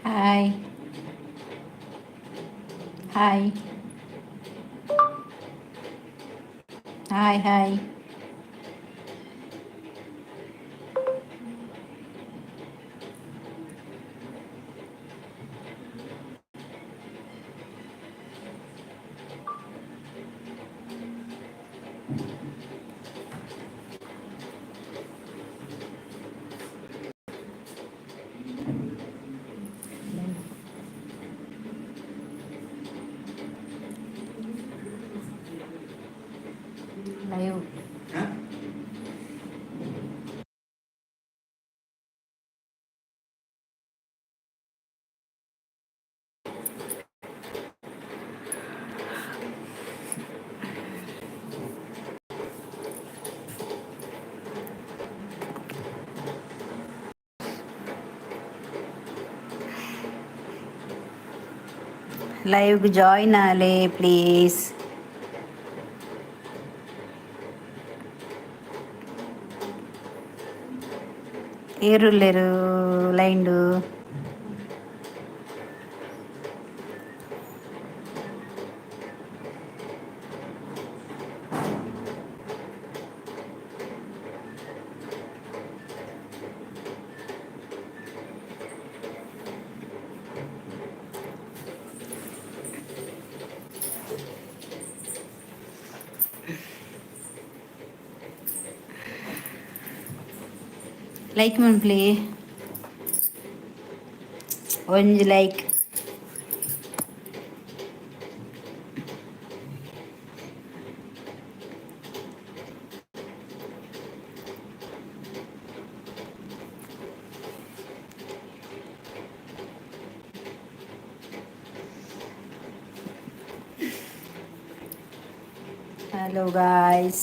Hi hi hi hi. Live. Live join Aale please. ಏರುಲ್ಲೆರು ಲೈನ್ಡು? Like ಮನ್ಪುಲೆ, ಒಂಜಿ like. Hello guys,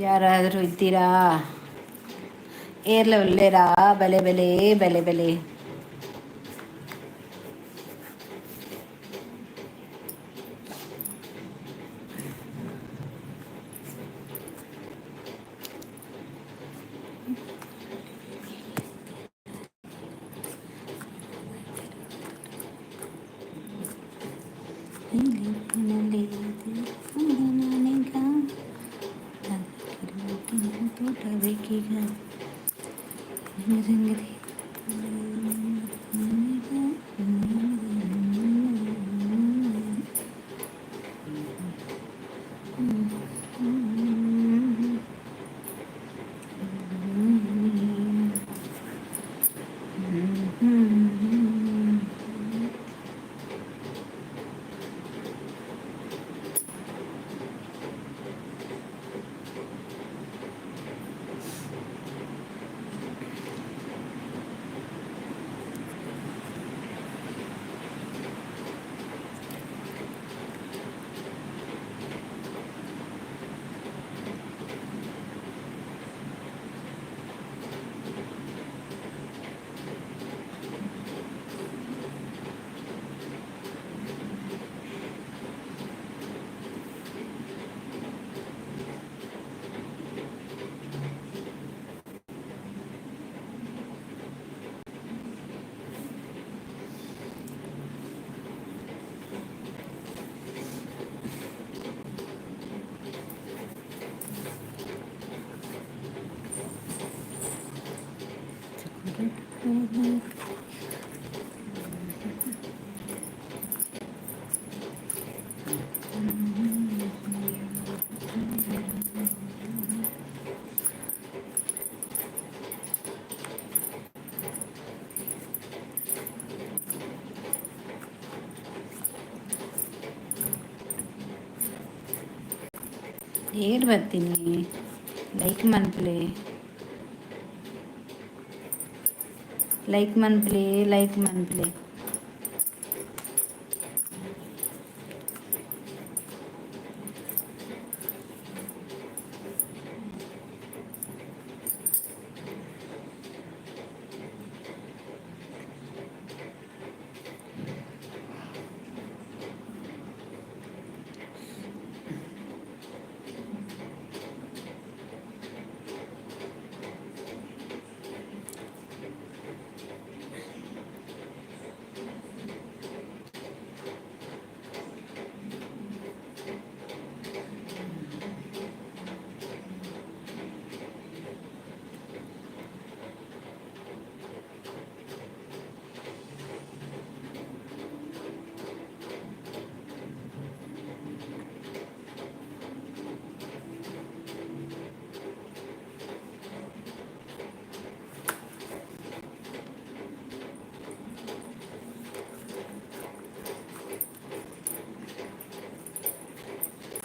ಯಾರಾದರೂ ಇದ್ದೀರಾ? ಏರ್ಲ ಉಲ್ಲೇರಾ? ಬಲೆ ಬಲೆ ಬಲೆ ಬಲೆ. ಏರ್ ಬರ್ತೀನಿ? ಲೈಕ್ ಮನ್ಪುಲೆ, ಲೈಕ್ ಮನ್ಪುಲೆ, ಲೈಕ್ ಮನ್ಪುಲೆ.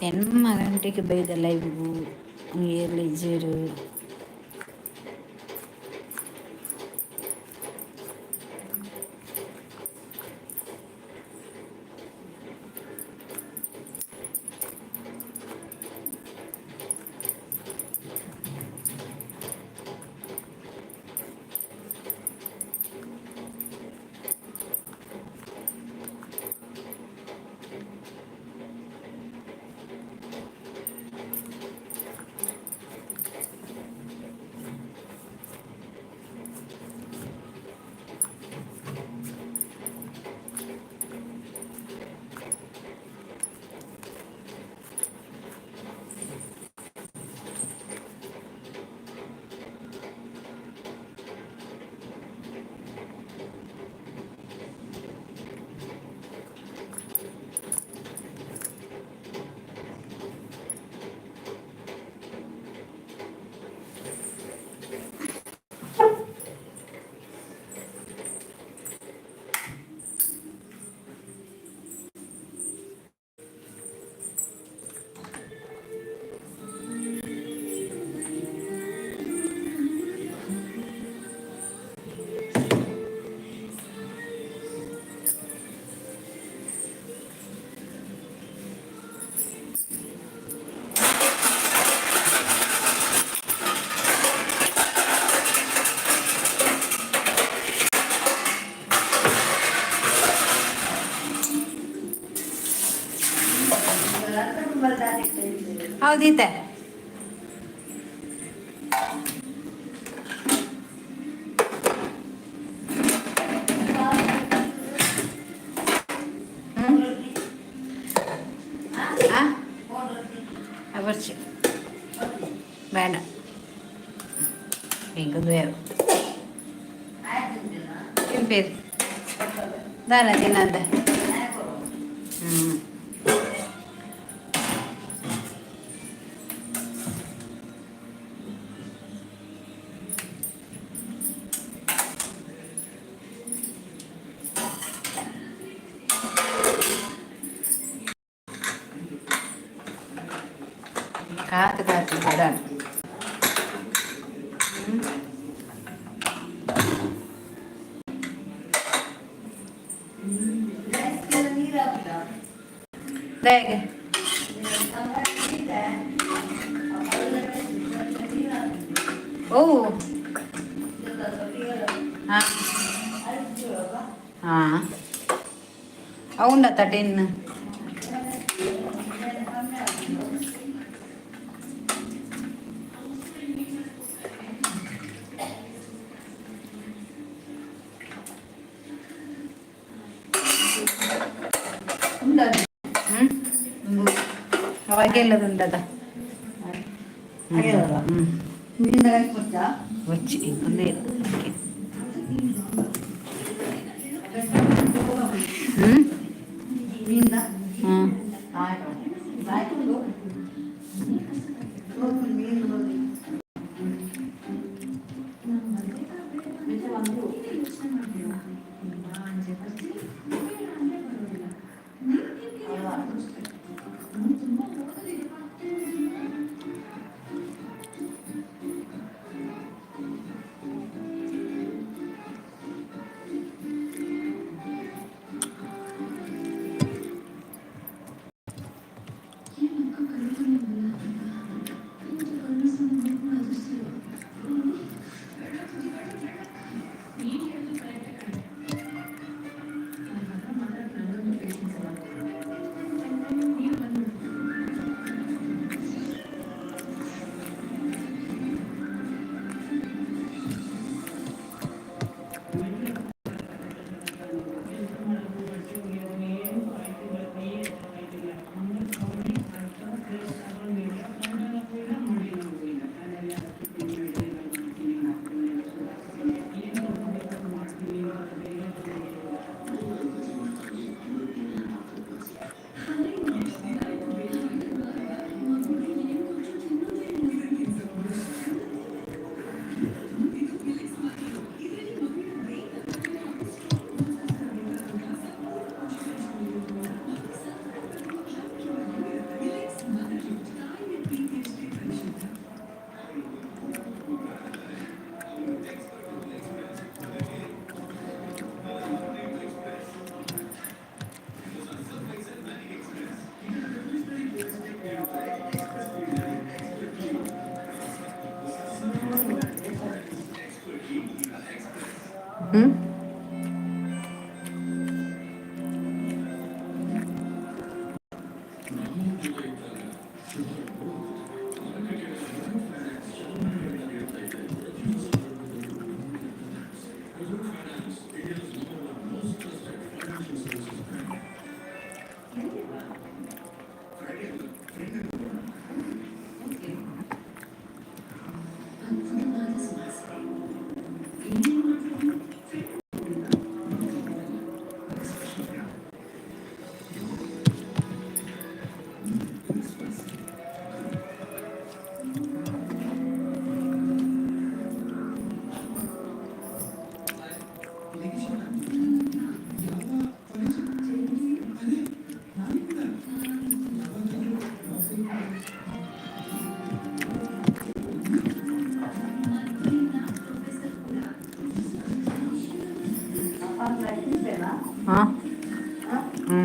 ಎಣ್ಮ ಗಂಟೆಗೆ ಬೈದ ಲೈವ್ಗು ಏರ್ಲಿ ಇಜ್ಜೆರ್. ಹೌದೀತೆ. കുറച്ച് വേണ്ട, എനിക്കൊന്ന് വേവ് പേര് ದಾನ ತಿನ್ನಂದ. ಹ್ಞೂ, ಕಾತು ಕಾತು ಬೇಡ. ಹೇಗೆ? ಓ, ಹಾಂ ಹಾಂ, అవునా? 13. ಅವಾಗೆಲ್ಲದುಂಡದ. వచ్చి ఉంది. ಹ್ಞೂ. Hmm? ಹಾ ಹ್ಞೂ.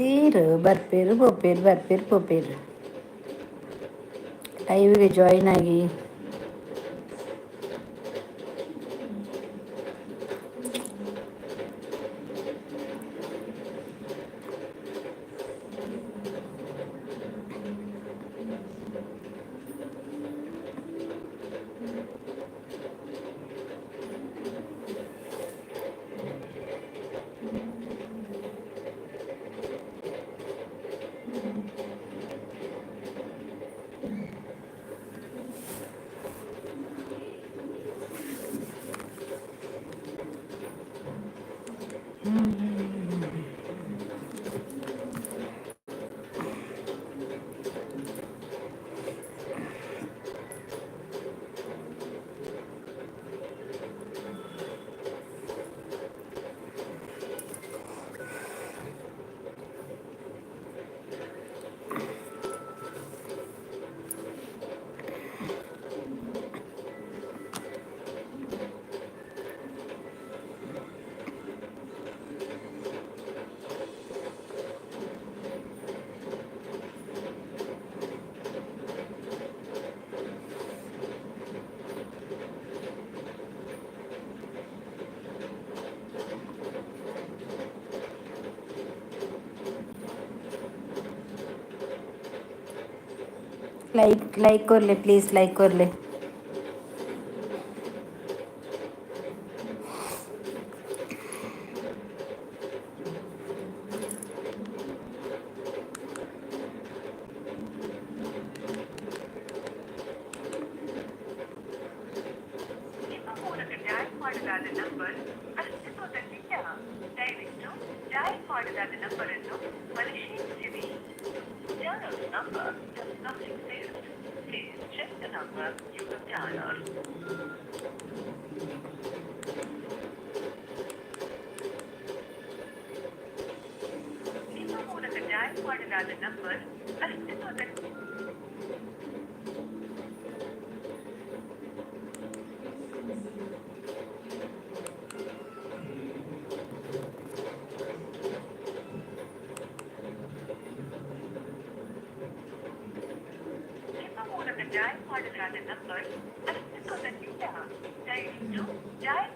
ಈರ್ ಬರ್ಪೇರು ಪೋಪೇರು ಬರ್ಪೇರು ಪೋಪೇರು ಲೈವ್ಗೆ ಜಾಯಿನ್ ಆಗಿ. ಲೈಕ್ ಲೈಕ್ ಕೊರ್ಲೆ, ಪ್ಲೀಸ್ ಲೈಕ್ ಕೊರ್ಲೆ. ನಿಮ್ಮ ಮೂಲಕ ಡಯಲ್ ಮಾಡಲಾದ ನಂಬರ್ ಅಸ್ತಿತ್ವದಲ್ಲಿಲ್ಲ. ದಯವಿಟ್ಟು ಡಯಲ್ ಮಾಡಲಾದ ನಂಬರ್ ಅನ್ನು ಪರಿಶೀಲಿಸಿರಿ. Dialed number does not exist. Please check the number you have dialed. ನಿಮ್ಮ ಮೂಲಕ ಡಯಲ್ ಮಾಡಲಾದ ನಂಬರ್ ಅಸ್ತಿತ್ವದಲ್ಲಿ. ನಿಮ್ಮ ಮೂಲಕ ಡಯಲ್ ಮಾಡಲಾದ ನಂಬರ್ ಅಸ್ತಿತ್ವದಲ್ಲಿಲ್ಲ. ದಯವಿಟ್ಟು ಡಯಲ್.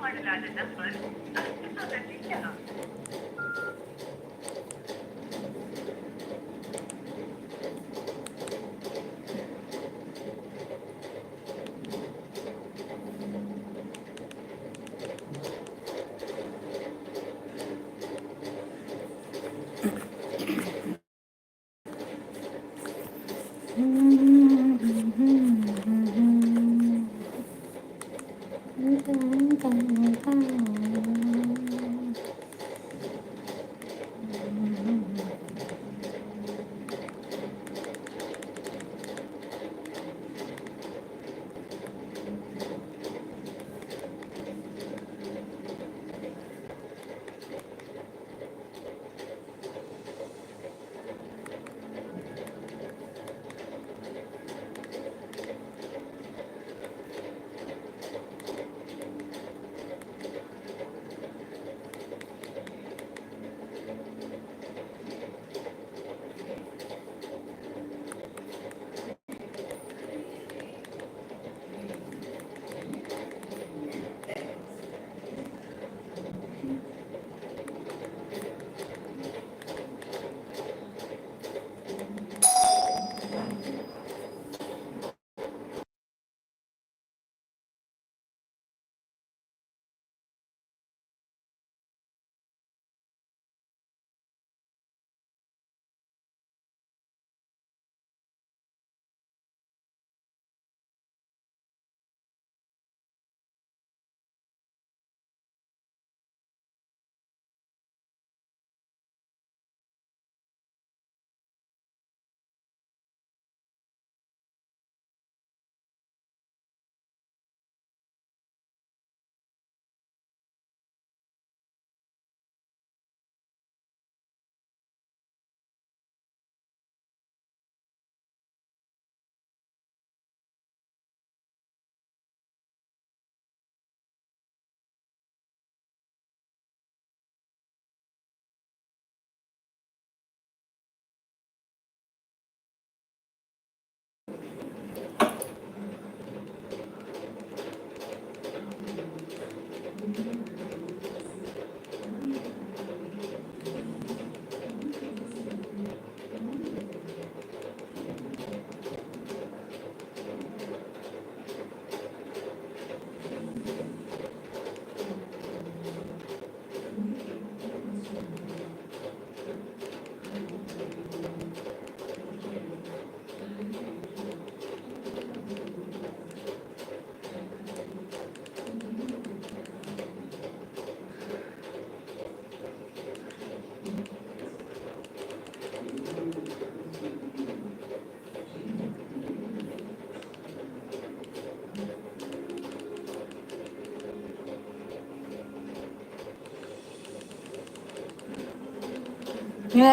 ಮಾಡಲಾದ ನಂಬರ್ ಅಸ್ತಿತ್ವದಲ್ಲಿಲ್ಲ.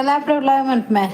Laptop log May.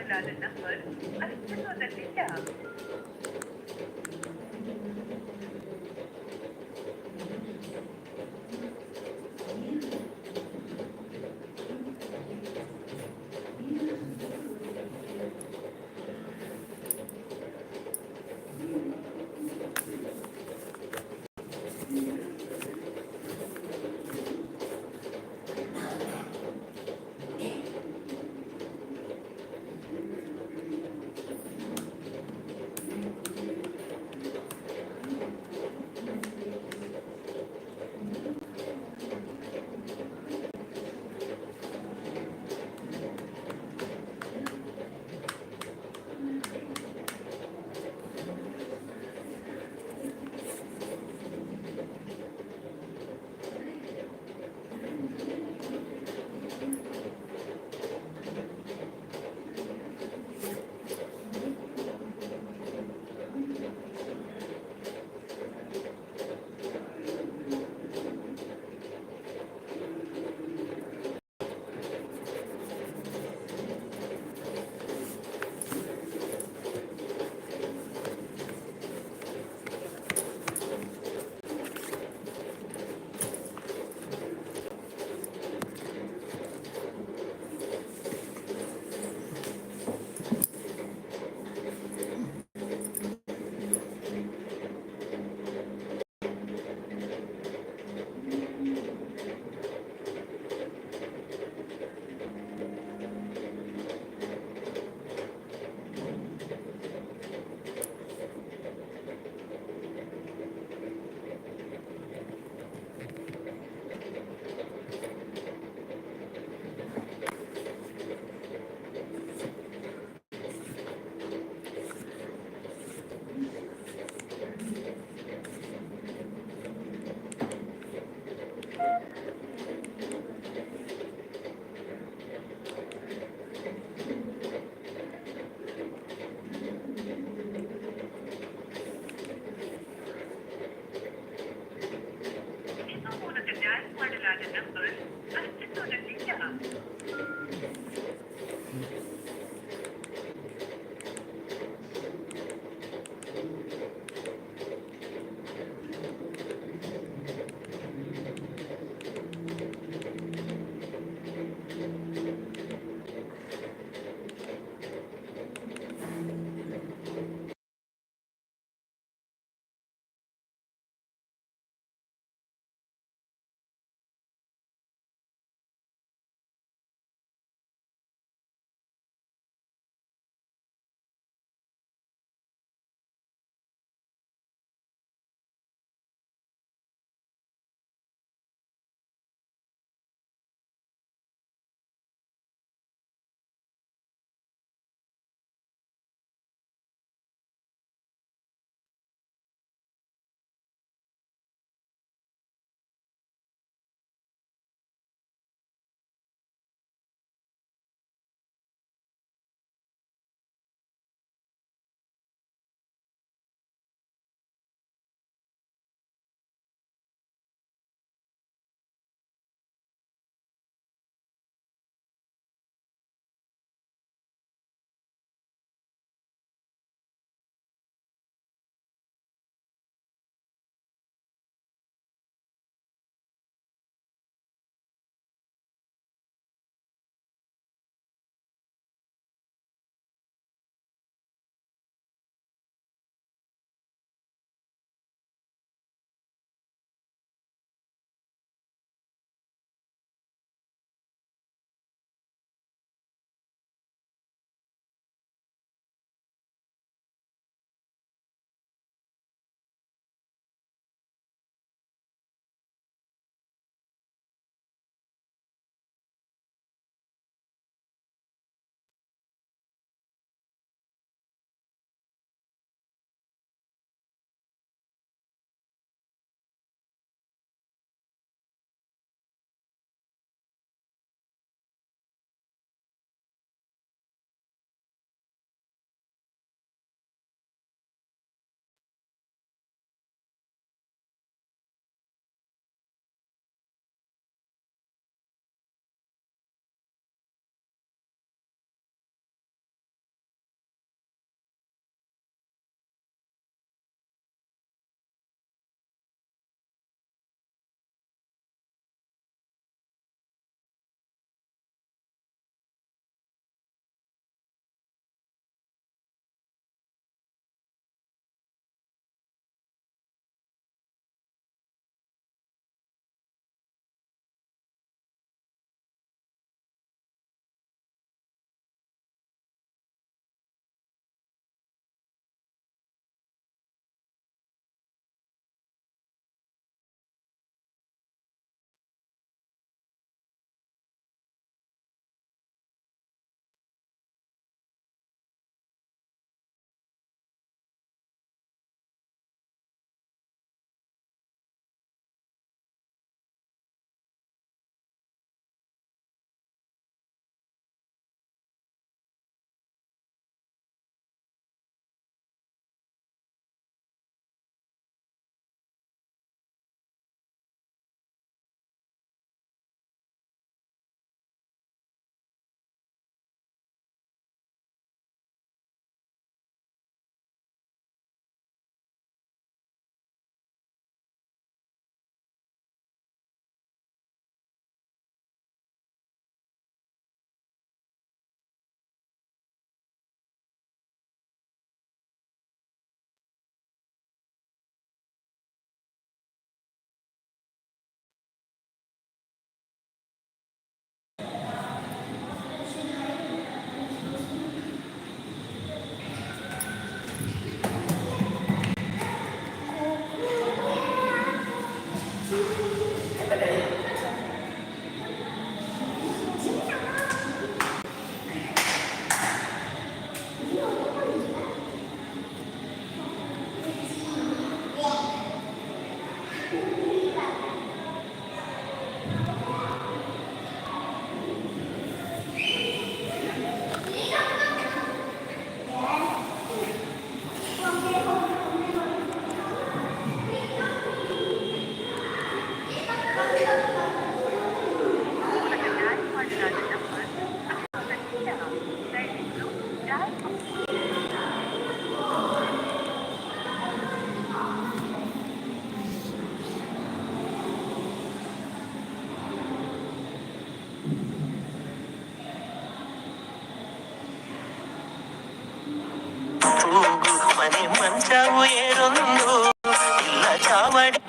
ಮಾಡಲಾದ ನಂಬರ್ ಅಸ್ತಿತ್ವದಲ್ಲಿಲ್ಲ. ನಿಮ್ಮ ಮೂಲಕ ಡಯಲ್ ಮಾಡಲಾದ ನಂಬರ್ ಅಸ್ತಿತ್ವದಲ್ಲಿಲ್ಲ. ತೂಗು ಮನೆ ಮಂಚವು ಏರೊಂದು ಇಲ್ಲ ಚಾವಡಿ.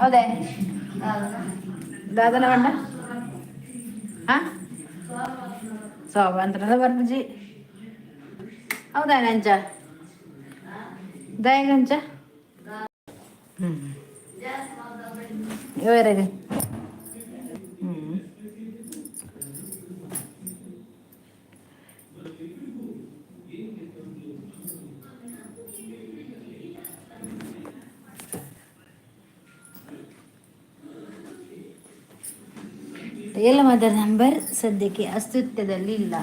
ಹೌದೇ? ದಾದನ ಪಂಡ ಆ ಸೋಬಾಂತ್ರದ ಬರ್ಪುಜಿ. ಹೌದಾ? ಅಂಚ ದಾಯೆಗಂಚ? ಹ್ಞೂ, ಇವರೆಗೆ. ಹ್ಞೂ, ರಿಯಲ್ ಮದರ್ ನಂಬರ್ ಸದ್ಯಕ್ಕೆ ಅಸ್ತಿತ್ವದಲ್ಲಿ ಇಲ್ಲ.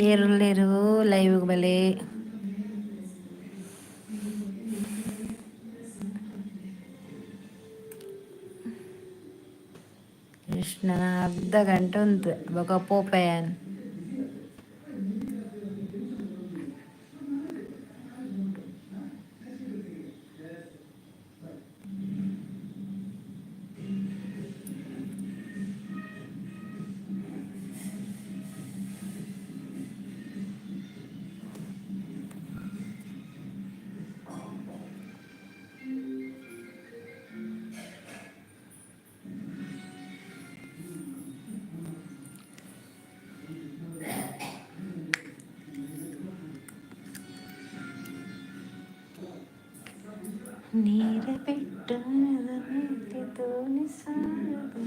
ಏರುಲ್ಲೇರು ಲೈವ್ ಬಲೆ. ಕೃಷ್ಣನ ಅರ್ಧ ಗಂಟೆ ಉಂಟು ಬೊಕ ಪೋಪಯಾನ್. ನೀರ ಬಿಟ್ಟು ಸಾರದು.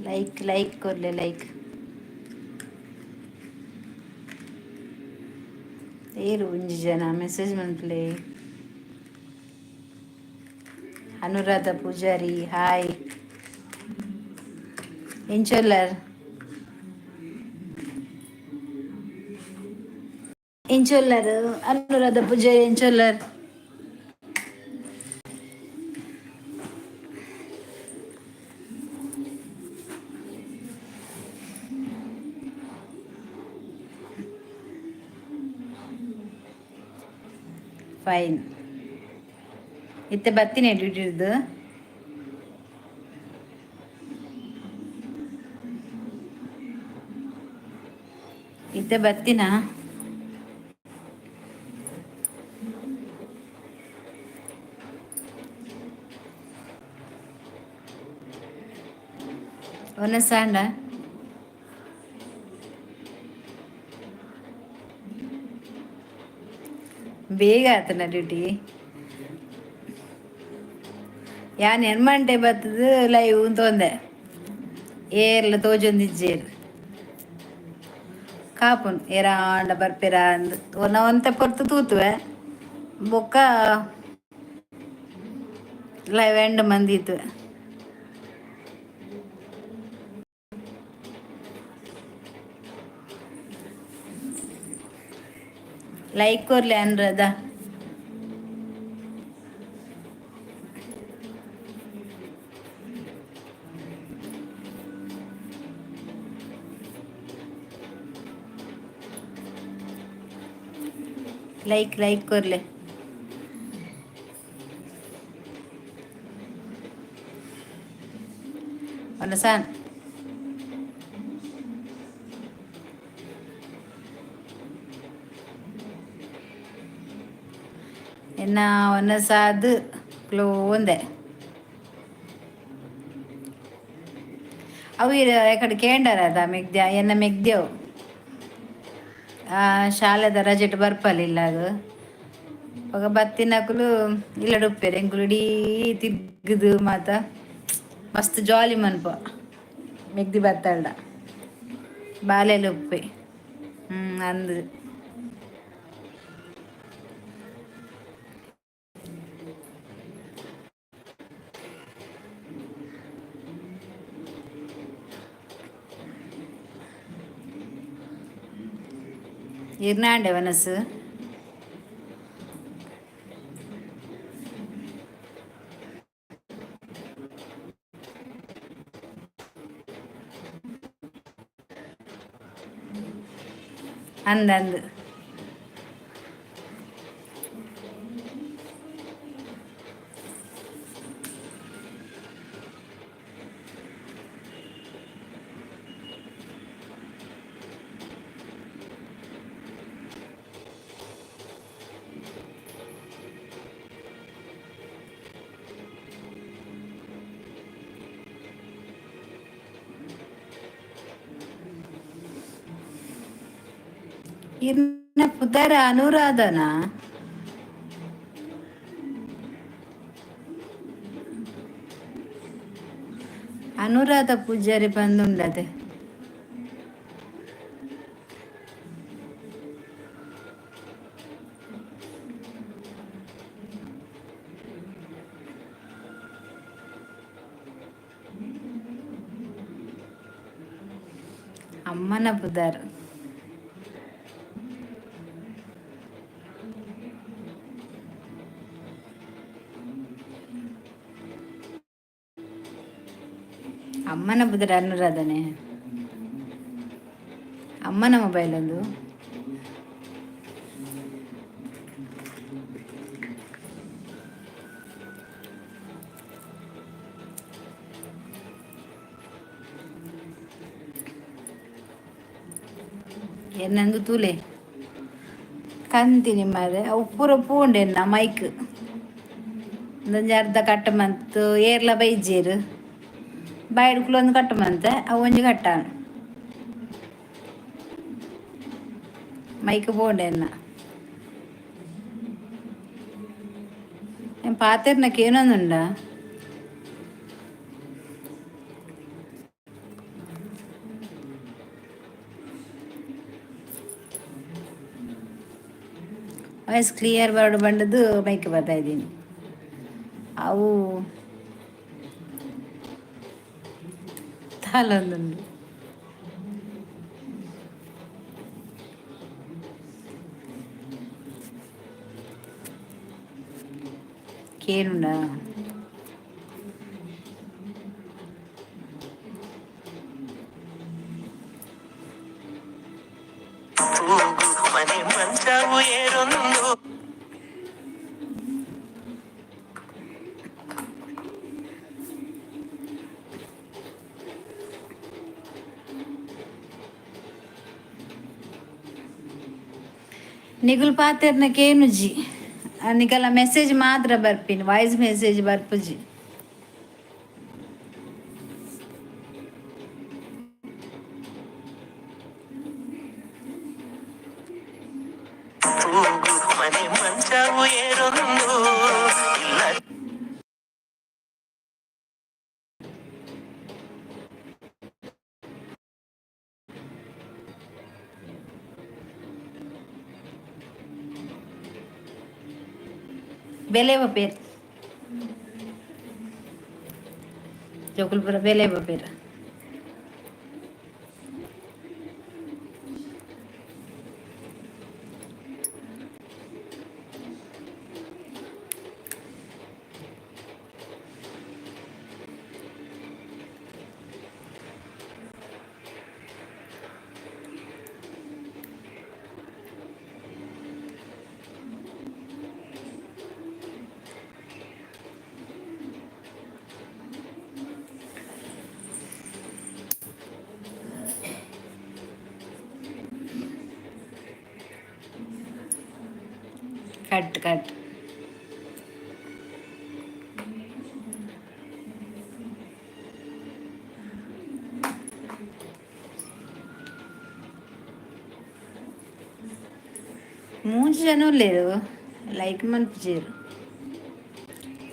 ಲೈಕ್ ಲೈಕ್ ಕೊರ್ಲೆ ಲೈಕ್. ಏರು ಒಂಜಿ ಜನ ಮೆಸೇಜ್ ಮನ್ಪುಲೆ. ಅನುರಾಧ ಪೂಜಾರಿ ಹಾಯ್. ಎಂಚೊಲ್ಲರ್? ಎಂಚೊಲ್ಲರ್ ಅನುರಾಧ ಪೂಜಾರಿ? ಎಂಚೊಲ್ಲರ್? ಫೈನ್. ಇತ್ತೆ ಬತ್ತಿನ ಡ್ಯೂಟಿರ್ದು. ಇತ್ತೆ ಬತ್ತಿನ. ಒನಸಾಂಡ? ಬೇಗ ಆತನ ಡ್ಯೂಟಿ. ಯಾನ್ ಎನ್ಮಂಟೆ ಬತ್ತದು ಲೈವ್ ಒಂದೆ ಏರ್ಲ ತೋಜೊಂದಿಜ್ಜೇರ್. ಕಾಪುನ್ ಏರಾಂಡ ಬರ್ಪೆರಾ ಅಂದ್ ಒನ ಒಂತೆ ಪೊರ್ತು ತೂತುವೆ, ಬೊಕ್ಕ ಲೈವ್ ಎಂಡ್ ಮಂದಿತ್ತು. ಲೈಕ್ ಕೊರ್ಲೆ ಅನ್ರದ. ಲೈಕ್ ಲೈಕ್ ಕೊರ್ಲೆ. ಒನಸಾನ್. ಎನ್ನ ಒನಸಾದ್ ಕ್ಲೋಂದೆ. ಅವು ಎಕಡೆ ಕೇಂಡಾರ ಅದ ಮೆಗ್ದ್ಯ ಎನ್ನ ಮೆಗ್ದ್ಯವು ಶಾಲೆದ ರಜೆಟ್ ಬರ್ಪಲಿಲ್ಲ ಅದು. ಅವಾಗ ಬತ್ತಿನಕುಲು ಇಲ್ಲಡ್ ಉಪ್ಪೆರ್. ಎಂಕುಲು ಇಡೀ ತಿರ್ಗುದು ಮಾತ ಮಸ್ತ್ ಜಾಲಿ ಮನ್ಪ. ಮೆಗ್ದಿ ಬತ್ತಾಳ್ಡ ಬಾಲೆಲು ಉಪ್ಪೆ. ಅಂದ್ ಇರ್ನಾಂಡೆ ವನಸು. ಅಂದ್ ಅಂದ್. ಇರ್ನ ಪುದರ ಅನುರಾಧನಾ? ಅನುರಾಧ ಪೂಜಾರಿ ಬಂದುಂಡದೆ. ಅಮ್ಮನ ಪುದರ್. ಅಮ್ಮನ ಪುದರ್ ಅನುರಾಧನೆ. ಅಮ್ಮನ ಮೊಬೈಲ್ ಒಂದು. ಎನ್ನಂದು ತೂಲೆ ಕಂತಿನಿ ಮಾರೆ. ಅವು ಪೂರ ಪೂಂಡೆ ಎನ್ನ ಮೈಕ್ ಒಂದೊಂಜಿ ಅರ್ಧ ಕಟ್ಟ ಮಂತ್ ಏರ್ಲ ಬೈಜೇರು. ಬಾಯಿಡ್ ಕುಲೊಂದು ಕಟ್ಟ ಮಂತೆ, ಅವು ಒಂಜಿ ಕಟ್ಟ ಮೈಕ್ ಪೋಂಡೆ ಎನ್ನ. ಪಾತೆರ್ನಕ್ಕೆ ಏನೊಂದುಂಡ? ವಾಯ್ಸ್ ಕ್ಲಿಯರ್ ಬರೋಡು ಬಂಡದು ಮೈಕ್ ಬರ್ತಾ ಇದ್ದೀನಿ. ಅವು ತಾಲೊಂದುಂಡು. ಕೇನುಂಡ. ತೂಗು ಮನೆ ಮಂಚವು ಏರೊಂದು. ನಿಗುಲ್ ಪಾತೆರ್ನ ಕೇನುಜಿ. ನಿಕಲ ಮೆಸೇಜ್ ಮಾತ್ರ ಬರ್ಪಿನಿ, ವಾಯ್ಸ್ ಮೆಸೇಜ್ ಬರ್ಪುಜಿ. ತೂಗು ಮನೆ ಮಂಚವು ಏರೊಂದು ಇಲ್ಲ. ಬೆಲೆ ಪೇರ್ ಜೋಕುಲ್ಪುರ ಬೆಲೆ ಪೇರ್. Cut cut. ಮೂಜಿ ಜನ ಉಲ್ಲೆರ್, like ಮನ್ಪುಜೆರ್.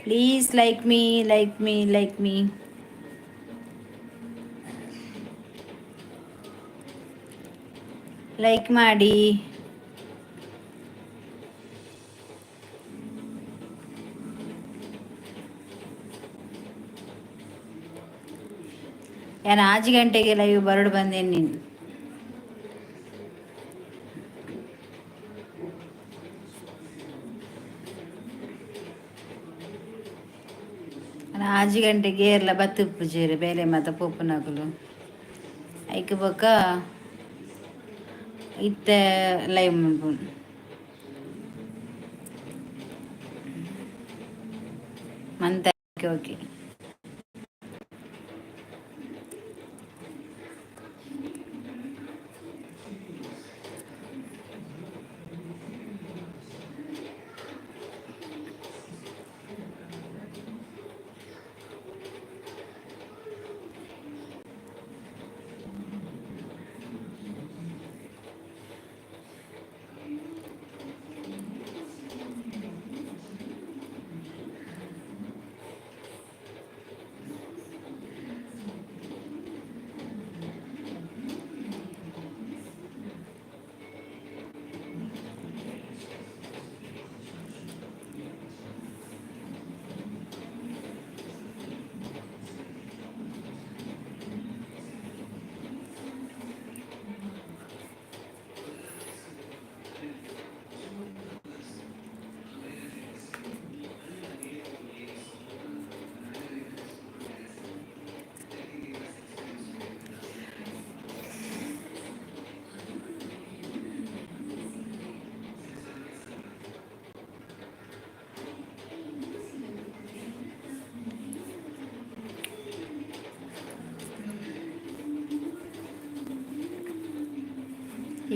Please like me, like me, like me. Like ಮಾಡಿ. ಯಾನ್ ಆಜಿ ಗಂಟೆಗೆ ಲೈವ್ ಬರಡು ಬಂದೇನು ನೀನು. ಆಜಿ ಗಂಟೆಗೆ ಏರ್ಲ ಬತ್ತುಪ್ಪುಜೆರ್ ಬೇಲೆ ಮಾತ ಪೋಪುನಕುಲು. ಐಕ್ ಬೊಕ್ಕ ಇತ್ತೆ ಲೈವ್ ಮನ್ಪುನು. ಮಂತ ಓಕೆ ಓಕೆ.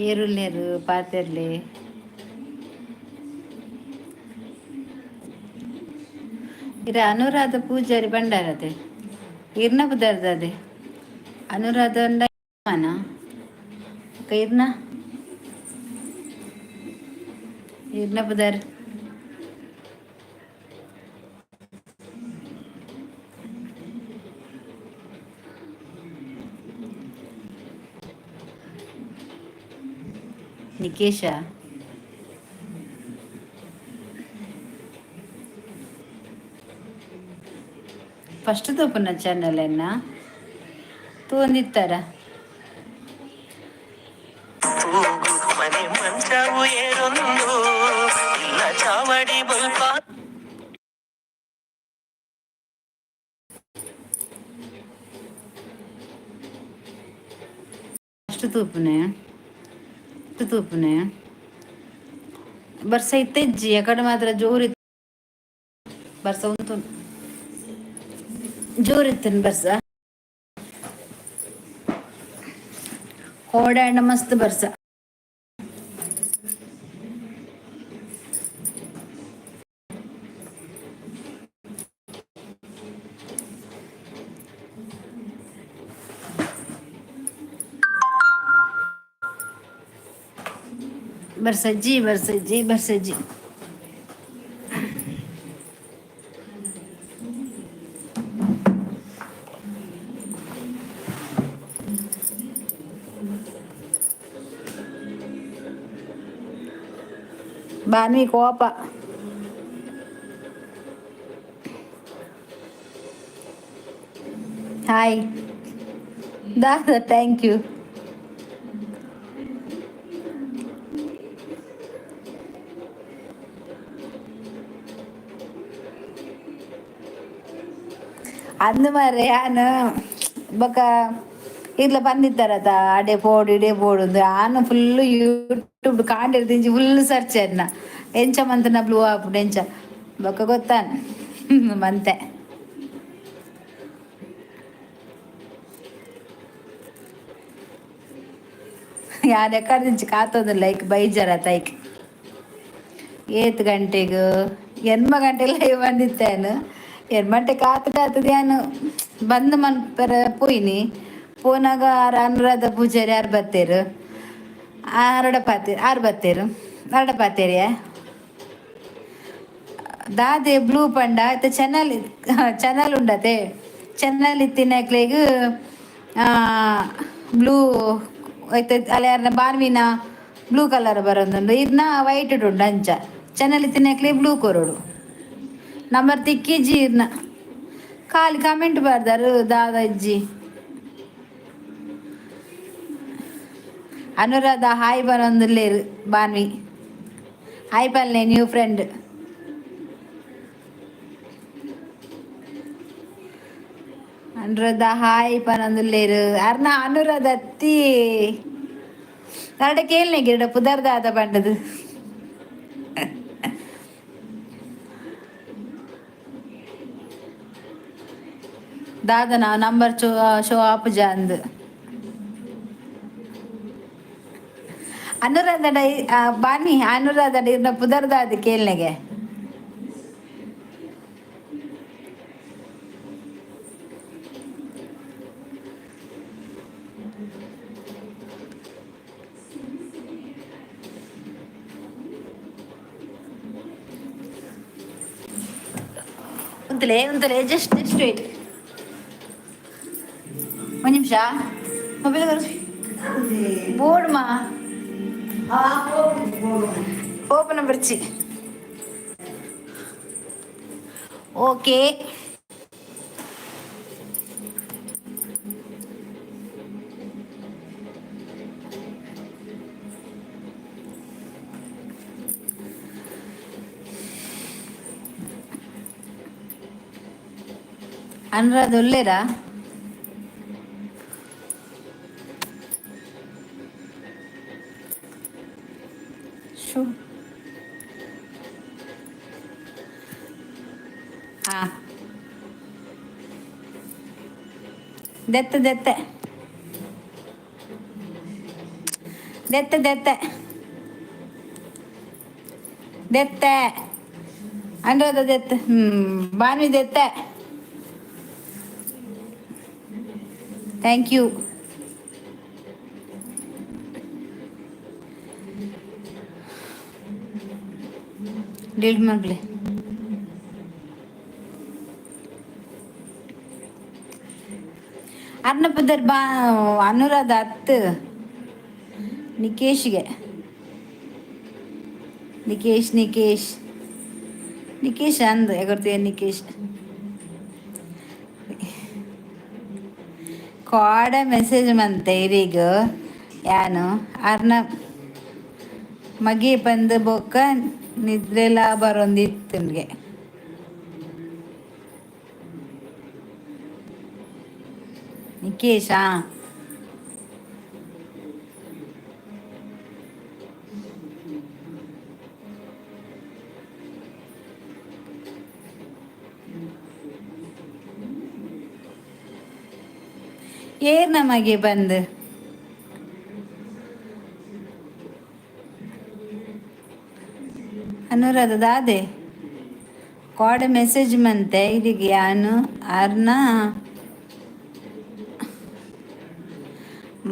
ಏರುಲ್ಲೇರು ಪಾತೆರ್ಲೆ. ಇರ ಅನುರಾಧ ಪೂಜಾರಿ ಭಂಡಾರದೆ ಇರ್ನ ಪುದರ್ದದೆ. ಅನುರಾಧ ಇರ್ನ ಇರ್ನ ಪುದರ್. ನಿಕೇಶ. ಫಸ್ಟ್ ತೂಪುನ ಚಾನಲ್ ಎನ್ನ ತೂಂದಿತ್ತಾರ. ತೂಗು ಮನೆ ಮಂಚವು ಏರೊಂದು ಇಲ್ಲ ಚಾವಡಿ ಬಲ್ಪ. ಫಸ್ಟ್ ತೂಪುನೆ ತೂಪುನೆ ಬರ್ಸ ಇತ್ತೆಜ್ಜಿ ಆ ಮಾತ್ರ ಜೋರು ಬರ್ಸ ಉಂತು ಜೋರಿತ್ತನ್ ಬರ್ಸ ಕೋಡಾಂಡ ಮಸ್ತ್ ಬರ್ಸ. ಬರ್ಸಜ್ಜಿ ಬರ್ಸಜ್ಜಿ ಬರ್ಸಜ್ಜಿ. ಬಾನಿ ಕೋಪ. ಹಾಯ್ ದಾದಾ, thank you. ಅಂದು ಮಾರ್ರೆ ಯಾನ್ ಬೊಕ ಇರ್ಲ ಬಂದಿತ್ತಾರತ ಅಡೆ ಪೋಡು ಇಡೆ ಪೋಡು ಆನು ಫುಲ್ ಯೂಟ್ಯೂಬ್ ಕಾಂಡಿರ್ದಿಂಚಿ ಫುಲ್ ಸರ್ಚ್ ಅನ್ನ ಎಂಚ ಮಂತನ ಬ್ಲೂ ಆಪುಂಡು ಎಂಚ ಬೊಕ ಗೊತ್ತಾನ್ ಮಂತೆ. ಯಾನ್ ಎಕ್ಕಡ್ದಿಂಚಿ ಕಾತೊಂದು ಲೈಕ್ ಬೈಜಾರತ ಐಕ್ ಏತ್ ಗಂಟೆಗ್ ಎನ್ಮ ಗಂಟೆ ಲೈವ್ ಬಂದಿತ್ತೇನು ಎನ್ಮಂಟೆ ಕಾತು ಕಾತು ಯಾನ್ ಬಂದ್ ಮನ್ಪೆರೆ ಪೋಯಿನಿ. ಪೋನಾಗ ಆರ್ ಅನುರಾಧ ಪೂಜಾರಿ ಆರ್ ಬತ್ತೇರು ಆರಡ ಪಾತೆ ಆರ್ ಬತ್ತೇರು ಅರಡ ಪಾತೇರಿಯ ದಾದೆ ಬ್ಲೂ ಪಂಡ ಇತ್ತೆ ಚಾನಲ್ ಚಾನಲ್ ಉಂಡತೆ ಚಾನಲ್ ಇತ್ತಿನಕ್ಲೆಗ್ ಬ್ಲೂ ಐತೆ ಅಲ್ಲ ಯಾರನ್ನ ಬಾರ್ವಿನ ಬ್ಲೂ ಕಲರ್ ಬರೋದುಂಡು ಇರ್ನ ವೈಟ್ ಉಂಡು ಅಂಚ ಚಾನಲ್ ಇತ್ತಿನಕ್ಲೆ ಬ್ಲೂ ಕೊರೊಡು ನಂಬರ್ ತಿಕ್ಕಿಜ್ಜಿ ಇರ್ನ ಖಾಲಿ ಕಮೆಂಟ್ ಬರ್ದಾರು ದಾದಾಜ್ಜಿ. ಅನುರಾಧ ಹಾಯ್ ಬರೊಂದುಲ್ಲೆರ್ ಬಾನ್ವಿ ಹಾಯ್ ಪಲ್ಲೆ ನ್ಯೂ ಫ್ರೆಂಡ್. ಅನುರಾಧ ಹಾಯ್ ಪನೊಂದುಲ್ಲೆರ್ ಅರ್ನ ಅನುರಾಧ ಅತ್ತಿ ಅರಡ ಕೇಳ್ನೆ ಗಿರಡ ಪುದರ್ ದಾದ ಪಂಡದು. ದಾದನ ನಂಬರ್ ಶೋ ಶೋ ಆಪುಜ ಅಂದ್ ಅನುರಾಧಡ ಬಾನಿ ಅನುರಾಧಡ ಇರ್ನ ಪುದರ್ ದಾದ ಕೇಳ್ನೆಗೆ. ಉಂತಲೆ ಉಂತಲೆ ಜಸ್ಟ್ ಜಸ್ಟ್ ವೇಟ್ ಒಂದು ನಿಮಿಷ ಮೊಬೈಲ್ ಬೋರ್ಡ್ ಮಾ ಓಪನ್ ಬರ್ಚಿ. ಓಕೆ ಅನುರಾಧ ಒಲ್ಲೇರಾ? ಶೂ ಹಾ ದೆತ್ತ ದೆತ್ತೆ ದೆತ್ತ ದೆತ್ತೆ ದೆತ್ತೆ ಅನುರಾಧ ದೆತ್ತ ಬಾನ್ವಿ ದೆತ್ತೆ. Thank you. Delete ಮಲ್ಪಲೆ. ಅರ್ನ ಪುದರ್ ಬಾ ಅನುರಾಧ ಅತ್ತು ನಿಕೇಶ್ಗೆ ನಿಕೇಶ್ ನಿಕೇಶ್ ನಿಕೇಶ್ ಅಂದ್ ಎಗರ್ತೀಯ ನಿಕೇಶ್. ಕಾಡ ಮೆಸೇಜ್ ಮಂತೆ ಇರಿಗ್ ಯಾನು ಅರ್ನ ಮಗಿ ಬಂದು ಬೊಕ್ಕ ನಿದ್ರೆಲ ಬರೊಂದಿತ್ತುನ್ಗೆ. ನಿಕೇಶಾ ಏರ್ ನಮಗೆ ಬಂದು ಅನುರಾಧ ದಾದೆ ಕಾಡ ಮೆಸೇಜ್ ಮಂತೆ ಇರಿಗೆ ಯಾನು ಅರ್ನ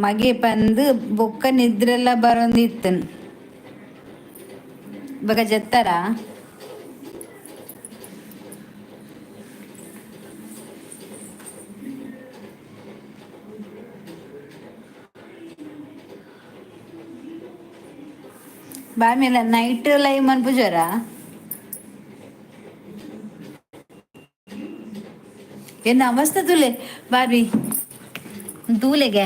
ಮಗೆ ಪಂದು ಬೊಕ್ಕ ನಿದ್ರೆಲ್ಲ ಬರೊಂದಿತ್ತನ್ ಬೊಕ ಜತ್ತರ. ಬಾಮಿಲ ನೈಟ್ ಲೈವ್ ಮನ್ಪುಜರ? ಎನ್ನ ಅವಸ್ಥೆ ತುಲೆ ಬಾರ್ಬಿ ತೂಲೆಗೆ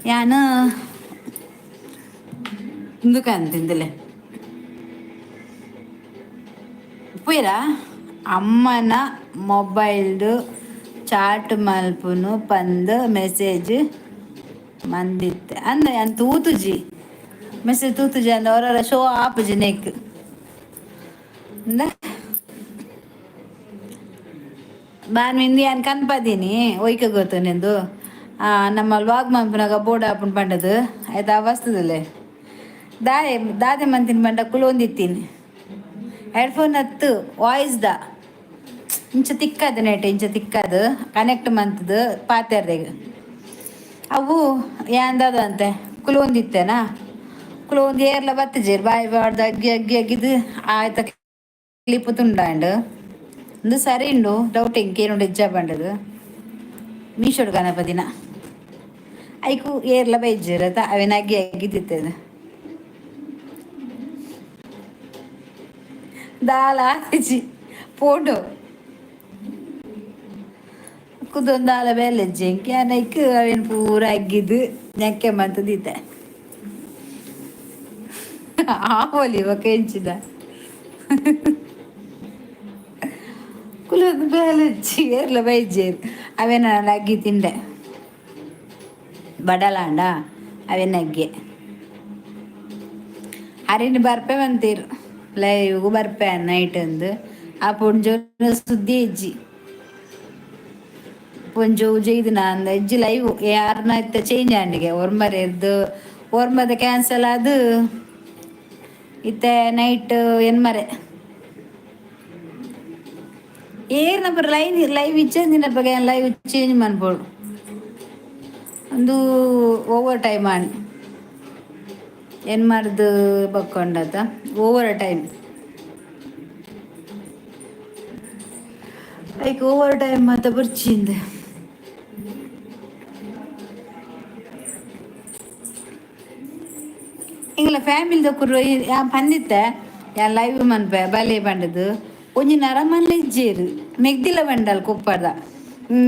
ಯಾನ್ ಉಂದುಕ ಅಂತಿಂದಲೆ ಪೂರ ಅಮ್ಮನ ಮೊಬೈಲ್ಡ್ ಚಾಟ್ ಮಲ್ಪುನು ಪಂದ್ ಮೆಸೇಜ್ ಮಂದಿತ್ತೆ ಅಂದ ಯಾನ್ ತೂತುಜಿ ಮೆಸೇಜ್ ತೂತುಜಿ ಅಂದ ಅವರ ಶೋ ಆಪುಜಿ ನೆಕ್ ಇಂದ ಬಾನ್ ಇಂದು ಯಾನ್ ಕನ್ಪದೀನಿ ಒಯ್ಕ ಗೊತ್ತು ನಿಂದು ನಮ್ಮ ವಾಗ್ ಮನ್ಪುನಾಗ ಬೋರ್ಡ್ ಆಪುಂಡು ಪಂಡದು ಆಯ್ತು ಅವಸ್ತದಲ್ಲೇ ದಾದೆ ದಾದೆ ಮಂತಿನ ಪಂಡ ಕುಲೊಂದಿತ್ತೀನಿ ಹೆಡ್ಫೋನ್ ಹತ್ತು ವಾಯ್ಸ್ the ಇಂಚ ತಿಕ್ಕದು ನೆಟ್ ಇಂಚ ತಿಕ್ಕದು ಕನೆಕ್ಟ್ ಮಂತದು ಪಾತೆರ್ದೆಗ್ ಅವು ಯಾಂದದ ಅಂತೆ ಕುಲೊಂದಿತ್ತೇನಾ ಕುಲೊಂದು ಏರ್ಲ ಬತ್ತಜೇರ್ ಬಾಯಿ ಬಾಡ್ದು ಅಗ್ಗಿ ಅಗ್ಗಿ ಅಗ್ಗಿದು ಆಯ್ತ ಕ್ಲಿಪ್ ತುಂಡಾಂಡ್ ಒಂದು ಸರಿ ಉಂಡು ಡೌಟ್ ಇಂಕೇನುಂಡು ಇಜ್ಜ ಪಂಡದು ಮೀಶೋಡು ಗಣಪತಿನ ಐಕು ಏರ್ಲ ಬೈಜೇರ್ ಅವೇನ ಅಗ್ಗಿ ಅಗ್ಗಿದಿತ್ತದ ದಾಲ ಆತಿಜಿ ಪೋಂಡು ಕುದೊಂದು ದಾಲ ಬೇಲೆಜ್ಜಿ ಇಂಕೆ ಐಕ್ ಅವೇನು ಪೂರ ಅಗ್ಗಿದು ನೆಕ್ಕೆ ಮಂತದಿತ್ತೆ ಆವೊಲಿ ಬೊಕ ಎಂಚಿದ ಕುಲೊಂದು ಬೇಲೆಜ್ಜಿ ಏರ್ಲ ಬೈಜೇರ್ ಅವೇನ ಅಗ್ಗಿ ತಿಂಡೆ ಬಡಲಾಂಡ ಅವೇನ ಅಗ್ಗೆ ಅರಿನ್ ಬರ್ಪೆ ಬಂತೀರು ಲೈವ್ಗು ಬರ್ಪೆ ನೈಟ್ ಅಂದು ಆ ಪೊಂಜೋನ ಸುದ್ದಿ ಇಜ್ಜಿ ಪೊಂಜೋ ಜೈದಿನ ಅಂದ ಇಜ್ಜಿ ಲೈವ್ ಯಾರನ್ನ ಇತ್ತ ಚೇಂಜ್ ಆಂಡಿಗೆ ಒರ್ಮರೆ ಎದ್ದು ಒರ್ಮದ ಕ್ಯಾನ್ಸಲ್ ಅದು ಇತ್ತೆ ನೈಟ್ ಎನ್ಮರೆ ಏರ್ ನಂಬರ್ ಲೈನ್ ಲೈವ್ ಇಚ್ಚಂದಿನ ಬಗ್ಗೆ ಲೈವ್ ಚೇಂಜ್ ಮನ್ಪೋಡು ಒಂದು ಓವರ್ ಟೈಮ್ ಆಂಡ್ ಏನ್ ಮಾರ್ದು ಬಕ್ಕೊಂಡತ ಓವರ್ ಟೈಮ್ ಐಕ್ ಓವರ್ ಟೈಮ್ ಮಾತ ಬರ್ಚಿಂದ ಎಂಗ್ಲ ಫ್ಯಾಮಿಲಿ ದಕ್ಕುರು ಯಾನ್ ಪಂದಿತ್ತೆ ಯಾನ್ ಲೈವ್ ಮನ್ಪೆ ಬಲೆ ಪಂಡದು ಒಂಜಿ ನರಮನ್ಲ ಇಜ್ಜೇರು ಮೆಗ್ದಿಲ ಬಂಡಲ್ ಕೊಪ್ಪದ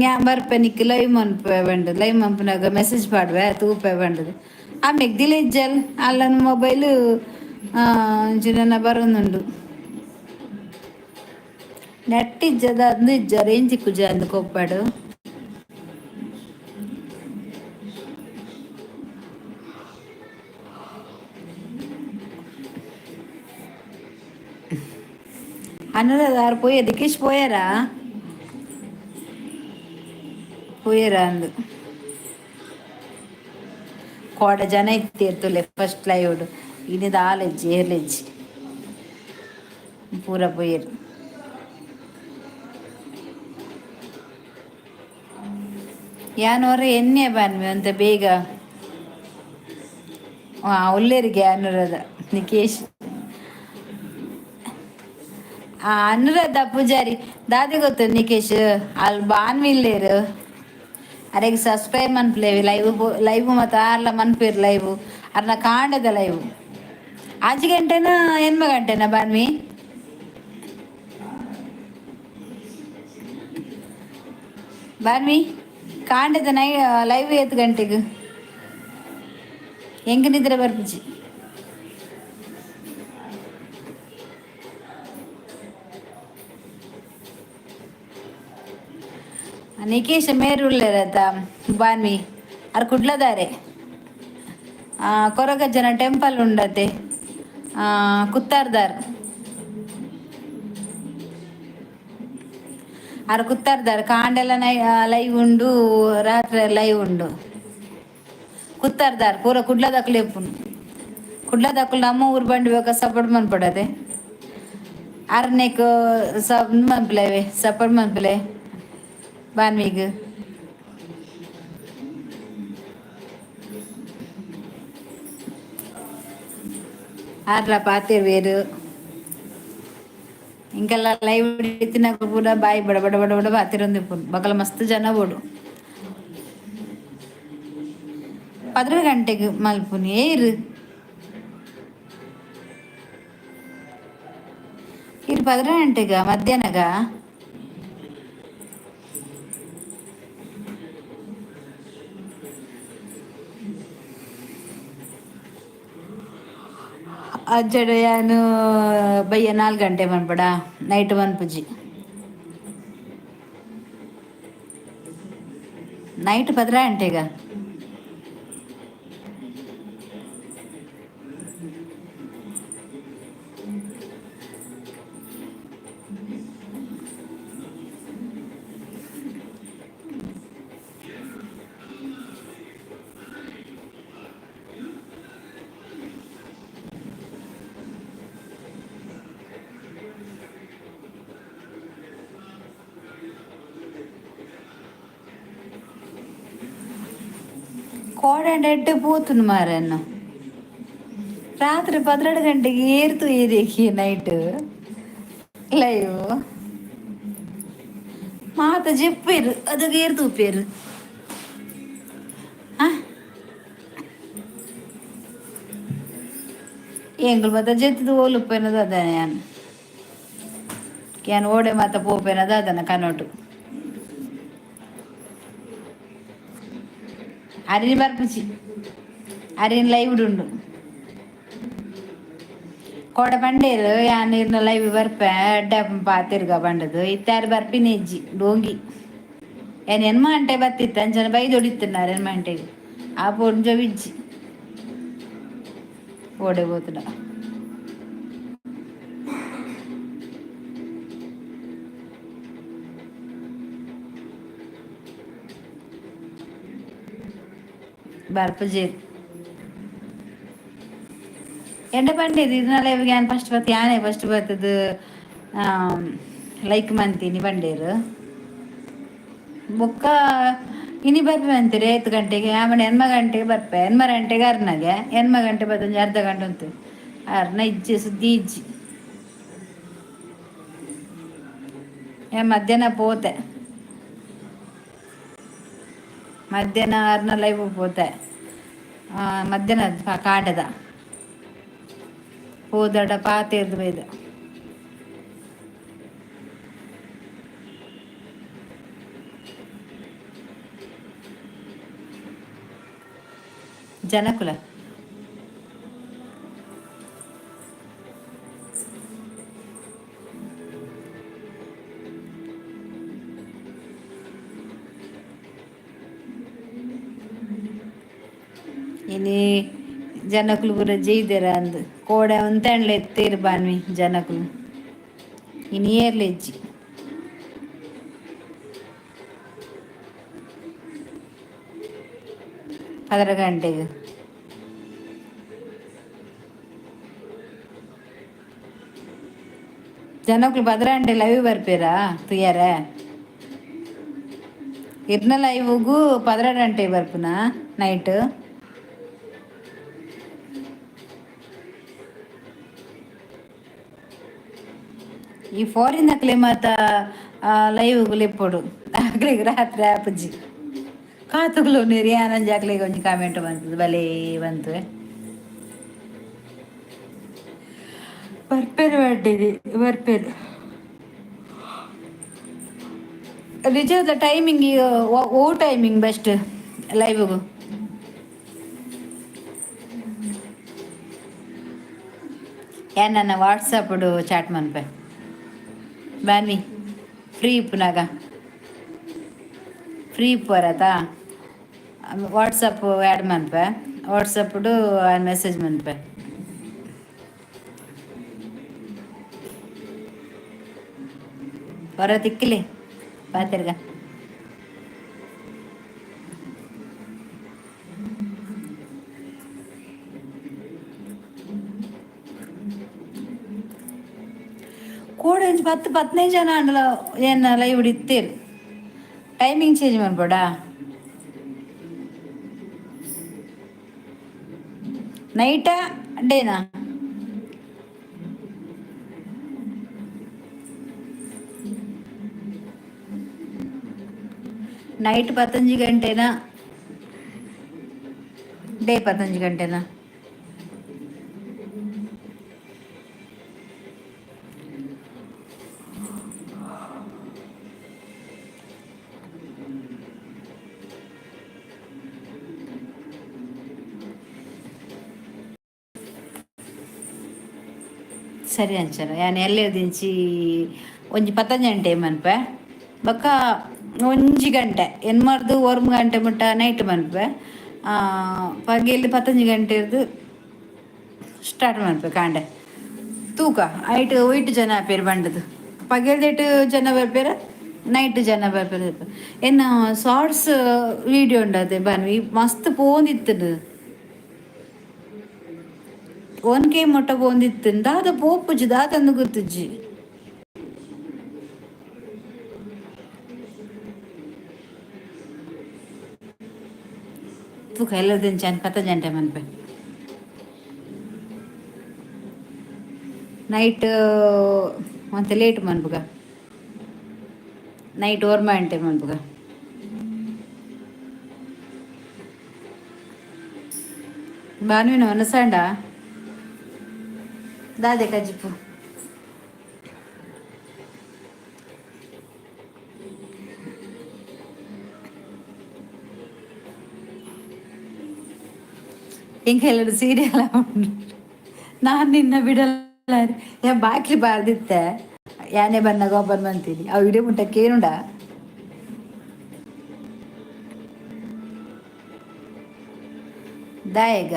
ಯಾನ್ ಬರ್ಪೆ ನಿಕ್ ಲೈವ್ ಮನ್ಪೆ ಪಂಡದು ಲೈವ್ ಮನ್ಪುನಾಗ ಮೆಸೇಜ್ ಪಾಡ್ವೆ ತೂಪೆ ಪಂಡದು ಆ ಮೆಗ್ದಿಲ ಇಜ್ಜಲ್ ಅಲ್ಲನ ಮೊಬೈಲ್ ಅಂಚಿನ ಬರೊಂದುಂಡು ನೆಟ್ ಇಜ್ಜದ ಅಂದು ಇಜ್ಜ ರೇಂಜ್ ತಿಕ್ಕುಜ ಅಂದು ಕೊಪ್ಪಡು. ಅನುರಾಧ ಆರ್ ಪೋಯೆ ದಿಕೇಶ್ ಪೋಯರಾ ಪೋಯರಾ ಅಂದು ಕೋಡ ಜನ ಇತ್ತೇರ್ತುಲೆ ಫಸ್ಟ್ ಲೈವ್ಡ್ ಇನಿ ದಾಲ ಇಜ್ಜಿ ಏರ್ಲೆಜ್ಜಿ ಪೂರ ಪೋಯೆರ್. ಯಾನ್ ಒರ ಎಣ್ಣೆ ಬನ್ವೆ ಅಂತ ಬೇಗ ಉಲ್ಲೇರಿಗೆ ಅನುರಾಧ ನಿಕೇಶ್ ಅನುರಾಧ ಪೂಜಾರಿ ದಾದೆ ಗೊತ್ತು ನಿಕೇಶ್ ಅಲ್ಲಿ ಬಾನ್ವಿಲ್ಲೇರು ಅರೆಗ್ ಸಬ್ಸ್ಕ್ರೈಬ್ ಮನ್ಪುಲೇವಿ ಲೈವ್ ಲೈವ್ ಮತ್ತು ಆರ್ಲ ಮನ್ಪೇರು ಲೈವ್ ಅರ್ನ ಕಾಂಡದ ಲೈವ್ ಆಜಿ ಗಂಟೆನಾ ಎನ್ಮ ಗಂಟೆನಾ ಬಾನ್ವಿ? ಬಾನ್ವಿ ಕಾಂಡದ ನೈ ಲೈವ್ ಏತ್ ಗಂಟೆಗೆ? ಎಂಕ್ ನಿದ್ರೆ ಬರ್ಪುಜಿ. ನಿಕೇಶ ಮೇರುಲ್ಲೇರತ ಬಾನ್ವಿ ಅರ್ ಕುಡ್ಲದಾರೆ. ಕೊರಗಜ್ಜನ ಟೆಂಪಲ್ ಉಂಡತೆ ಕುತ್ತಾರ್ದಾರ್. ಅರ್ ಕುತ್ತಾರ್ದಾರ್ ಕಾಂಡೆಲ ನೈ ಲೈವ್ ಉಂಡು, ರಾತ್ರೆ ಲೈವ್ ಉಂಡು. ಕುತ್ತಾರ್ದಾರ್ ಪೂರ ಕುಡ್ಲದಕ್ಲು ಎಪ್ಪುನು. ಕುಡ್ಲದಕ್ಲು ನಮ್ಮ ಊರು ಬಂಡಿ ಬೇಕಾ ಸಪೋರ್ಟ್ ಮನ್ಪಡದೆ. ಅರ್ನೆಕ್ ಸಬ್ ಮನ್ಪುಲೆವೆ, ಸಪೋರ್ಟ್ ಮನ್ಪುಲೆ ಬಾನ್ವಿಗ್. ಆರ್ಲ ಪಾತೆರ್ವೇರು. ಇಂಕೆಲ್ಲ ಲೈವ್ ಇತ್ತಿನಕುಲು ಪೂರ ಬಾಯಿ ಬಡ ಬಡ ಬಡ ಬಡ ಪಾತೆರೊಂದಿಪ್ಪುನು. ಬಕಲ ಮಸ್ತ್ ಜನ ಬೋಡು. 11 ಗಂಟೆಗೆ ಮಲ್ಪುನಿ ಏರು ಇರು 11 ಗಂಟೆಗ ಮಧ್ಯಾಹ್ನಗ? ಅಜ್ಜಡ ಯಾನು ಬಯ್ಯ 4 ಗಂಟೆ ಮನ್ಪಡ, ನೈಟ್ ಮನ್ಪುಜಿ. ನೈಟ್ 11 ಗಂಟೆಗ. ಕೋಡಂಡ ಎಡ್ಡೆ ಪೋತುಂಡು ಮಾರನ್ನ. ರಾತ್ರಿ 12 ಗಂಟೆಗೆ ಏರ್ತು ಏರಿಯಕ್ಕೆ ನೈಟ್ ಲೈವ್ ಮಾತ ಜೆಪ್ಪೇರು ಅದಕ್ಕೆ ಏರ್ತು ಉಪ್ಪೇರು. ಎಂಗುಲು ಮಾತ ಜೆತ್ತದು ಓಲುಪ್ಪೇನದು ಅದಾನೆ ಯಾನ್ ಯಾನ್ ಓಡೆ ಮಾತ ಪೋಪೇನದು ಅದನ್ನ ಕನೋಟು. ಅರಿನಿ ಬರ್ಪುಜಿ, ಅರಿನ್ ಲೈವ್ ಉಂಡು. ಕೋಡ ಪಂಡೇರು ಯಾನ್ ಇರ್ನ ಲೈವ್ ಬರ್ಪೆ ಅಡ್ಡ ಪಾತಿರ್ಗ ಪಂಡದು. ಇತ್ತಾರು ಬರ್ಪಿನ ಇಜ್ಜಿ ಡೋಂಗಿ. ಏನ್ ಎನ್ಮ ಗಂಟೆ ಬತ್ತಿತ್ತು ಅಂಚನ ಬೈದೊಡಿತ್ತಿನಾರ್ ಎನ್ಮ ಗಂಟೆಗೆ. ಆ ಪೊಂಜೊವು ಇಜ್ಜಿ, ಓಡೆ ಪೋತುಂಡ. ಬರ್ಪುಜೆರ್. ಎಡ್ಡೆ ಪಂಡೇರು ಇರ್ನ ಲೈವ್ಗೆ ಯಾನ್ ಫಸ್ಟ್ ಬತ್ತಿ, ಯಾನೇ ಫಸ್ಟ್ ಬತ್ತದು ಲೈಕ್ ಮಂತೀನಿ ಪಂಡೇರು. ಬೊಕ್ಕ ಇನಿ ಬರ್ಪೆ ಅಂತೀರಿ ಐದು ಗಂಟೆಗೆ, ಆಮೇಲೆ ಎನ್ಮ ಗಂಟೆಗೆ ಬರ್ಪೆ. ಎನ್ಮ ಗಂಟೆಗೆ ಅರ್ನಾಗೆ ಎನ್ಮ ಗಂಟೆ ಬತ್ತೊಂಜಿ ಅರ್ಧ ಗಂಟೆ ಉಂಟು. ಅರ್ನ ಇಜ್ಜಿ ಸುದ್ದಿ ಇಜ್ಜಿ. ಏ ಮಧ್ಯಾಹ್ನ ಪೋತೆ, ಮಧ್ಯಾಹ್ನ ಅರ್ನ ಲೈವ್ ಪೋತೆ. ಮಧ್ಯಾಹ್ನ ಕಾಟದ ಪೋದಡ ಪಾತೆರ್ದು ಬೈದ. ಜನಕುಲ ಇನಿ ಜನಕುಲು ಪೂರ ಜೈದೆರ ಅಂದ್ ಕೋಡೆ ಉಂತಂಡ್ಲೆ ಎತ್ತೇರು ಬಾನ್ವಿ ಜನಕುಲು. ಇನಿ ಏರ್ಲ ಇಜ್ಜಿ. 11 ಗಂಟೆಗೆ. ಜನಕುಲು 11 ಗಂಟೆ ಲೈವ್ ಬರ್ಪೇರಾ ತೂಯರೆ? ಇರ್ನ ಲೈವ್ಗೂ 12 ಗಂಟೆಗೆ ಬರ್ಪುನಾ ನೈಟ್? ಈ ಫಾರಿನ್ ಅಕ್ಲೆ ಮಾತ ಲೈವ್ ಲೆಪ್ಪೊಡು, ಅಕ್ಲೆಗ್ ರಾತ್ರಿ ಆಪುಜಿ. ಕಾತುಗುಲು ನೀರು ಯಾನೊಂಜಿ ಅಕ್ಲೆಗ್ ಒಂಜಿ ಕಾಮೆಂಟ್ ಬಂತದ ಬಲೇ ಬಂತು. ಬರ್ಪೇರು ಪಂಡಿನಿ ಬರ್ಪೇರು. ನಿಜದ ಟೈಮಿಂಗ್ ಓ ಟೈಮಿಂಗ್ ಬೆಸ್ಟ್ ಲೈವ್ಗು? ನನ್ನ ವಾಟ್ಸಪ್ ಚಾಟ್ ಮನ್ಪೆ ಬನ್ನಿ. ಫ್ರೀ ಇಪ್ಪುನಾಗ, ಫ್ರೀ ಇಪ್ಪುವರತಾ? ವಾಟ್ಸಪ್ ಆ್ಯಡ್ ಮನ್ಪೆ, ವಾಟ್ಸಪ್ಡು ಮೆಸೇಜ್ ಮನ್ಪೆ. ಬರೋ ತಿಕ್ಕಲಿ ಪಾತೆರ್ಗ. ಕೋಡೆ ಒಂಜಿ 10 15 ಜನ ಆಂಡಲ ಏನ ಲೈವ್ ಇತ್ತೇರು. ಟೈಮಿಂಗ್ ಚೇಂಜ್ ಮನ್ಪೊಡಾ? ನೈಟಾ ಡೇನಾ? ನೈಟ್ ಪತ್ತೊಂಜಿ ಗಂಟೆನಾ, ಡೇ ಪತ್ತೊಂಜಿ ಗಂಟೆನಾ? ಸರಿ ಅಂಚನ ಯಾನ್ ಎಲ್ಲೆದಿಂಚಿ ಒಂಜಿ ಪತ್ತೊಂಜಿ ಗಂಟೆ ಮನ್ಪೆ, ಬೊಕ್ಕ ಒಂಜಿ ಗಂಟೆ ಎನ್ಮರ್ದು ಒರ್ಂಬ ಗಂಟೆ ಮುಟ್ಟ ನೈಟ್ ಮನ್ಪೆ. ಪಗೆಲ್ ಪತ್ತೊಂಜಿ ಗಂಟೆರ್ದು ಸ್ಟಾರ್ಟ್ ಮನ್ಪೆ ಕಾಂಡೆ. ತೂಕ ಐಟ್ ಒಯ್ಟ್ ಜನ ಆಪೇರು ಬಂಡದು. ಪಗೆಲ್ದೆಟ್ ಜನ ಬರ್ಪೇರ, ನೈಟ್ ಜನ ಬರ್ಪೇರು. ಎನ್ನ ಶಾರ್ಟ್ಸ್ ವೀಡಿಯೋ ಉಂಡತೆ ಬನ್ವಿ, ಮಸ್ತ್ ಪೋಂದಿತ್ತುಂಡು. 1K ಮುಟ್ಟ ಪೋಂದಿತ್ತು. ದಾದ ಪೋಪುಜಿ, ದಾದಂದು ಗೊತ್ತುಜ್ಜಿ. ತೂಕ ಎಲ್ಲದಿಂಚ ಪತ್ತ ಜಂಟೆ ಮನ್ಪೆ. ನೈಟ್ ಒಂತೆ ಲೇಟ್ ಮನ್ಪುಗ, ನೈಟ್ ಒರ್ಂಬ ಗಂಟೆ ಮನ್ಪುಗ. ಬಾನುವಿನ ಒನಸಾಂಡ ದಾದೆ ಕಜಿಪು? ಎಂಕೆಲ್ಲಡು ಸೀರಿಯಲ್ ನಾನು ನಿನ್ನ ಬಿಡಲ್ಲ. ಯಾ ಬಾಕ್ಲಿ ಬಾರ್ದಿತ್ತೆ, ಯಾನೇ ಬನ್ನಾಗ ಓಪನ್ ಬಂತೀನಿ. ಅವು ಇಡೀ ಮುಟ್ಟಕ್ಕೆ ಏನುಂಡ. ದಾಯೆಗ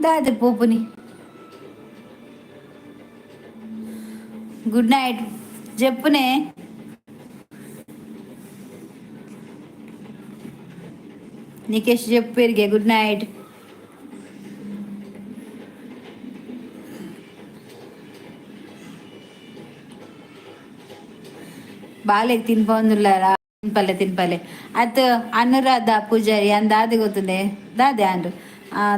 ದಾದೆ ಪೋಪುನಿ? ಗುಡ್ ನೈಟ್ ಜಪ್ಪುನೆ. ನಿಕೇಶ್ ಜಪ್ಪೇರಿಗೆ ಗುಡ್ ನೈಟ್. ಬಾಲೆಗ್ ತಿನ್ಪೊಂದುಲ್ಲಾರ? ತಿನ್ಪಲ್ಲೆ ತಿನ್ಪಲ್ಲೆ. ಅತ್ ಅನುರಾಧ ಪೂಜಾರಿ ಅಂದ್ ದಾದೆ ಗೊತ್ತುಂಡೆ? ದಾದೆ ಅಂಡು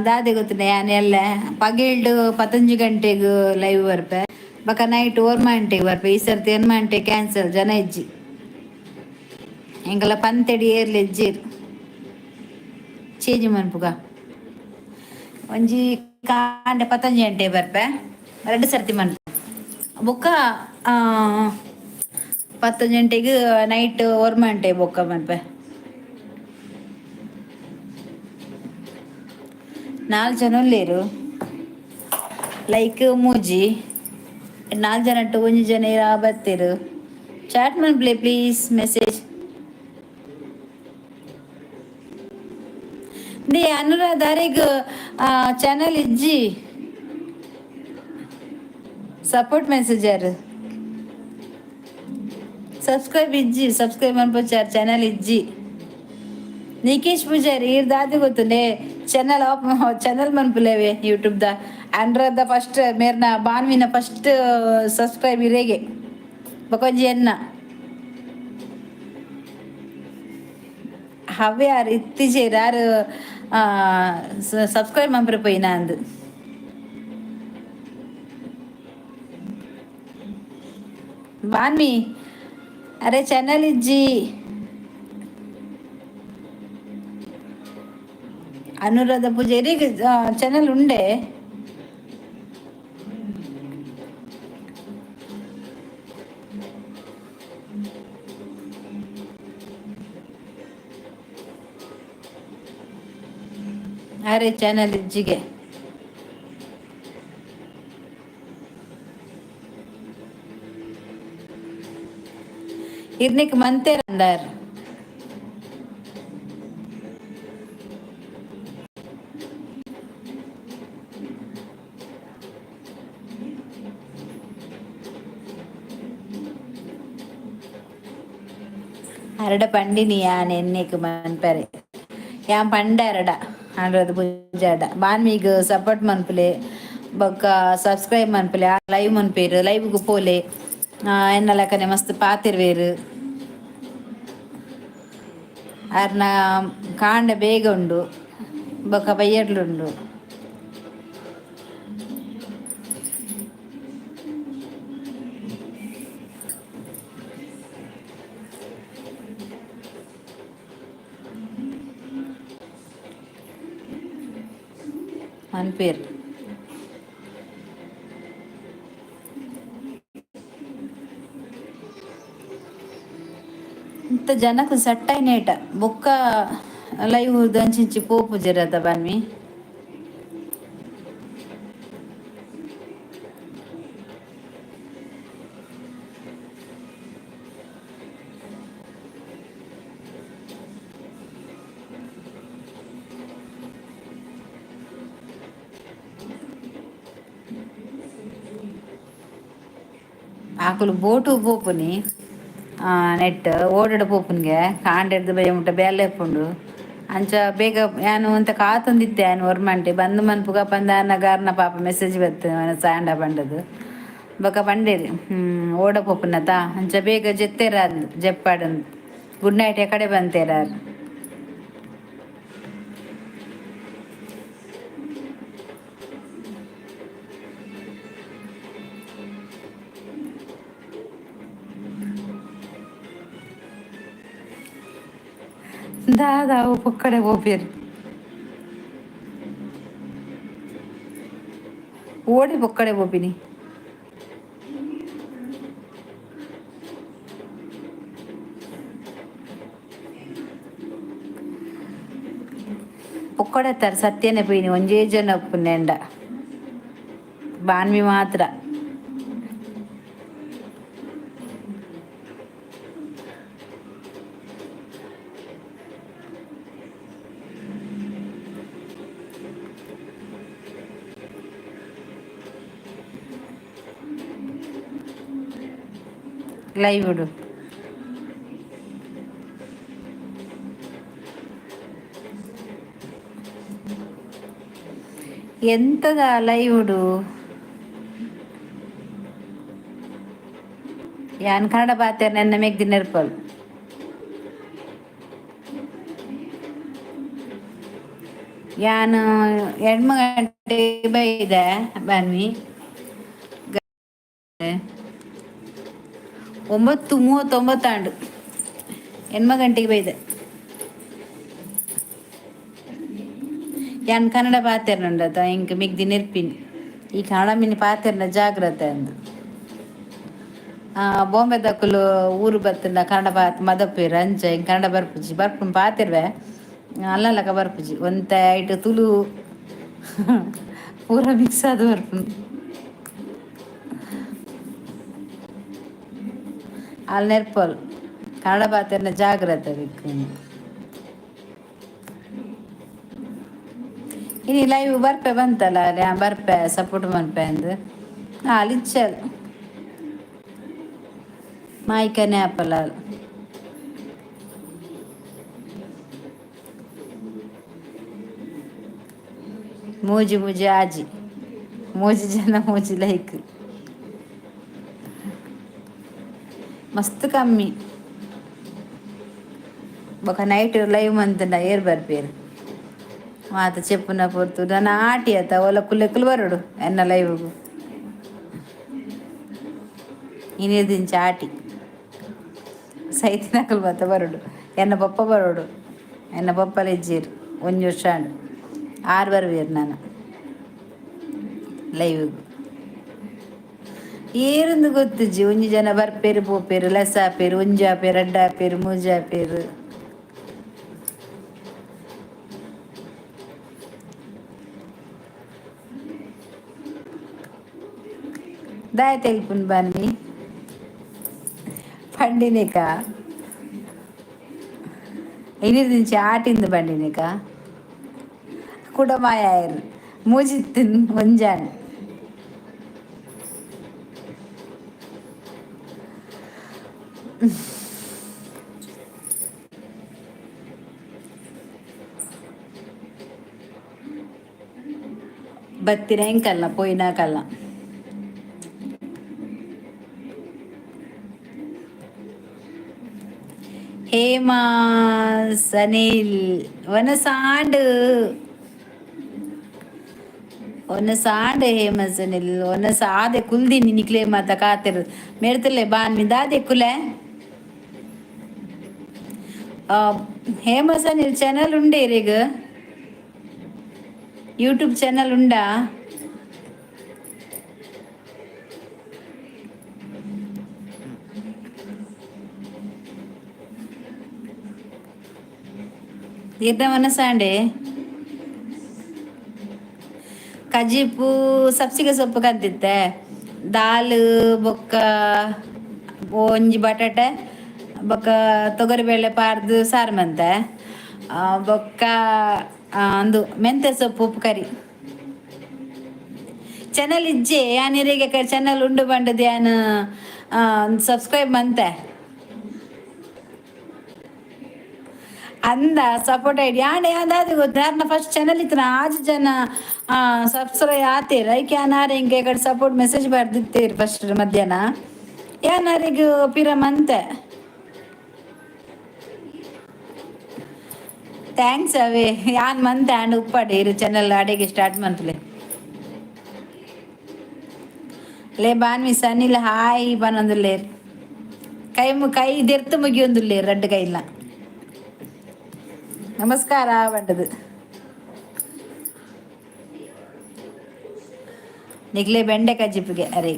ದಾದೆ ಗೊತ್ತುಂಡೆ? ಯಾನ್ ಎಲ್ಲೆ ಪಗೆಲ್ಡ್ ಪತ್ತೊಂಜಿ ಗಂಟೆಗ್ ಲೈವ್ ಬರ್ಪೆ, ಬೊಕ ನೈಟ್ ಒರ್ಂಬ ಗಂಟೆಗ್ ಬರ್ಪೆ. ಈ ಸರ್ತಿ ಎನ್ಮ ಗಂಟೆ ಕ್ಯಾನ್ಸಲ್, ಜನ ಇಜ್ಜಿ. ಎಂಕಲ ಪಂತೆಡ್ ಏರ್ಲ ಇಜ್ಜೆರ್. ಚೇಂಜ್ ಮನ್ಪುಗ. ಒಂಜಿ ಕಾಂಡೆ ಪತ್ತೊಂಜಿ ಗಂಟೆ ಬರ್ಪೆ, ರಡ್ಡ್ ಸರ್ತಿ ಮನ್ಪು. ಬೊಕ್ಕ ಪತ್ತೊಂಜಿ ಗಂಟೆಗ್ ನೈಟ್ ಒರ್ಂಬ ಗಂಟೆ ಬೊಕ್ಕ ಮನ್ಪೆ. ನಾಲ್ ಜನ ಉಲ್ಲೆರ್. ಲೈಕ್ ಮೂಜಿ, ನಾಲ್ ಜನ ಒಂಜಿ ಜನ ಬತ್ತೆರ್. ಚಾಟ್ ಮನ್ಪುಲೆ ಪ್ಲೀಸ್ ಮೆಸೇಜ್. ದಿ ಅನುರಾಧ ಅರೆಗ್ ಚಾನಲ್ ಇಜ್ಜಿ. ಸಪೋರ್ಟ್ ಮೆಸೇಜರ್ ಸಬ್ಸ್ಕ್ರೈಬ್ ಇಜ್ಜಿ. ಸಬ್ಸ್ಕ್ರೈಬ್ ಮನ್ಪೊಚಾರ್, ಚಾನಲ್ ಇಜ್ಜಿ. ನಿಕೇಶ್ ಪೂಜಾರಿ ಈರ್ ದಾದೆ ಗೊತ್ತುಂಡೆ? ಚಾನಲ್ ಆಫ್ ಚಾನಲ್ ಮನ್ಪುಲೇವೆ ಯೂಟ್ಯೂಬ್ the. Anuradha first ಮೇರ್ನ ಬಾನ್ವಿನ ಫಸ್ಟ್ ಸಬ್ಸ್ಕ್ರೈಬ್ ಇರೇಗೆ, ಬೊಕೊಂಜಿ ಎನ್ನ ಹವ್ಯಾರ್ ಇತ್ತೀಚೆರ್ ಯಾರು ಸಬ್ಸ್ಕ್ರೈಬ್ ಮನ್ಪರೆ ಪೋಯಿನ ಅಂದ್. ಬಾನ್ವಿ ಅರೆ ಚಾನಲ್ ಇಜ್ಜಿ. ಅನುರಾಧ ಪೂಜಾರಿ ಚಾನಲ್ ಉಂಡೆ. ಅರೆ ಚಾನಲ್ ಇಜ್ಜಿಗೆ. ಇರ್ನಿಕ್ ಮಂತೇರ್ ಅಂದಾರ್. ಅರಡ ಪಂಡಿನಿ ಯಾನ್ ಎನ್ನೆಕ್ ಮನ್ಪರೆ ಯಾನ್ ಪಂಡ ಅರಡ ಅಂಡ್ರದ್ ಪೂಜಾಡ ಬಾನ್ಮಿಗ್ ಸಪೋರ್ಟ್ ಮನ್ಪುಲೆ ಬೊಕ್ಕ ಸಬ್ಸ್ಕ್ರೈಬ್ ಮನ್ಪುಲೆ ಆ ಲೈವ್ ಮನ್ಪೇರು ಲೈವ್ಗ್ ಪೋಲೆ ಎನ್ನ ಲೆಕ್ಕನೆ ಮಸ್ತ್ ಪಾತಿರ್ವೇರು. ಅರ್ನ ಕಾಂಡ ಬೇಗ ಉಂಡು ಬೊಕ್ಕ ಬಯ್ಯಡ್ಲುಂಡು. ಮನ್ಪೇರು ಇಂತ ಜನಕ್ ಸಟ್ಟಾಯಿನೇಟ ಬೊಕ್ಕ ಲೈವ್ ಅಂಚಿಂಚಿ ಪೋಪುಜೆರ್ ಬನ್ನಿ. ಆಕುಲು ಬೋಟು ಪೋಪುನಿ ನೆಟ್ ಓಡಾಡ ಪೋಪುನಿಗೆ ಕಾಂಡೆಡ್ದು ಬಯ್ಯ ಮುಟ್ಟ ಬೇಲೆ ಉಪ್ಪುಂಡು. ಅಂಚ ಬೇಗ ಯಾನ್ ಒಂತೆ ಕಾತೊಂದಿತ್ತೆ ಯಾನ್ ಒರ್ಮಂಟೆ ಬಂದ್ ಮನ್ಪುಗ ಪಂದ ಗಾರ್ನ ಪಾಪ ಮೆಸೇಜ್ ಬತ್ತು ಸಾಂಡ ಪಂಡದು ಬೊಕ ಪಂಡೇರಿ ಓಡ ಪೋಪುನತ ಅಂಚ ಬೇಗ ಜೆತ್ತೇರ ಜೆಪ್ಪಾಡಂದು ಗುಡ್ ನೈಟ್ ಎಕಡೆ ಬಂತೇರಾರ್. ದಾದ ಅವು ಪೊಕ್ಕಡೆ ಪೋಪೆರ್ ಓಡಿ ಪೊಕ್ಕಡೆ ಪೋಪಿನಿ. ಪೊಕ್ಕಡೆ ತರ ಸತ್ಯನೆ ಪೋಯಿನಿ ಒಂಜೇ ಜನ ಉಪ್ಪುನೆಂಡ ಬಾನ್ಮಿ ಮಾತ್ರ. ಲೈವ್ ಇಡು. ಎಂತದ ಲೈವ್ ಯಾನ್ ಕನ್ನಡ ಪಾತೆರ್ ನೆನ್ನ ಮೆಗ್ದಿ ನೆರ್ಪಲ್. ಯಾನ್ ಎಣ್ಮ ಗಂಟೆ ಬೈದೆ ಬನ್ನಿ 9:39 ಆಂಡು ಎಣ್ಮ ಗಂಟೆಗೆ ಬೈದೆ. ಯಾನ್ ಕನ್ನಡ ಪಾತೆರ್ನುಂಡತ ಇಂಕ್ ಮಿಗ್ದಿ ನೆರ್ಪಿನಿ ಈ ಕನ್ನಡ ಮಿನಿ ಪಾತೆರ್ನ ಜಾಗ್ರತೆ ಅಂದು. ಬಾಂಬೆದಕುಲು ಊರು ಬತ್ತಂಡ ಕನ್ನಡ ಪಾತ್ ಮದಪ್ಪೇರು ಅಂಚ ಇಂಕ್ ಕನ್ನಡ ಬರ್ಪುಜಿ ಬರ್ಪುನ್ ಪಾತೆರ್ವೆ ಅಲ್ಲಲ್ಲಕ ಬರ್ಪುಜಿ ಒಂತೆ ಐಟ್ ತುಳು ಪೂರ ಮಿಕ್ಸ್ ಆದ್ ಬರ್ಪುಂಡು. ಅಲ್ಲಿ ನೆರ್ಪಲ್ ಕನ್ನಡ ಪಾತೆರ್ನ ಜಾಗ್ರತೆ ಬಿಕ್. ಇನಿ ಲೈವ್ ಬರ್ಪೆ ಬಂತಲ್ಲ ಬರ್ಪೆ ಸಪೋರ್ಟ್ ಮನ್ಪೆ ಅಂದ್ ಆಲ್ ಇಚ್ಚಲ್ ಮಾಯ್ಕನೆ ಆಪಲ್ ಆಲ್. ಮೂಜಿ ಮೂಜಿ ಆಜಿ ಮೂಜಿ ಜನ ಮೂಜಿ ಲೈಕ್ ಮಸ್ತ್ ಕಮ್ಮಿ. ಬೊಕ ನೈಟ್ ಲೈವ್ ಮಂತುಂಡ ಏರ್ ಬರ್ಪೇರು ಮಾತ ಚೆಪ್ಪುನ ಪೊರ್ತು ನನ ಆಟಿ ಅತ್ತ ಓಲ ಕುಲ್ಲೆಕ್ಕುಲು ಬರಡು ಎನ್ನ ಲೈವ್ಗು ಇನಿದಿಂಚ ಆಟಿ ಸೈತಿನಕುಲು ಮಾತ ಬರಡು ಎನ್ನ ಪಪ್ಪ ಬರೋಡು ಎನ್ನ ಪಪ್ಪಲ ಇಜ್ಜೀರ್ ಒಂಜಿ ವರ್ಷ ಆಂಡ್ ಆರು ಬರ್ವೇರು ನಾನು ಲೈವ್ಗು. ಏರುಂದು ಗೊತ್ತುಜ್ಜಿ ಒಂಜಿ ಜನ ಬರ್ಪೇರು ಪೋಪೇರು ಲೆಸ್ ಆಪೇರು ಒಂಜಿ ಆಪೇರು ರಡ್ಡ್ ಆಪೇರು ಮೂಜಿ ಆಪೇರು. ದಾಯ ತೆಲ್ಪುನ್ ಬನ್ನಿ ಪಂಡಿನಿಕ ಇನಿದಿಂಚಿ ಆಟಿಂದು ಬಂಡಿನಿಕ ಕುಡಮಾಯ ಮೂಜಿತ್ತಿನ್ ಒಂಜಾನ್. ಬತ್ತಿನ ಎಂಕಲ್ನ ಪೋಯಿನಾಕಲ್ನ. ಹೇಮಾ ಸನಿಲ್ ವನಸಾಂಡ್ ಒನಸಾಂಡ್ ಹೇಮ ಸನಿಲ್ ಒನಸಾದೆ ಕುಲ್ದಿನಿ ನಿಕ್ಲೆ ಮಾತ ಕಾತಿರ್ ಮೇರ್ತಲೆ ಬಾನ್ಮಿ ದಾದೆ ಕುಲೆ. ಹೇಮ ಸನಿಲ್ ಚಾನಲ್ ಉಂಡೆ ಇರೆಗ್? ಯೂಟ್ಯೂಬ್ ಚಾನಲ್ ಉಂಡಾ? ಈರ್ನ ವನಸಾಂಡೆ? ಕಜಿಪು ಸಬ್ಸಿಗೆ ಸೊಪ್ಪು ಕಂತಿತ್ತೆ, ದಾಲ್ ಬೊಕ್ಕ ಒಂಜಿ ಬಟಾಟೆ ಬೊಕ್ಕ ತೊಗರಿಬೇಳೆ ಪಾರ್ದು ಸಾರು ಮಂತೆ, ಬೊಕ್ಕ ಅಂದು ಮೆಂತೆ ಸೊಪ್ಪು ಉಪ್ಪು ಕರಿ. ಚಾನಲ್ ಇಜ್ಜೆ ಯಾನ್ ಇರೆಗೆ ಚಾನಲ್ ಉಂಡು ಬಂಡದ್ ಯಾನ್ ಸಬ್ಸ್ಕ್ರೈಬ್ ಮಂತೆ. ಅಂದ ಸಪೋರ್ಟ್ ಐಡಿ ಆಂಡ ಯಾನ್ ಗೊತ್ತ ಯಾರನ್ನ ಫಸ್ಟ್ ಚಾನಲ್ ಇತ್ತು ಆಜ್ ಜನ ಸಬ್ಸ್ಕ್ರೈಬ್ ಆತೇರ್. ಐಕ್ ಯಾನ್ ಹಿಂಗೆ ಕಡೆ ಸಪೋರ್ಟ್ ಮೆಸೇಜ್ ಬರ್ದಿತ್ತೇರ್ ಫಸ್ಟ್ ಮಧ್ಯಾಹ್ನ. ಯಾನ್ ಪಿರ ಮಂತೆ. Thanks ಅವೇ ಯಾನ್ ಮಂತೆ ಆಂಡ್ ಉಪ್ಪಾಡಿ ಇರು ಚಾನಲ್ ಅಡೆಗೆ ಸ್ಟಾರ್ಟ್ ಮಂತ್ಲೆ. ಲೇ ಬಾನ್ವಿ ಸನಿಲ್ ಹಾಯ್ ಬನ್ನೊಂದುಲ್ಲೇರ್. ಕೈ ಕೈ ದೆರ್ತು ಮುಗಿಯೊಂದುಲ್ಲೇರ್ ರಡ್ಡ್ ಕೈಲ. ನಮಸ್ಕಾರ ಪಂಡದು. ನಿಕ್ಲೆ ಬೆಂಡೆ ಕಜ್ಜಿಪ್ಪಿಗೆ ಅರೆ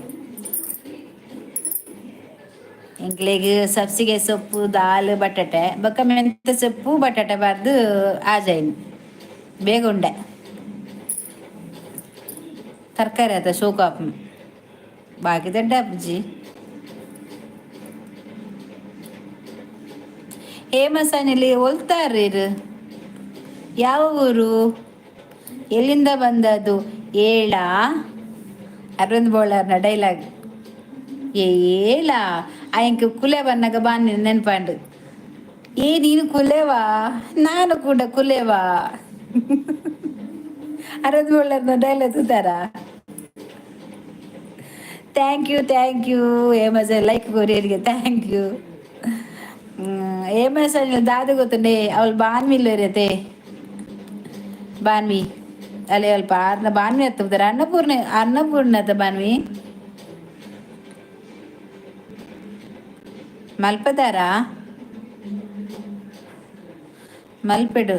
ಎಂಕ್ಲೆಗ್ ಸಬ್ಸಿಗೆ ಸೊಪ್ಪು ದಾಲ್ ಬಟಾಟೆ ಬೊಕ್ಕ ಮೆಂತೆ ಸೊಪ್ಪು ಬಟಾಟೆ ಬಾರ್ದು ಆಜಾಯಿನ್ ಬೇಗ ಉಂಡೆ. ತರಕಾರಿ ಆತ ಶೋಕು ಆಪುಂಡು ಬಾಕಿ ದೊಡ್ಡ ಆಪುಜಿ. ಹೇಮಸನಿಲಿ ಒಲ್ತಾರೀರ್? ಯಾವ ಊರು, ಎಲ್ಲಿಂದ ಬಂದದ್ದು? ಏಳ ಅರವಿಂದ್ ಬೋಳಾರ್ನ ಡೈಲಾಗ್. ಏಳ ಆಯಂಕ್ ಕುಲೆ ಬನ್ನಗ ಬಾನಿ ನೆನ್ಪಾಂಡು. ಏ ನೀನು ಕುಲೆವಾ, ನಾನು ಕೂಡ ಕುಲೆವಾ. ಅರವಿಂದ್ ಬೋಳಾರ್ನ ಡೈಲಾಗ್ ತೂತಾರ? Thank you thank you ಹೇಮಸ like ಕೊರಿಯರಿಗೆ thank you. ಹೇಮಸ ದಾದ ಗೊತ್ತುಂಡೆ ಅವಳು ಬಾನ್ವಿಲ್ಲರತೆ ಬಾನ್ವಿ ಅಲ್ಲೇ ಅಲ್ಪ ಆರ್ನ ಬಾನ್ವಿ ಹತ್ತುತ್ತಾರೆ. ಅನ್ನಪೂರ್ಣ ಅನ್ನಪೂರ್ಣ ಅತ್ತ ಬಾನ್ವಿ ಮಲ್ಪದಾರ ಮಲ್ಪೆಡು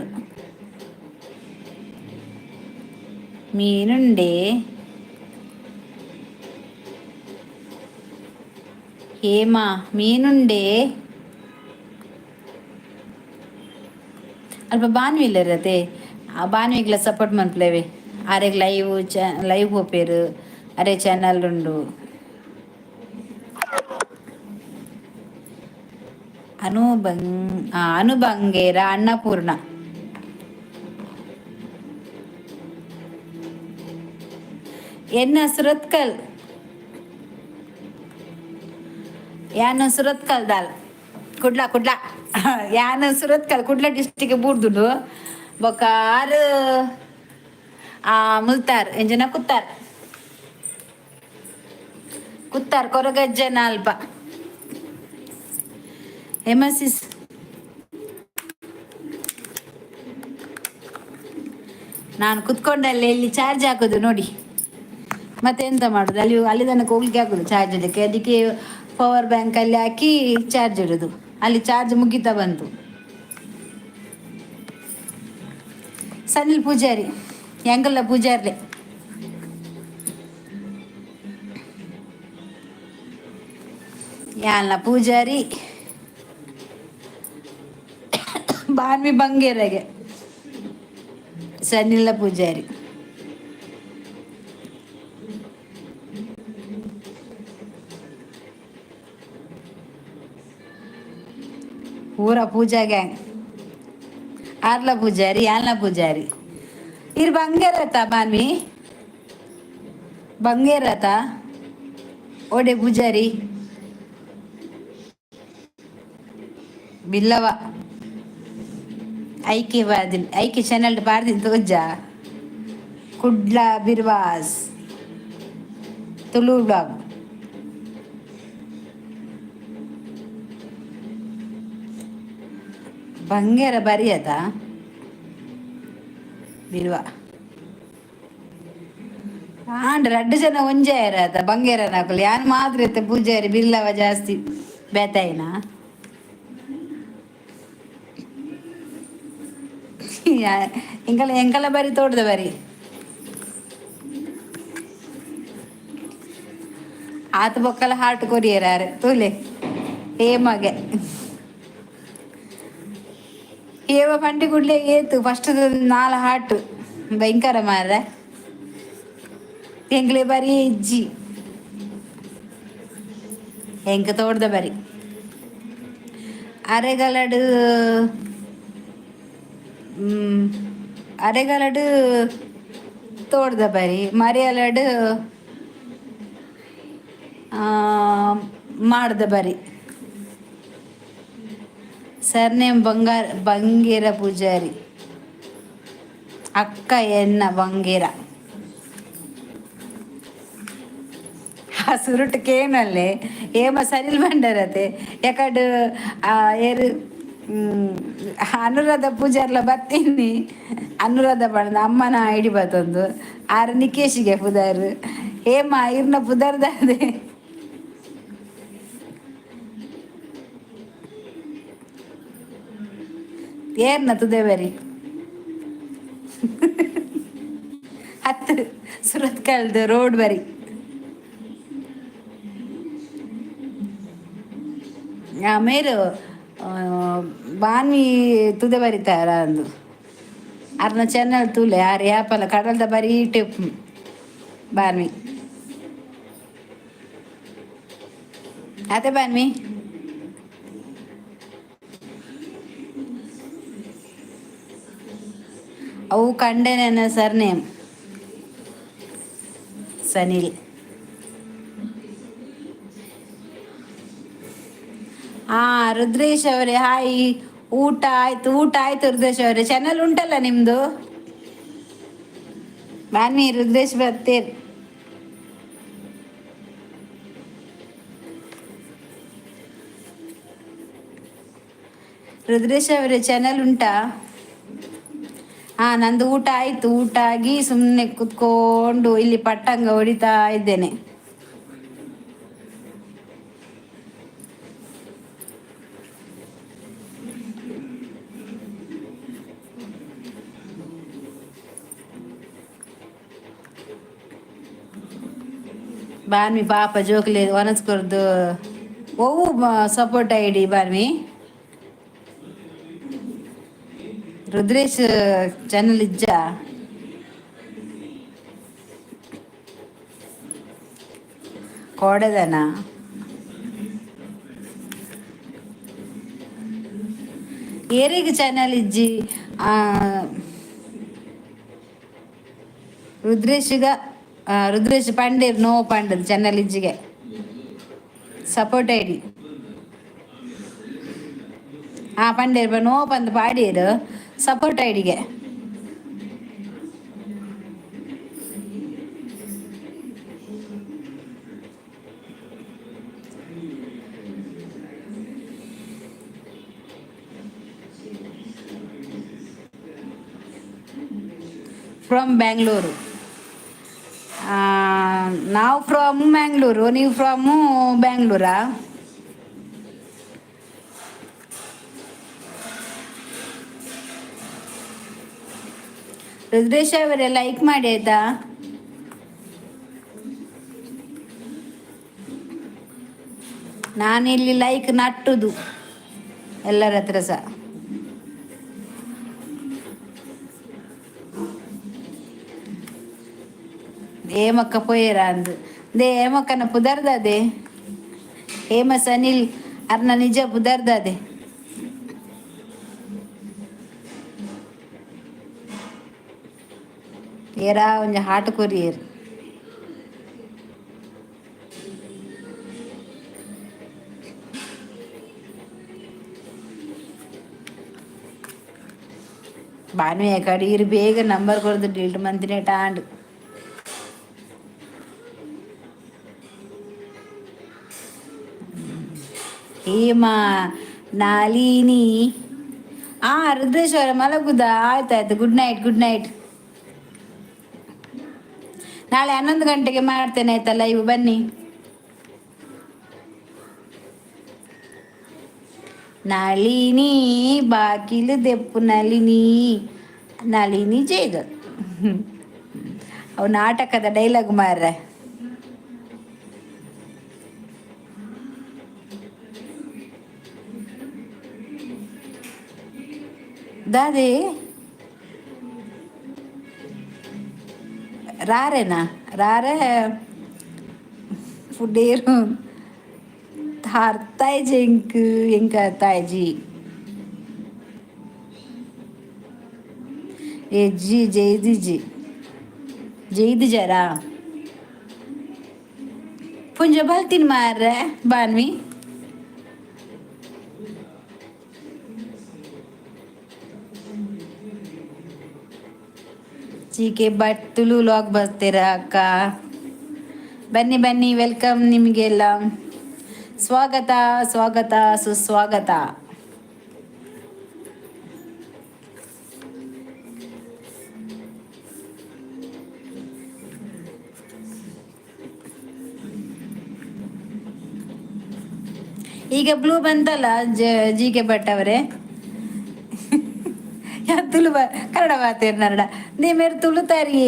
ಮೀನುಂಡೆ ಹೇಮಾ ಮೀನುಂಡೆ ಅಲ್ಪ ಬಾನ್ವಿ ಇಲ್ಲರತೆ. ಆ ಬಾನ್ವಿಗ್ಲ ಸಪೋರ್ಟ್ ಮನ್ಪುಲೆವೆ. ಆರೆಗ್ ಲೈವ್ ಚ ಲೈವ್ ಪೋಪೆರ್ ಅರೆ ಚಾನಲ್ ಉಂಡು. ಅನು ಅನು ಬಂಗೇರ ಅನ್ನಪೂರ್ಣ. ಎನ್ನ ಸುರತ್ಕಲ್ ಯಾನ್ ಸುರತ್ಕಲ್ ದಾಲ್ ಕುಡ್ಲ ಕುಡ್ಲ ಯಾನ್ ಸುರತ್ಕಲ್ ಕುಡ್ಲ ಡಿಸ್ಟಿಕ್ ಬೂರ್ದುಂಡು. ಬೊಕ್ಕ ಆರು ಮುಲ್ತಾರ್ ಎಂಜನ ಕುತ್ತಾರ್ ಕುತ್ತಾರ್ ಕೊರಗಜ್ಜನ ಅಲ್ಪ. ಹೇಮಸಿಸ್ ನಾನು ಕುತ್ಕೊಂಡಲ್ಲಿ ಇಲ್ಲಿ ಚಾರ್ಜ್ ಹಾಕೋದು ನೋಡಿ. ಮತ್ತೆ ಎಂತ ಮಾಡೋದು, ಅಲ್ಲಿ ಅಲ್ಲಿ ತನಕ ಹೋಗ್ಲಿಕ್ಕೆ ಆಗುದು ಚಾರ್ಜ್ ಇಡಕ್ಕೆ. ಅದಕ್ಕೆ ಪವರ್ ಬ್ಯಾಂಕಲ್ಲಿ ಹಾಕಿ ಚಾರ್ಜ್ ಇಡೋದು. ಅಲ್ಲಿ ಚಾರ್ಜ್ ಮುಗಿತಾ ಬಂತು. ಸನಿಲ್ ಪೂಜಾರಿ ಎಂಗಲ್ಲ ಪೂಜಾರ್ಲೆ. ಯಾಲ್ನ ಪೂಜಾರಿ ಬಾನ್ವಿ ಬಂಗೇರಗೆ ಸನಿಲ್ಲ ಪೂಜಾರಿ. ಪೂರ ಪೂಜಾ ಗ್ಯಾಂಗ್. ಆರ್ಲ ಪೂಜಾರಿ, ಯಾನ್ಲ ಪೂಜಾರಿ. ಇರ್ ಬಂಗೇರತ ಬಾನ್ವಿ, ಬಂಗೇರತ ಓಡೆ ಪೂಜಾರಿ ಬಿಲ್ಲವ. ಐಕೆ ಬಾದಿನ್ ಐಕೆ ಚಾನಲ್ ಬಾರ್ದಿನ್ ತೋಜ. ಕುಡ್ಲ ಬಿರ್ವಾಸ್ ತುಳು ಬ್ಲಾಗ್. ಬಂಗೇರ ಬರಿಯದ ಬಿರುವ ಆಂಡ ರಡ್ಡು ಜನ ಒಂಜೆ ಇರತ್ತ ಬಂಗೇರ ನಕುಲು. ಯಾನ್ ಮಾತ್ರ ಇತ್ತೆ ಪೂಜಾರಿ ಬಿಲ್ಲವ ಜಾಸ್ತಿ ಬೇತಾಯಿನ. ಎಂಕಲ ಎಂಕಲ ಬರಿ ತೋಟದ ಬರಿ ಆತ ಬೊಕ್ಕಲ ಹಾರ್ಟ್ ಕೊರಿಯರ್ ತೂಲೆ ಹೇಮಗೆ. ಏವ ಪಂಡಿ ಕೂಡ್ಲೆ ಏತು ಫಸ್ಟ್ ನಾಲ್ ಹಾರ್ಟ್ ಭಯಂಕರ ಮಾರ್ರೆ. ಎಂಕ್ಲೆ ಬರಿ ಇಜ್ಜಿ, ಎಂಕ ತೋಟದ ಬರಿ ಅರೆಗಲಡು ಅರೆಗಲಡು ತೋಟದ ಬರಿ ಮರಿಯಲಡು ಮಾಡ್ದ ಬರಿ. ಸರ್ನೇಮ್ ಬಂಗಾರ ಬಂಗೇರ ಪೂಜಾರಿ. ಅಕ್ಕ ಎನ್ನ ಬಂಗೇರ. ಆ ಸುರುಟು ಕೇನಲ್ಲೇ ಏಮ ಸರಿಲ್ ಬಂಡರತೆ ಯಾಕಡ್ ಏರು ಅನುರಾಧ ಪೂಜಾರ್ಲ ಬತ್ತೀನಿ. ಅನುರಾಧ ಬಣ್ಣ ಅಮ್ಮನ ಐಡಿ ಬತ್ತೊಂದು ಆರು ನಿಕೇಶಿಗೆ ಪುದಾರ್ ಹೇಮ ಇರ್ನ ಪುದರ್ದಾದೆ. ಏರ್ನ ತುದೆ ಬರಿ ಹತ್ತು ಸುರತ್ಕಲ್ದು ರೋಡ್ ಬರಿ. ಮೇರು ಬಾನ್ವಿ ತುದೆ ಬರಿತಾರ ಅಂದು ಅರ್ನ ಚಾನಲ್ ತೂಲೆ. ಆರ್ ಯಾಪಲ ಕಡಲ್ದ ಬರಿ ಟಿಪ್ ಬಾನ್ವಿ ಅದೇ ಬಾನ್ವಿ. ಅವು ಕಂಡೆ ಸರ್ ನೇಮ್ ಸನಿಲ್. ಹಾ ರುದ್ರೇಶ್ ಅವರೇ, ಹಾಯ್. ಊಟ ಆಯ್ತು? ಊಟ ಆಯ್ತು ರುದ್ರೇಶ್ ಅವರೇ. ಚಾನಲ್ ಉಂಟಲ್ಲ ನಿಮ್ದು? ಬನ್ನಿ ರುದ್ರೇಶ್ ಬರ್ತೀರ್. ರುದ್ರೇಶ್ ಅವರೇ, ಚಾನಲ್ ಉಂಟಾ? ಹಾ, ನಂದು ಊಟ ಆಯ್ತು. ಊಟ ಆಗಿ ಸುಮ್ಮನೆ ಕುತ್ಕೊಂಡು ಇಲ್ಲಿ ಪಟ್ಟಂಗ ಹೊಡಿತಾ ಇದ್ದೇನೆ. ಬಾನ್ವಿ ಪಾಪ ಜೋಕ್ಲೆ ಒನಸ್ಕೊರ್ದು. ಒವು ಸಪೋರ್ಟ್ ಐಡಿ ಬಾನ್ವಿ? ರುದ್ರೇಶ್ ಚಾನಲ್ ಇಜ್ಜ? ಕೋಡೆದನ? ಏರಿಗೆ ಚಾನಲ್ ಇಜ್ಜಿ ರುದ್ರೇಶ್ಗ? ರುದ್ರೇಶ್ ಪಂಡೇರ್ ನೋ ಪಂಡದ್ ಚಾನಲ್ ಇಜ್ಜಿಗೆ ಸಪೋರ್ಟ್ ಐಡಿ. ಹಾ ಪಂಡೇರ್ ನೋ ಪಂದ್ ಪಾಡಿಯರು ಸಪೋರ್ಟ್ ಐಡಿಗೆ. ಫ್ರಮ್ ಬ್ಯಾಂಗ್ಳೂರು. ನಾವು ಫ್ರಮ್ ಮ್ಯಾಂಗ್ಳೂರು, ನೀವು ಫ್ರಮ್ಮು ಬ್ಯಾಂಗ್ಳೂರಾ? ರುದ್ರೇಶ್ ಅವರೇ, ಲೈಕ್ ಮಾಡಿ ಆಯ್ತಾ? ನಾನಿಲ್ಲಿ ಲೈಕ್ ನಟ್ಟುದು ಎಲ್ಲರ ಹತ್ರ ಸಹ. ಹೇಮಕ್ಕ ಪೋಯೇರ ಅಂದು they ಹೇಮಕ್ಕನ ಪುದರ್ದಾದೆ. ಹೇಮ ಸನಿಲ್ ಅರ್ನ ನಿಜ ಪುದರ್ದಾದೆ. ಏರಾ ಒಂಜಿ ಹಾಟ್ ಕೊರಿಯರ್. ಬಾನು ಕಡೆ ಇರು ಬೇಗ ನಂಬರ್ ಕೊರದು ಡಿಲೀಟ್ ಮಂತಿನೇ ಟಾಂಡ್. ಹೇಮಾ ನಾಲಿನಿ ಆ ರುದ್ರೇಶ್ವರ ಮಲಗುದಾ? ಆಯ್ತಾಯ್ತು, ಗುಡ್ ನೈಟ್, ಗುಡ್ ನೈಟ್. ನಾಳೆ 11 ಗಂಟೆಗೆ ಮಾಡ್ತೇನೆ ಆಯ್ತಲ್ಲ ಇವು, ಬನ್ನಿ. ನಳಿನಿ ಬಾಕಿಲು ದೆಪ್ಪು ನಳಿನಿ ನಳಿನಿ ಜೇಗಲ್. ಅವು ನಾಟಕದ ಡೈಲಾಗ್ ಮಾರ್ರೆ. ದಾದೆ ರಾರೆನಾ ರಾರೆ ಫುಡೇರು ತಾಯ್ಜಿ ಎಂಕ್ ಎಂಕ ತಾಯ್ಜಿ ಏ ಜಿ ಜೈದಿಜಿ ಜೈದಿಜರಾ ಪುಂಜ ಬಲ್ತಿನ ಮಾರ್ರೆ ಬಾನ್ವಿ. G K Bhat Tulu vlog ಬರ್ತೀರಾ ಅಕ್ಕ? ಬನ್ನಿ ಬನ್ನಿ, welcome, ನಿಮಗೆಲ್ಲ ಸ್ವಾಗತ ಸ್ವಾಗತ ಸುಸ್ವಾಗತ. ಈಗ ಬ್ಲೂ ಬಂತಲ್ಲ ಜಿ ಕೆ ಭಟ್ ಅವರೇ, ತುಳು ಬ ಕನ್ನಡ ಮಾತೇರ್ನಡ ನೀ ಮೇರೆ ತುಳುತಾರಿ.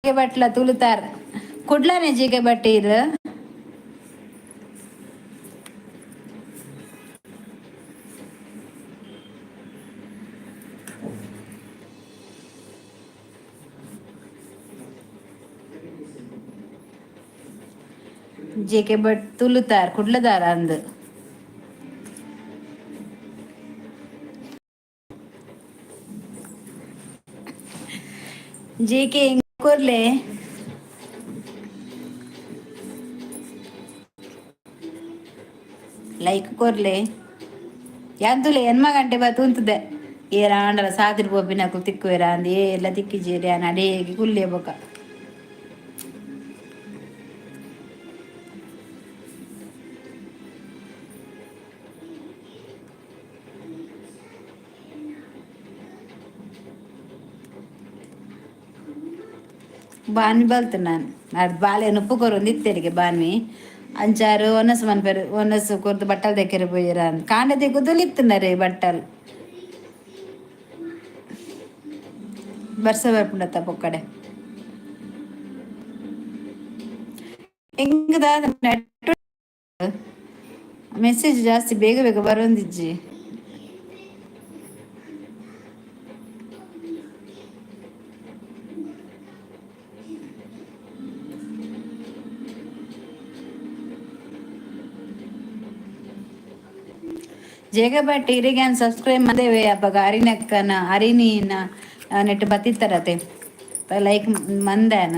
ಭಟ್ಲ ತುಳುತಾರ್ ಕುಡ್ಲನೆ ಜಿ ಕೆ ಭಟ್ ಇರು. ಜೆ ಕೆ ಭಟ್ ತುಳುತಾರ್ ಕುಡ್ಲದಾರ ಅಂದು. ಜೆ ಕೆ ಕೊರ್ಲೆ. ಲೈಕ್ ಕೊರ್ಲೆ. ಯಾಂತುಲೆ ಎನ್ಮ ಗಂಟೆ ಬತ್ತು ಉಂತದೆ ಏರಾಂಡಲ ಸಾದಿರ್ ಪೋಪಿನಕು ತಿಕ್ಕುವೆರ ಅಂದ್ ಏರ್ಲ ತಿಕ್ಕಿಜೇರಿ ಆನ್ ಅಡೇಗೆ ಕುಲ್ಲೆ ಬೊಕ. ಬಾನ್ವಿ ಬಲ್ತು ನಾನು ಅದು ಬಾಳೆ ಉಪ್ಪು ಕೊರೊಂದು ಇತ್ತೆರಿಗೆ ಬಾನ್ವಿ ಅಂಚಾರು ಒನಸ್ ಮನ್ಪೆರು ಒನಸ್ ಕೊರ್ದು ಬಟ್ಟಲ್ ದೆಕ್ಕೆರೆ ಪೋಯೆರ ಅಂದ್ ಕಾಂಡೆ ತೆಗ್ಗುದುಲು ಇತ್ತುಂಡರೆ ಬಟ್ಟಲ್ ಬರ್ಸ ಬರ್ಪುಂಡತ್ತ ಪೊಕ್ಕಡೆ ಎಂಕ್ ದಾದ ನೆಟ್ ಮೆಸೇಜ್ ಜಾಸ್ತಿ ಬೇಗ ಬೇಗ ಬರೋಂದಿಜ್ಜಿ. ಜೇಗ ಭಟ್ ಇರೆಗ್ ಸಬ್ಸ್ಕ್ರೈಬ್ ಮದೇವೆ ಅಪಗ ಅರಿನಕ್ಕನ ಅರಿನಿನ ನೆಟ್ ಬತ್ತಿತ್ತರತೆ ಲೈಕ್ ಮಂದಾನ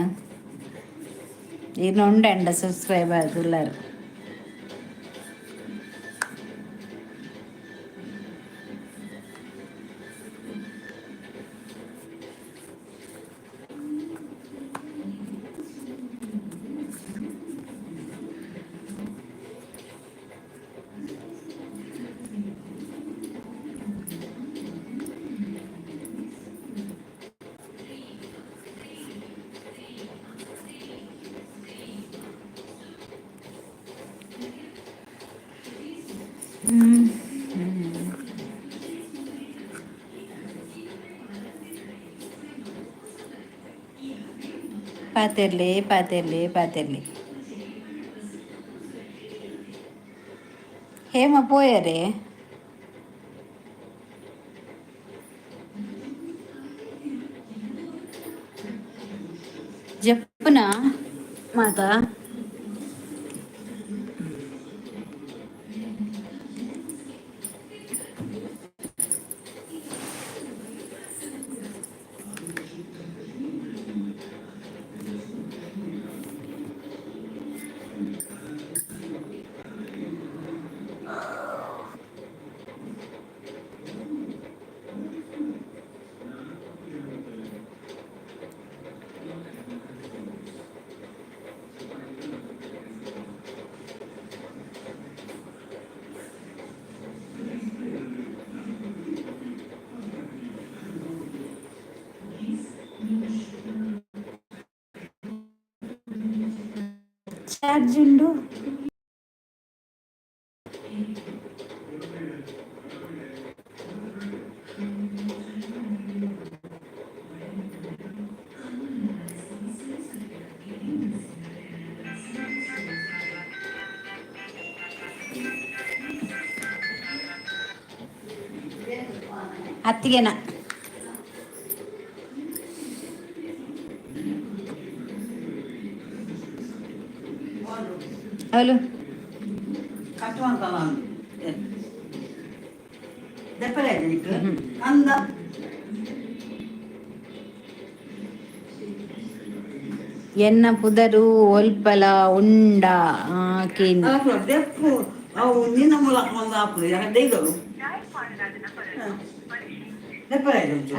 ಇನ್ನು ಉಂಡಂಡ ಸಬ್ಸ್ಕ್ರೈಬ್ ಆದುಲ್ಲಾರು. ಪಾತೆರ್ಲಿ ಪಾತೆರ್ಲಿ ಪಾತೆರ್ಲಿ. ಹೇಮ ಪೋಯರೆ. ಜಪ್ಪುನ ಮಾತಾ. ಚಾರ್ಜ್ ಉಂಡು. ಅತ್ತಿಗೆನ. ಹಲೋ. ಎನ್ನ ಪುದರು ಒಲ್ಪಲ ಉಂಡ ಕೇನ್.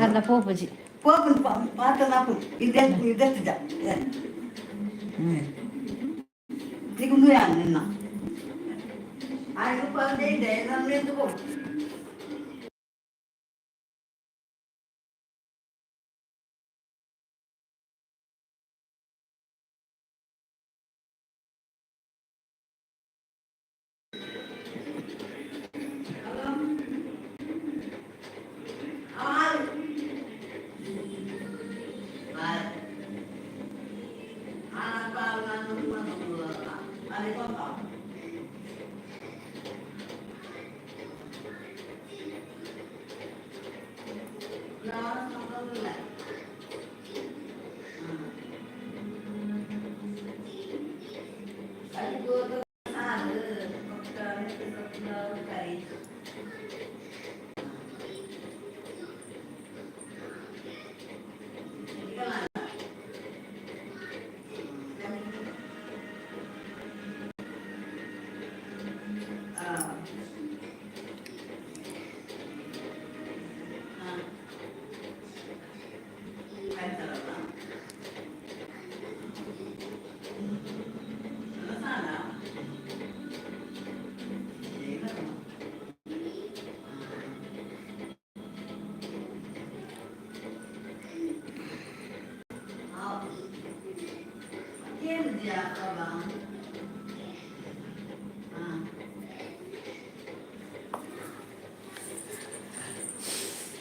ಅರ್ಧ ಪೋಪುಜಿ.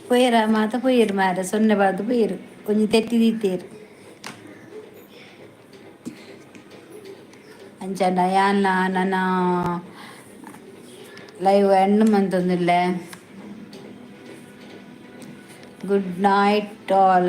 ಪೋಯೆರ ಮಾತ ಪೋಯೆರ್ ಮಾರ ಸೊನ್ನೆ ಬಾರ್ದು ಪೋಯೆರ್ ಒಂಜಿ ತೆತ್ತಿ ದೀತೆರ್. ಅಂಚ ಯಾನ್ಲ ನನ ಲೈವ್ ಎಂಡ್ ಮಂತೊಂದುಲ್ಲೆ. Good night all.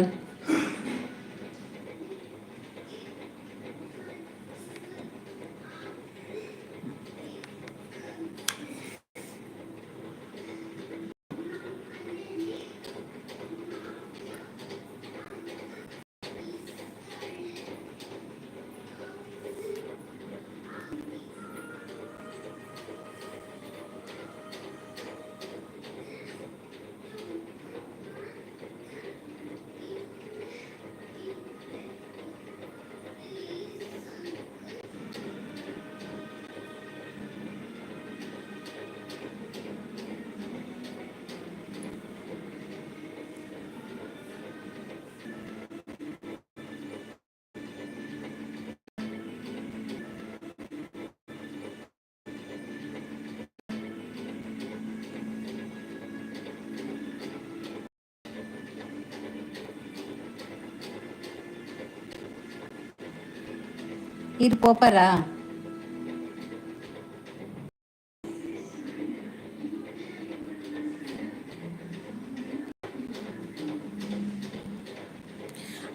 ಈರ್ ಪೋಪರಾ?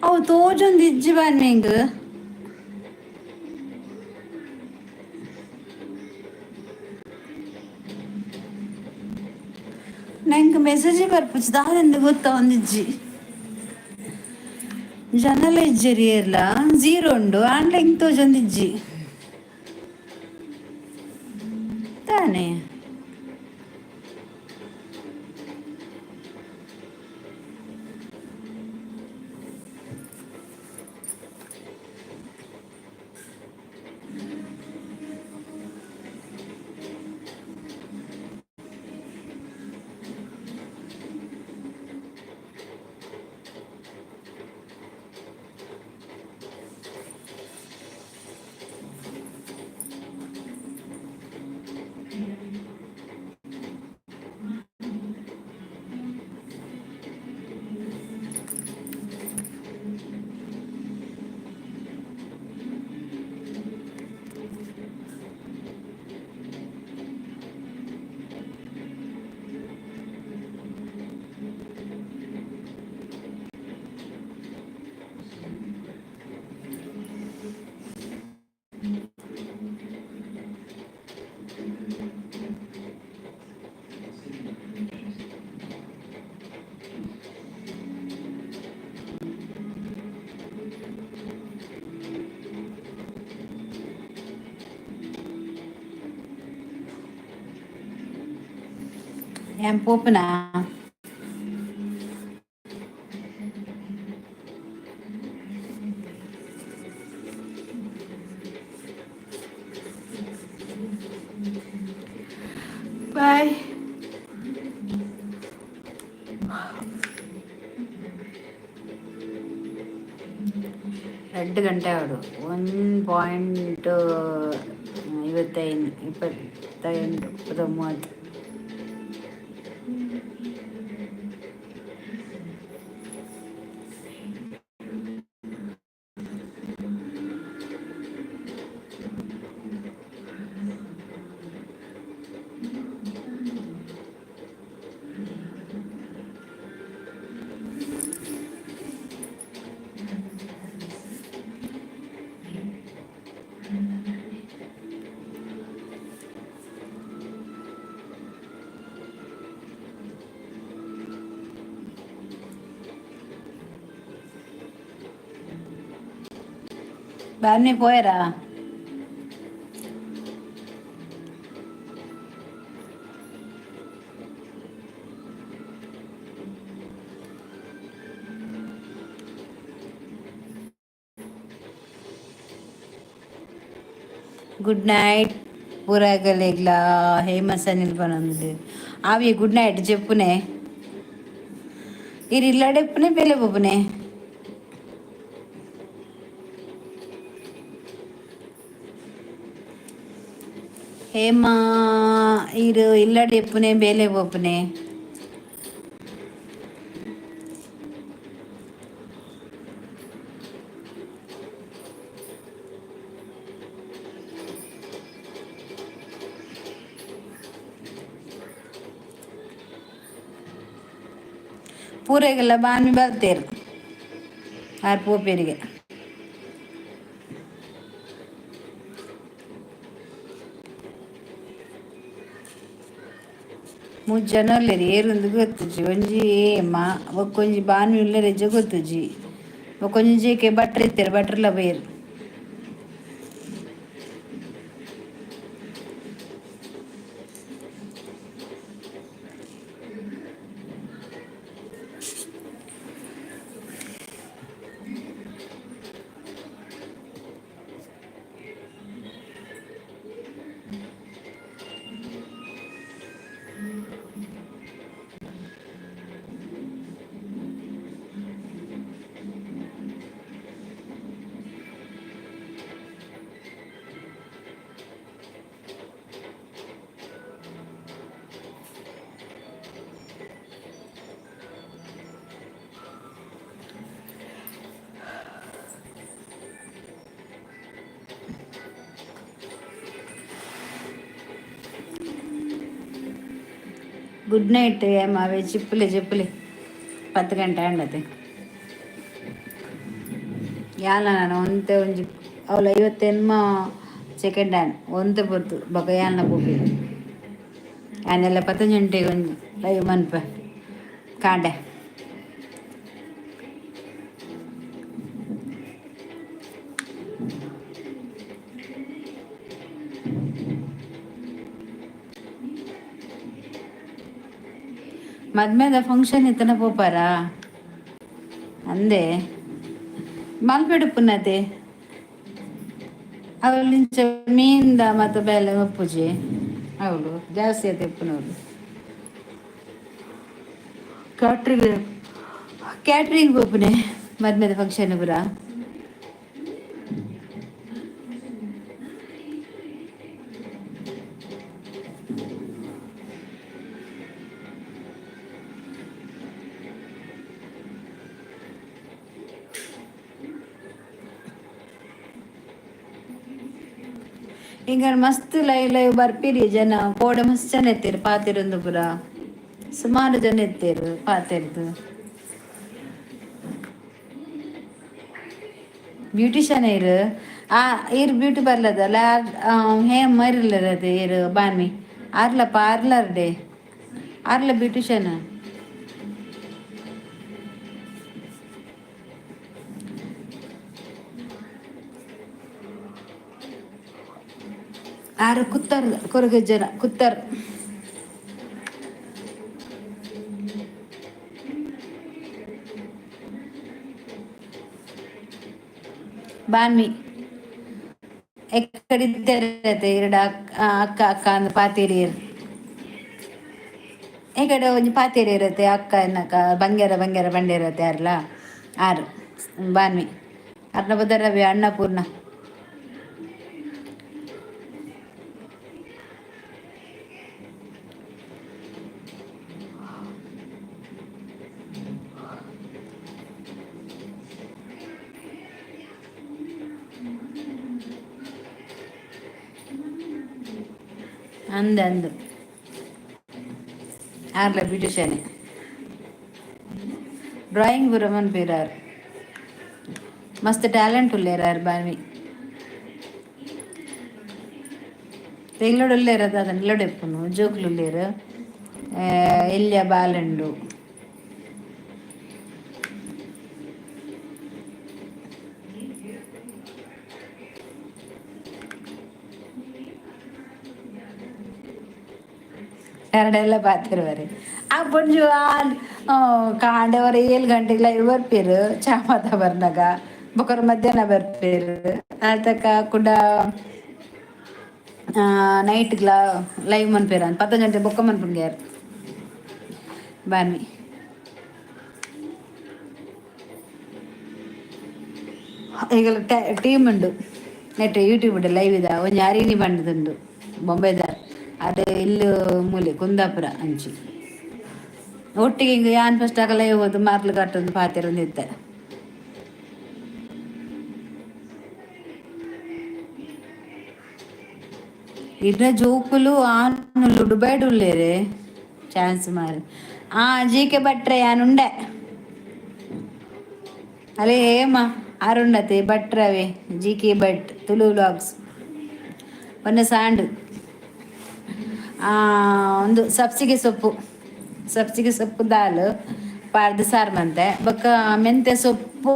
ಅವು ತೋಜೊಂದು ಇಜ್ಜಿ ಬಾನ್ಮೆಂಗ್. ನಂಗೆ ಮೆಸೇಜ್ ಬರ್ಪುಜಿ, ದಾದೆಂದು ಗೊತ್ತಾ ಒಂದಿಜ್ಜಿ. ಜನಲ ಇಜ್ಜೆರ್ ಏರ್ಲ ಜೀರೋ ಉಂಡು ಆಂಡ ಎಂಕ್ ತೋಜೊಂದಿಜ್ಜಿ ತಾನೆ. ಏನ್ ಪೋಪುನಾ? ಬಾಯ್. 2 ಗಂಟೆ ಅವಳು 1.55, 28, 30. ಬಾನ್ನಿ ಪೋಯರಾ? ಗುಡ್ ನೈಟ್ ಪೂರಾಗಲೆಗ್ಲಾ. ಹೇಮ ಸನಿಲ್ ಪನೊಂದು ಆವಿ ಗುಡ್ ನೈಟ್ ಜೆಪ್ಪುನೆ. ಇರ್ ಇಲ್ಲಡೆಪ್ಪುನೆ ಬೇಲೆ ಪೋಪುನೆ. ಹೇಮಾ ಇರು ಇಲ್ಲಡೆಪ್ಪುನೆ ಬೇಲೆ ಪೋಪುನೆ. ಪೂರೆಗೆಲ್ಲ ಬಾನ್ಮಿ ಬಲ್ತೇರು ಆರ್ ಪೋಪೇರಿಗೆ. ಮೂಜಿ ಜನ ಉಲ್ಲೆರ್ ಏರುಂದು ಗೊತ್ತುಜಿ. ಒಂಜಿ ಹೇಮ, ಬೊಕ್ಕೊಂಜಿ ಬಾನ್ವಿ ಉಲ್ಲೆರ್ ಇಜ್ಜ ಗೊತ್ತುಜಿ. ಬೊಕ್ಕೊಂಜಿ ಜೆಕೆ ಭಟ್ರ್ ಇತ್ತೆರ್, ಭಟ್ರ್ಲ ಪೋಯೆರ್. Good night ಹೇಮಾವೆ. ಚಿಪ್ಪುಲೆ ಚಿಪ್ಪುಲೆ, 10 ಗಂಟೆ ಆಂಡತೆ. ಯಾಲ ನಾನು ಒಂತೆ ಒಂಜಿ ಅವಳು 58 ಸೆಕೆಂಡ್ ಹ್ಯಾಂಡ್ ಒಂತೆ ಪೊರ್ತು ಬೊಕ ಯಾಲ್ನ ಪೋಪಿ. ಆನೆಲ್ಲ 10 ಗಂಟೆಗೆ ಒಂಜಿ ಲೈವ್ ಮನ್ಪೆ ಕಾಂಡೆ. ಮದ್ಮೆದ ಫಂಕ್ಷನ್ ಇತ್ತನ ಪೋಪಾರಾ ಅಂದೆ ಮಲ್ಪೆಡು ಪುನತೆ. ಅವಳು ಇಂಚ ಮೀನ್ದ ಮತ್ತು ಬೇಲೆ ಒಪ್ಪುಜಿ. ಅವಳು ಜಾಸ್ತಿ ಅತ್ತೆ ಉಪ್ಪುನವಳು. ಕ್ಯಾಟ್ರಿಂಗ್ ಕ್ಯಾಟ್ರಿಂಗ್ ಪೋಪುನೆ ಮದ್ಮೆದ ಫಂಕ್ಷನ್ ಪೂರ. ಹಿಂಗ ಮಸ್ತ್ ಲೈವ್ ಲೈವ್ ಬರ್ಪಿರಿ ಜನ. ಕೋಡೆ ಮಸ್ತ್ ಜನ ಇತ್ತೀರು ಪಾತೆರೊಂದು ಪೂರ. ಸುಮಾರು ಜನ ಇತ್ತೀರು ಪಾತೆರ್ದು. ಬ್ಯೂಟಿಷಿಯನ್ ಇರು ಆ ಇರ್ ಬ್ಯೂಟಿ ಪಾರ್ಲರ್ ಹೇಮ ಇರ್ಲರ್ ಅದು ಇರು ಬಾನ್ವಿ ಆರ್ಲ ಪಾರ್ಲರ್ ಡೇ ಆರ್ಲ ಬ್ಯೂಟಿಷಿಯನ್. ಆರು ಕುತ್ತರ್ ಕೊರಗ ಜನ ಕುತ್ತರ್. ಬಾನ್ವಿ ಎಕ್ಕಡಿತ್ತೆರತೆ ಇರಡ ಅಕ್ಕ ಅಕ್ಕ ಅಂದ್ ಪಾತೆರಿಯೆರ್. ಎಕಡೆ ಒಂಜಿ ಪಾತೆರಿ ಇರತ್ತೆ ಅಕ್ಕ ಎನ್ನಕ ಬಂಗ್ಯಾರ ಬಂಗ್ಯಾರ ಬಂಡೇರತ್ತೆ ಯಾರ್ಲ ಆರು ಬಾನ್ವಿ ಅರ್ನ ಬುದರವಿ ಅನ್ನಪೂರ್ಣ. ಅಂದ ಅಂದು ಆರ್ಲ ಬ್ಯೂಟಿಷಿಯನ್ ಡ್ರಾಯಿಂಗ್ ಬುರಮನ್ ಪೇರಾರ್ ಮಸ್ತ್ ಟ್ಯಾಲೆಂಟ್ ಉಲ್ಲೇರಾರ್ ಬಾನ್ವಿ. ತೆಗ್ಲೋಡು ಉಲ್ಲೇರ್ ಅದ ಇಲ್ಲೋಡು ಇಪ್ಪುನು ಜೋಕುಲು ಉಲ್ಲೇರು ಎಲ್ಯ ಬಾಲಂಡು. ಎರಡೆಲ್ಲ ಪಾತೆರುವರೆ ಆ ಪೊಂಜು ಕಾಂಡೆ ವರ 7 ಗಂಟೆಗೆ ಲೈವ್ ಬರ್ಪೇರು ಚಾ ಮಾತ ಬರ್ನಾಗ ಬೊಕರ ಮಧ್ಯಾಹ್ನ ಬರ್ಪೇರು ಅಲ್ತಕ ಕುಡ ನೈಟ್ಗ್ಲ ಲೈವ್ ಮನ್ಪೇರು ಅಂತ 10 ಗಂಟೆ ಬೊಕ್ಕ ಮನ್ಪುಂಗ್ಯಾರ್ ಬಾನ್ವಿ. ಈಗ ಟೀಮ್ ಉಂಡು ನೆಟ್ ಯೂಟ್ಯೂಬ್ ಲೈವ್ ಇದ ಒಂಜಿ ಅರಿನಿ ಬಂಡದುಂಡು ಬೊಂಬೆದ ಅದು ಇಲ್ಲು ಮೂಲೆ ಕುಂದಾಪುರ ಅಂಚಿ ಒಟ್ಟಿಗೆ ಹಿಂಗೆ ಯಾನ್ ಫಸ್ಟ್ ಆಗ ಲೈವ್ ಹೋದು ಮಾರ್ಲು ಕಟ್ಟೊಂದು ಪಾತೆರೊಂದು ಇತ್ತೆ. ಇರ್ನ ಜೋಕುಲು ಆನುಲು ದುಬೈಡ್ ಉಲ್ಲೇರೆ ಚಾನ್ಸ್ ಮಾರಿ ಆ ಜಿ ಕೆ ಭಟ್ರೆ ಯಾನುಂಡೆ ಅಲೇ ಹೇಮ ಅರುಂಡತೆ ಭಟ್ರವೇ G K Bhat Tulu vlogs ಒಂದೆ ಸಾಂಡು ಒಂದು ಸಬ್ಸಿಗೆ ಸೊಪ್ಪು ಸಬ್ಸಿಗೆ ಸೊಪ್ಪು ದಾಲ್ ಪಾಡ್ದು ಸಾರು ಮಂತೆ ಬೊಕ್ಕ ಮೆಂತೆ ಸೊಪ್ಪು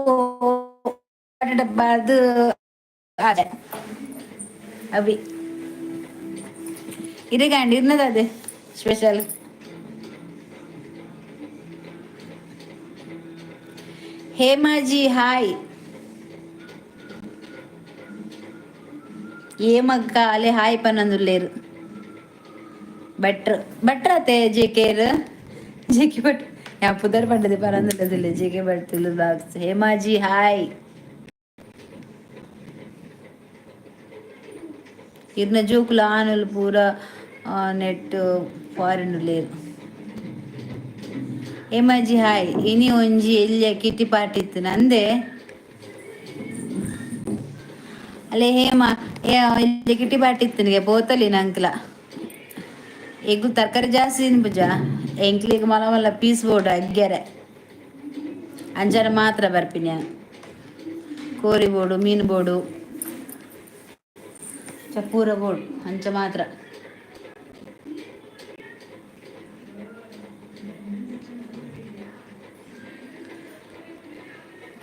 ಪಾಡ್ದು ಅದೇ ಅವಿ ಇರಗಾಂಡ್ ಇರ್ನದ ಅದೇ ಸ್ಪೆಷಲ್. ಹೇಮಾಜಿ ಹಾಯ್. ಏಮಕ್ಕ ಅಲೆ ಹಾಯ್ ಪನ್ನೊಂದುಲ್ಲೇರು ಭಟ್ರು ಭಟ್ರತೆ ಜೆ ಕೆರ್ ಜೆ ಕೆ ಭಟ್ ಯಾ ಪುದರ್ ಪಂಡದೆ ಪರಂದುಲ್ಲದಿಲ್ಲ J K Bhat Tulu blogs. Hemaji hi. ಇರ್ನ ಜೋಕುಲು ಆನುಲು ಪೂರ ನೆಟ್ ಫಾರಿನ್ ಉಲ್ಲೇರು. ಹೇಮಾಜಿ ಹಾಯ್. ಇನಿ ಒಂಜಿ ಎಲ್ಯ ಕಿಟ್ಟಿ ಪಾರ್ಟಿ ಇತ್ತು ನಂದೆ ಅಲ್ಲೇ ಹೇಮ ಎಲ್ಯ ಕಿಟ್ಟಿ ಪಾರ್ಟಿ ಇತ್ತು ನಿಗೆ ಪೋತಲಿ ನಂಕ್ಲ ಎಂಕ್ಲು ತರಕಾರಿ ಜಾಸ್ತಿ ತಿನ್ಪುಜ ಎಂಕ್ಲಿಗ್ ಮಲ್ಲ ಮಲ್ಲ ಪೀಸ್ ಬೋಡು ಅಗ್ಗೆರೆ ಅಂಚನೆ ಮಾತ್ರ ಬರ್ಪಿನಿ ಕೋರಿ ಬೋಡು ಮೀನು ಬೋಡು ಚಪೂರ ಬೋಡು ಅಂಚ ಮಾತ್ರ.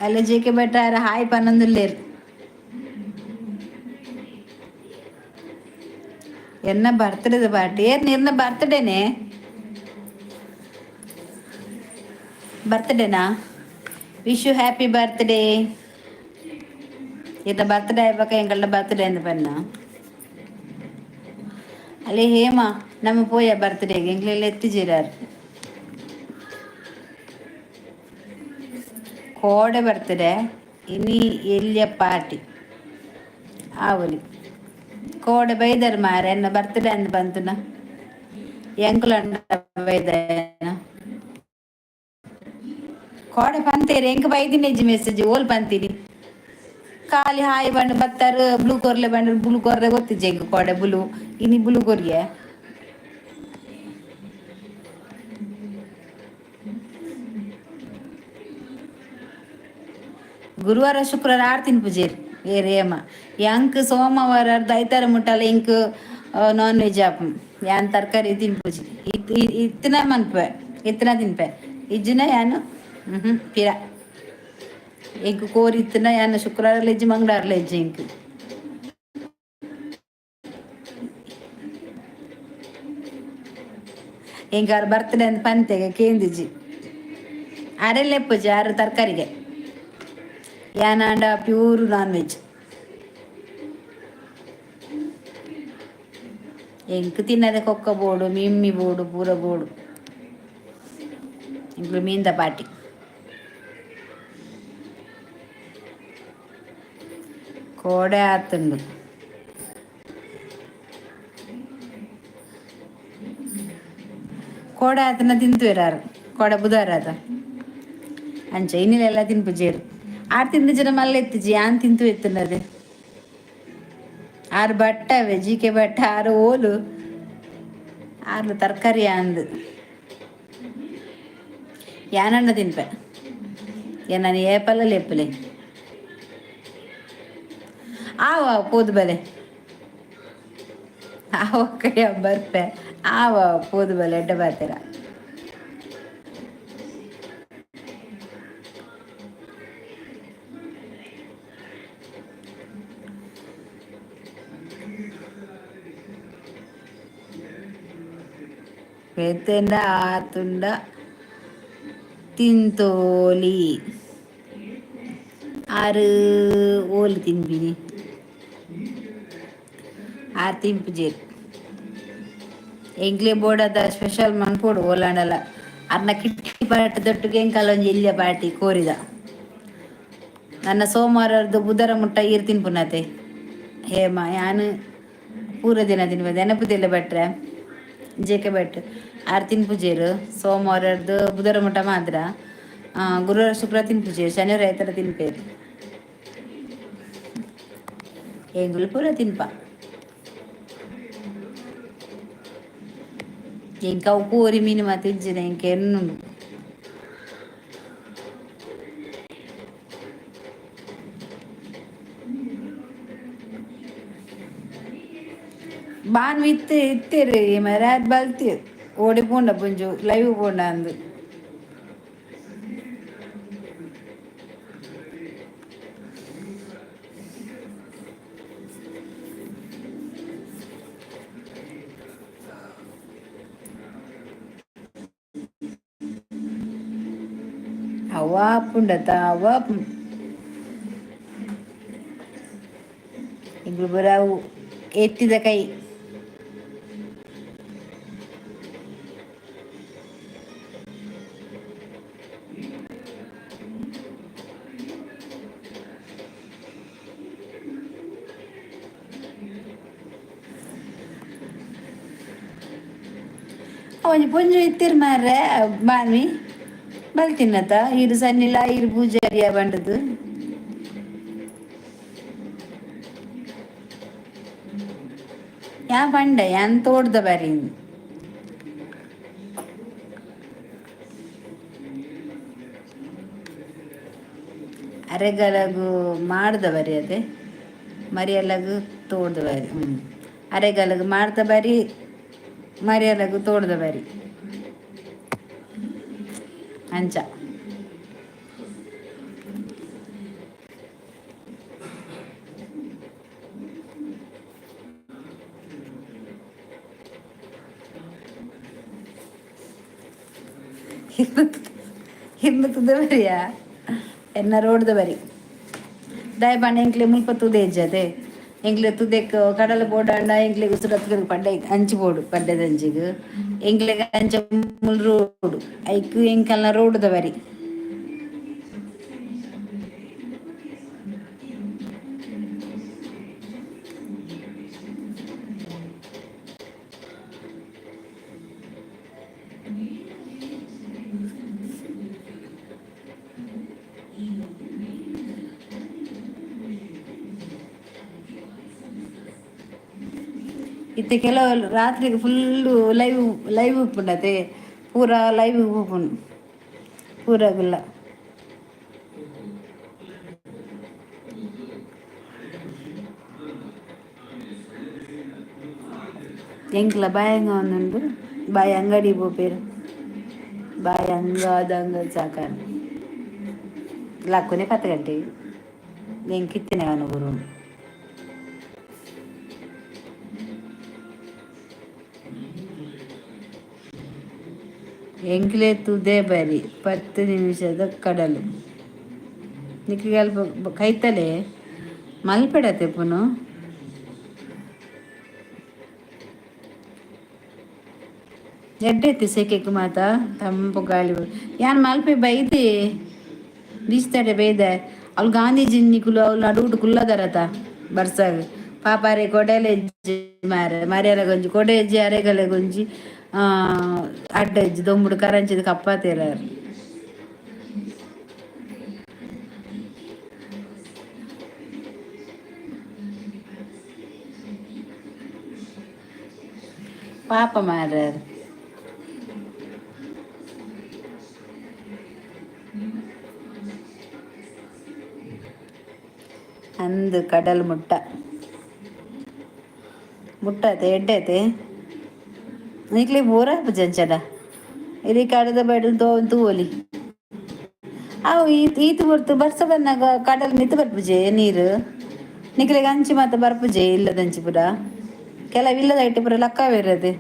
ಅಲ್ಲ ಜೆ ಕೆ ಭಟ್ಟಾರ ಹಾಯ್ ಪನ್ನೊಂದುಲ್ಲೇರು. ಎನ್ನ ಬರ್ತ್ಡೇದ ಪಾರ್ಟಿ ಏರ್ ನಿರ್ನ ಬರ್ತ್ಡೇನೆ ಬರ್ತ್ಡೇನಾ? Wish you happy birthday. ಇರ್ನ ಬರ್ತ್ಡೇ ಆಯ್ಬಕ ಎಂಕಲ್ನ ಬರ್ತ್ಡೇ ಅಂದ್ ಪನ್ನ. ಅಲ್ಲೇ ಹೇಮ ನಮ್ಮ ಪೋಯ ಬರ್ತ್ಡೇಗೆ ಎಂಕ್ಲೆಲ್ಲ ಎತ್ತಿಜೆರಾರ್ ಕೋಡೆ ಬರ್ತ್ಡೇ ಇನಿ ಎಲ್ಯ ಪಾರ್ಟಿ ಆವಲಿ ಕೋಡೆ ಬೈದರ್ ಮಾರೆ ಎನ್ನ ಬರ್ತ್ಡೇ ಅಂದ್ ಬಂತುನ ಎಂಕುಲಂಡ ಬೈದನ ಕೋಡೆ ಪಂತೇರಿ ಎಂಕ್ ಬೈದಿನೆಜ್ಜಿ ಮೆಸೇಜ್ ಓಲ್ ಪಂತೀನಿ ಖಾಲಿ ಹಾಯ್ ಬಂಡು ಬತ್ತಾರು ಬ್ಲೂ ಕೊರ್ಲೆ ಬಂಡು ಬ್ಲೂ ಕೊರ್ಲೆ ಗೊತ್ತಿಜ್ಜೆ ಎಂಕ್ ಕೋಡೆ ಬ್ಲೂ ಇನಿ ಬ್ಲೂ ಕೊರಿಯೆ. ಗುರುವಾರ ಶುಕ್ರವಾರ ಆಡ್ತೀನಿ ಪೂಜೇರಿ ಏರ್ ಹೇಮ ಯಾಂಕ್ ಸೋಮವಾರ ಐತಾರ ಮುಟ್ಟಲ ಇಂಕ್ ನಾನ್ ವೆಜ್ ಆಪು ಯಾನ್ ತರಕಾರಿ ತಿನ್ಪುಜಿ ಇತ್ತನ ಮನ್ಪೆ ಇತ್ತನ ತಿನ್ಪೆ ಇಜ್ಜಿನ ಯಾನು ಹ್ಞೂ ಪಿರ ಎಂಕ್ ಕೋರಿ ಇತ್ತನ ಯಾನ್ ಶುಕ್ರವಾರ ಲೆಜ್ಜಿ ಮಂಗಳವಾರ ಲೆಜ್ಜಿ ಎಂಕ್. ಎಂಕ್ ಆರು ಬರ್ತಡೆ ಅಂತ ಪಂತೆಗೆ ಕೇಂದಿಜಿ ಅರೆಲ್ಲೆಪ್ಪುಜಿ ಆರು ತರಕಾರಿಗೆ. ಯಾನಾಂಡ ಪ್ಯೂರ್ ನಾನ್ ವೆಜ್. ಎಂಕ್ ತಿನ್ನದೆ ಕೊಕ್ಕ ಬೋಡು, ಮಿಮ್ಮಿ ಬೋಡು, ಪೂರ ಬೋಡು. ಎಂಕ್ಲು ಮೀನ್ದ ಪಾಟಿ. ಕೋಡೆ ಆತುಂಡು. ಕೋಡೆ ಆತನ ತಿಂತುವೆರಾರು ಕೋಡೆ ಬುಧವಾರ ಆತ. ಅಂಚ ಇನ್ನಿಲೆಲ್ಲ ತಿನ್ಪುಜೇರು. ಆರ್ ತಿಂದು ಜನ ಮಲ್ಲ ಎತ್ತಿಜಿ ಆನ್ ತಿಂತು ಎತ್ತುನದೆ. ಆರು ಬಟ್ಟವೆ ಜಿ ಕೆ ಭಟ್ ಆರು ಓಲು ಆರ್ಲು ತರಕಾರಿ ಅಂದು. ಯಾನಣ್ಣ ತಿನ್ಪೆ ನಾನು ಏಪಲ್ಲ ಲೆಪ್ಪಲೆ ಆವ ಪೋದು ಬಲೆ ಆವ ಕೈಯ ಬರ್ಪೆ ಆವ ಪೋದು ಬಲೆ ಎಡ್ಡ ಬಾತೀರ. ಬೇತೆಂಡ ಆತುಂಡ ತಿಂತೋಲಿ. ಆರು ಓಲು ತಿನ್ಪಿನಿ. ಆರು ತಿನ್ಪುಜೇರು. ಎಂಕ್ಲೆ ಬೋಡದ ಸ್ಪೆಷಲ್ ಮನ್ಪೊಡು ಓಲಾಂಡಲ. ಅರ್ನ ಕಿಟ್ಟಿ ಪಾಟಿ ದೊಟ್ಟುಗೆ ಎಂಕಲ ಒಂಜಿ ಎಲ್ಯ ಪಾಟಿ ಕೋರಿದ. ನನ್ನ ಸೋಮವಾರದ್ದು ಬುಧವಾರ ಮುಟ್ಟ ಈರ್ ತಿನ್ಪುನತೆ. ಹೇಮ ಯಾನ್ ಪೂರ ದಿನ ತಿನ್ಪೆ ನೆನಪುದಿಲ್ಲ ಭಟ್ರೆ ಜೆ ಕೆ ಭಟ್ ಆರು ತಿನ್ಪುಜೇರು. ಸೋಮವಾರದ್ದು ಬುಧವಾರ ಮುಟ್ಟ ಮಾತ್ರ. ಗುರುವಾರ ಶುಕ್ರವಾರ ತಿನ್ಪುಜೇರು, ಶನಿವಾರ ಐತರ ತಿನ್ಪೇರು. ಎಂಗುಲು ಪೂರ ತಿನ್ಪ. ಎಂಕ ಅವು ಕೋರಿ ಮೀನು ಮಾತ ಇಜ್ಜಿನ ಎಂಕ ಎನ್ನುಂಡು. ಬಾನ್ ಇತ್ತೆ ಇತ್ತೆರ್ ಮರಾದ್ ಬಲ್ತಿರ್ ಓಡಿ ಪೋಂಡ ಪುಂಜು ಲೈವ್ ಪೋಂಡ ಅಂದು. ಅವ ಆಪುಂಡತ ಅವ ಎಂಕ್ಲು ಪೂರ ಅವು ಎತ್ತಿದ ಕೈ. ಒಂಜಿ ಪೊಂಜು ಇತ್ತೆರ್ ಮಾರ್ರೆ ಬಾಮಿ ಬಲ್ತಿನತ ಈರ್ ಸನ್ನಿಲ ಈರ್ ಪೂಜಾರಿಯ ಬಂಡದು. ಯಾನ್ ಪಂಡೆ ಯಾನ್ ತೋಡ್ದ ಬರಿ. ಅರೆಗಲಗು ಮಾಡ್ದ ಬರಿ ಅದೇ ಮರಿಯಲಗು ತೋಡ್ದ ಬರಿ. ಅರೆಗಲಗು ಮಾಡ್ದ ಬರಿ ಮರಿಯಲಗು ತೋಡ್ದ ಬರಿ ಅಂಚ. ಹಿಮ್ಮತದ ಬರಿಯಾ ಎನ್ನ ರೋಡ್ದ ಬರಿ. ದಾಯ ಪಂಡ ಎಂಕ್ಲೆ ಮುಲ್ಪ ತುದೆ ಇಜ್ಜದೆ. ಎಂಕ್ಲೆ ತುದೆಕ್ ಕಡಲ ಬೋಡಾಂಡ ಎಂಕ್ಲೆ ಉಸುರತ್ಗ್ ಪಡ್ಡೆ ಅಂಚಿ ಬೋಡು ಪಡ್ಡೆದಂಚಿಗ್. ಎಂಕ್ಲೆಗ್ ಅಂಚ ಮುಲ್ ರೋಡ್ ಐಕ್ ಎಂಕಲ್ನ ರೋಡ್ದ ಬರಿ. ಇತ್ತೆ ಕೆಲವು ರಾತ್ರಿಗೆ ಫುಲ್ಲು ಲೈವ್ ಲೈವ್ ಉಪ್ಪುಂಡತೆ ಪೂರ ಲೈವ್ ಉಪ್ಪುಂಡು ಪೂರಗುಲ್ಲ. ಎಂಕ್ಲ ಬಾಯಂಗ ಒಂದುಂಡು ಬಾಯಿ ಅಂಗಡಿ ಪೋಪೆರ್ ಬಾಯಿ ಅಂಗಾದಂಗ ಸಾಕಾನ್ ಲಕ್ಕುನೆ 10 ಗಂಟೆಗೆ ಎಂಕ್ ಇತ್ತಿನ ಗುರು. ಎಂಕ್ಲೆ ತುದೆ ಬರಿ 10 ನಿಮಿಷದ ಕಡಲು. ನಿಕ್ಗೆ ಅಲ್ಪ ಕೈತಲೆ ಮಲ್ಪೆಡತೆ ಪುನು. ಎಡ್ಡೆತ್ತಿ ಸೆಕೆಕ್ ಮಾತ ತಂಪು ಗಾಳಿ. ಯಾನ್ ಮಲ್ಪೆ ಬೈದೆ, ಬೀಚ್ತಡೆ ಬೈದೆ. ಅವ್ಲು ಗಾಂಧೀಜಿ ನಿಕುಲು ಅವ್ಲು ನಡುಟು ಕುಲ್ಲದರತ ಬರ್ಸಾಗ. ಪಾಪಾರೆ ಕೊಡೆಲೆ ಇಜ್ಜಿ ಮಾರೆ, ಮರ್ಯಾಲ ಗೊಂಜಿ ಕೊಡೆ ಇಜ್ಜಿ, ಅರೆಗಲೆ ಗೊಂಜಿ ಅಡ್ಡ ಇಜ್ಜಿ, ದೊಂಬುಡು ಕರಂಚಿದ ಕಪ್ಪಾತೇರಾರು. ಪಾಪ ಮಾರ್ಯಾರ. ಅಂದು ಕಡಲ್ ಮುಟ್ಟ ಮುಟ್ಟತೆ ಎಡ್ಡೆತೆ. ನಿಕ್ಲೆ ಬೋರ ಜಂಚನ ಇಲ್ಲಿ ಕಡದ ಬೇಡ ತೂವೊಲಿ. ಅವು ಈತ್ ಈತ್ ಹೊರ್ತು ಬರ್ಸ ಬಂದಾಗ ಕಡಲ್ ಮಿತ್ ಬರ್ಪುಜೆ ನೀರು. ನಿಕ್ಲೆಗ್ ಅಂಚಿ ಮಾತ ಬರ್ಪುಜೆ ಇಲ್ಲದಂಚಿ ಪೂರ. ಕೆಲವು ಇಲ್ಲದ ಇಟ್ಟು ಪೂರ ಲಕ್ಕವಿರದು.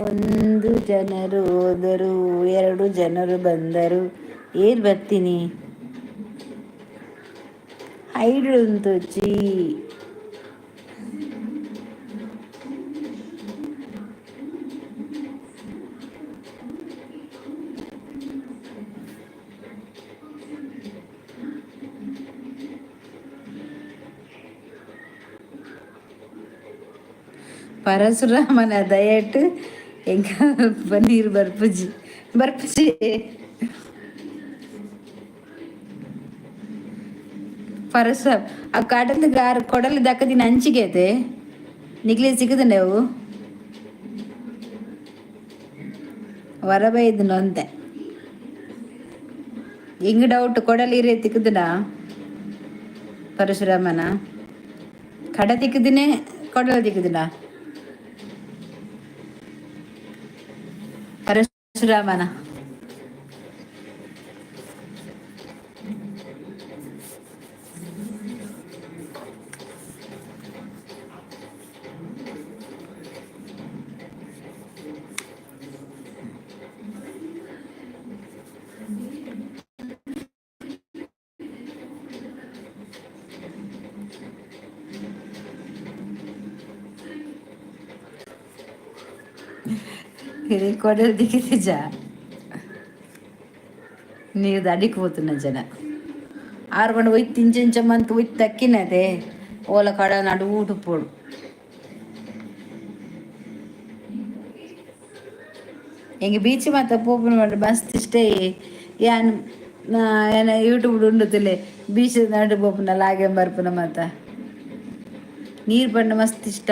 ಒಂದು ಜನರು ಹೋದರು, ಎರಡು ಜನರು ಬಂದರು. ಏರ್ ಬರ್ತೀನಿ ಹೈಡ್ ಉಂತೊಚ್ಚಿ. ಪರಶುರಾಮನ ದಯಟ್ ಎಂಕ ಪನ್ನೀರ್ ಬರ್ಪುಜಿ ಬರ್ಪುಜಿ. ಪರಶುರಾಮ್ ಆ ಕಡಲು ಗಾರ್ ಕೊಡಲು ದಕ್ಕದಿನ ಅಂಚಿಗೆ ಅತೆ ನಿಕ್ಲೆ ಸಿಕ್ಕುದುಂಡೆ ಅವು ವರ ಬೈದು ನೊಂತೆ. ಎಂಗ್ ಡೌಟ್, ಕೊಡಲಿ ಇರೇ ತಿಕ್ಕುದುನ? ಪರಶುರಾಮನ ಕಡ ತಿಕ್ಕುದಿನೇ, ಕೊಡಲ ತಿಕ್ಕುದುನ ಪರಶುರಾಮನ? ಕೊಡಲು ದಿಕ್ಕಿದ ನೀರು ಅಡಿಕ್ ಪೋತುನ ಜನ. ಆರು ಪಂಡ ಒಯ್ತು ಇಂಚ ಮಂತ್ ಒಯ್ತು ತಕ್ಕಿನತೆ ಓಲ ಕಡ ನಡು ಊಟ ಪೋಡು. ಎಂಗೆ ಬೀಚ್ ಮಾತ ಪೋಪುನ ಪಂಡ ಮಸ್ತ್ ಇಷ್ಟೇ. ಯಾನ್ ಏನ ಯೂಟ್ಯೂಬ್ ಉಂಡುತ್ತಲೆ ಬೀಚ್ ನಡು ಪೋಪುನ ಲಾಗೆ ಬರ್ಪುನ ಮಾತ. ನೀರು ಪಂಡ ಮಸ್ತ್ ಇಷ್ಟ.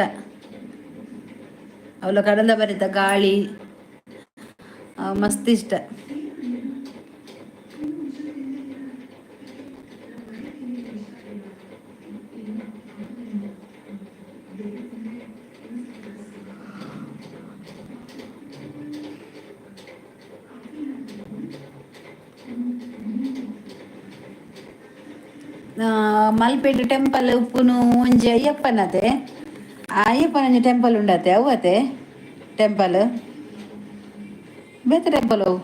ಅವಳ ಕಡಲ ಬರಿತ ಗಾಳಿ ಮಸ್ತ್ ಇಷ್ಟ. ಮಲ್ಪೆಡ್ ಟೆಂಪಲ್ ಉಪ್ಪುನು ಒಂಜಿ ಅಯ್ಯಪ್ಪನತೆ. ಆ ಅಯ್ಯಪ್ಪನ ಒಂಜಿ ಟೆಂಪಲ್ ಉಂಡತೆ ಅವು ಟೆಂಪಲ್ ಬೇತೆ ಟೆಂಪಲ್ ಅವು.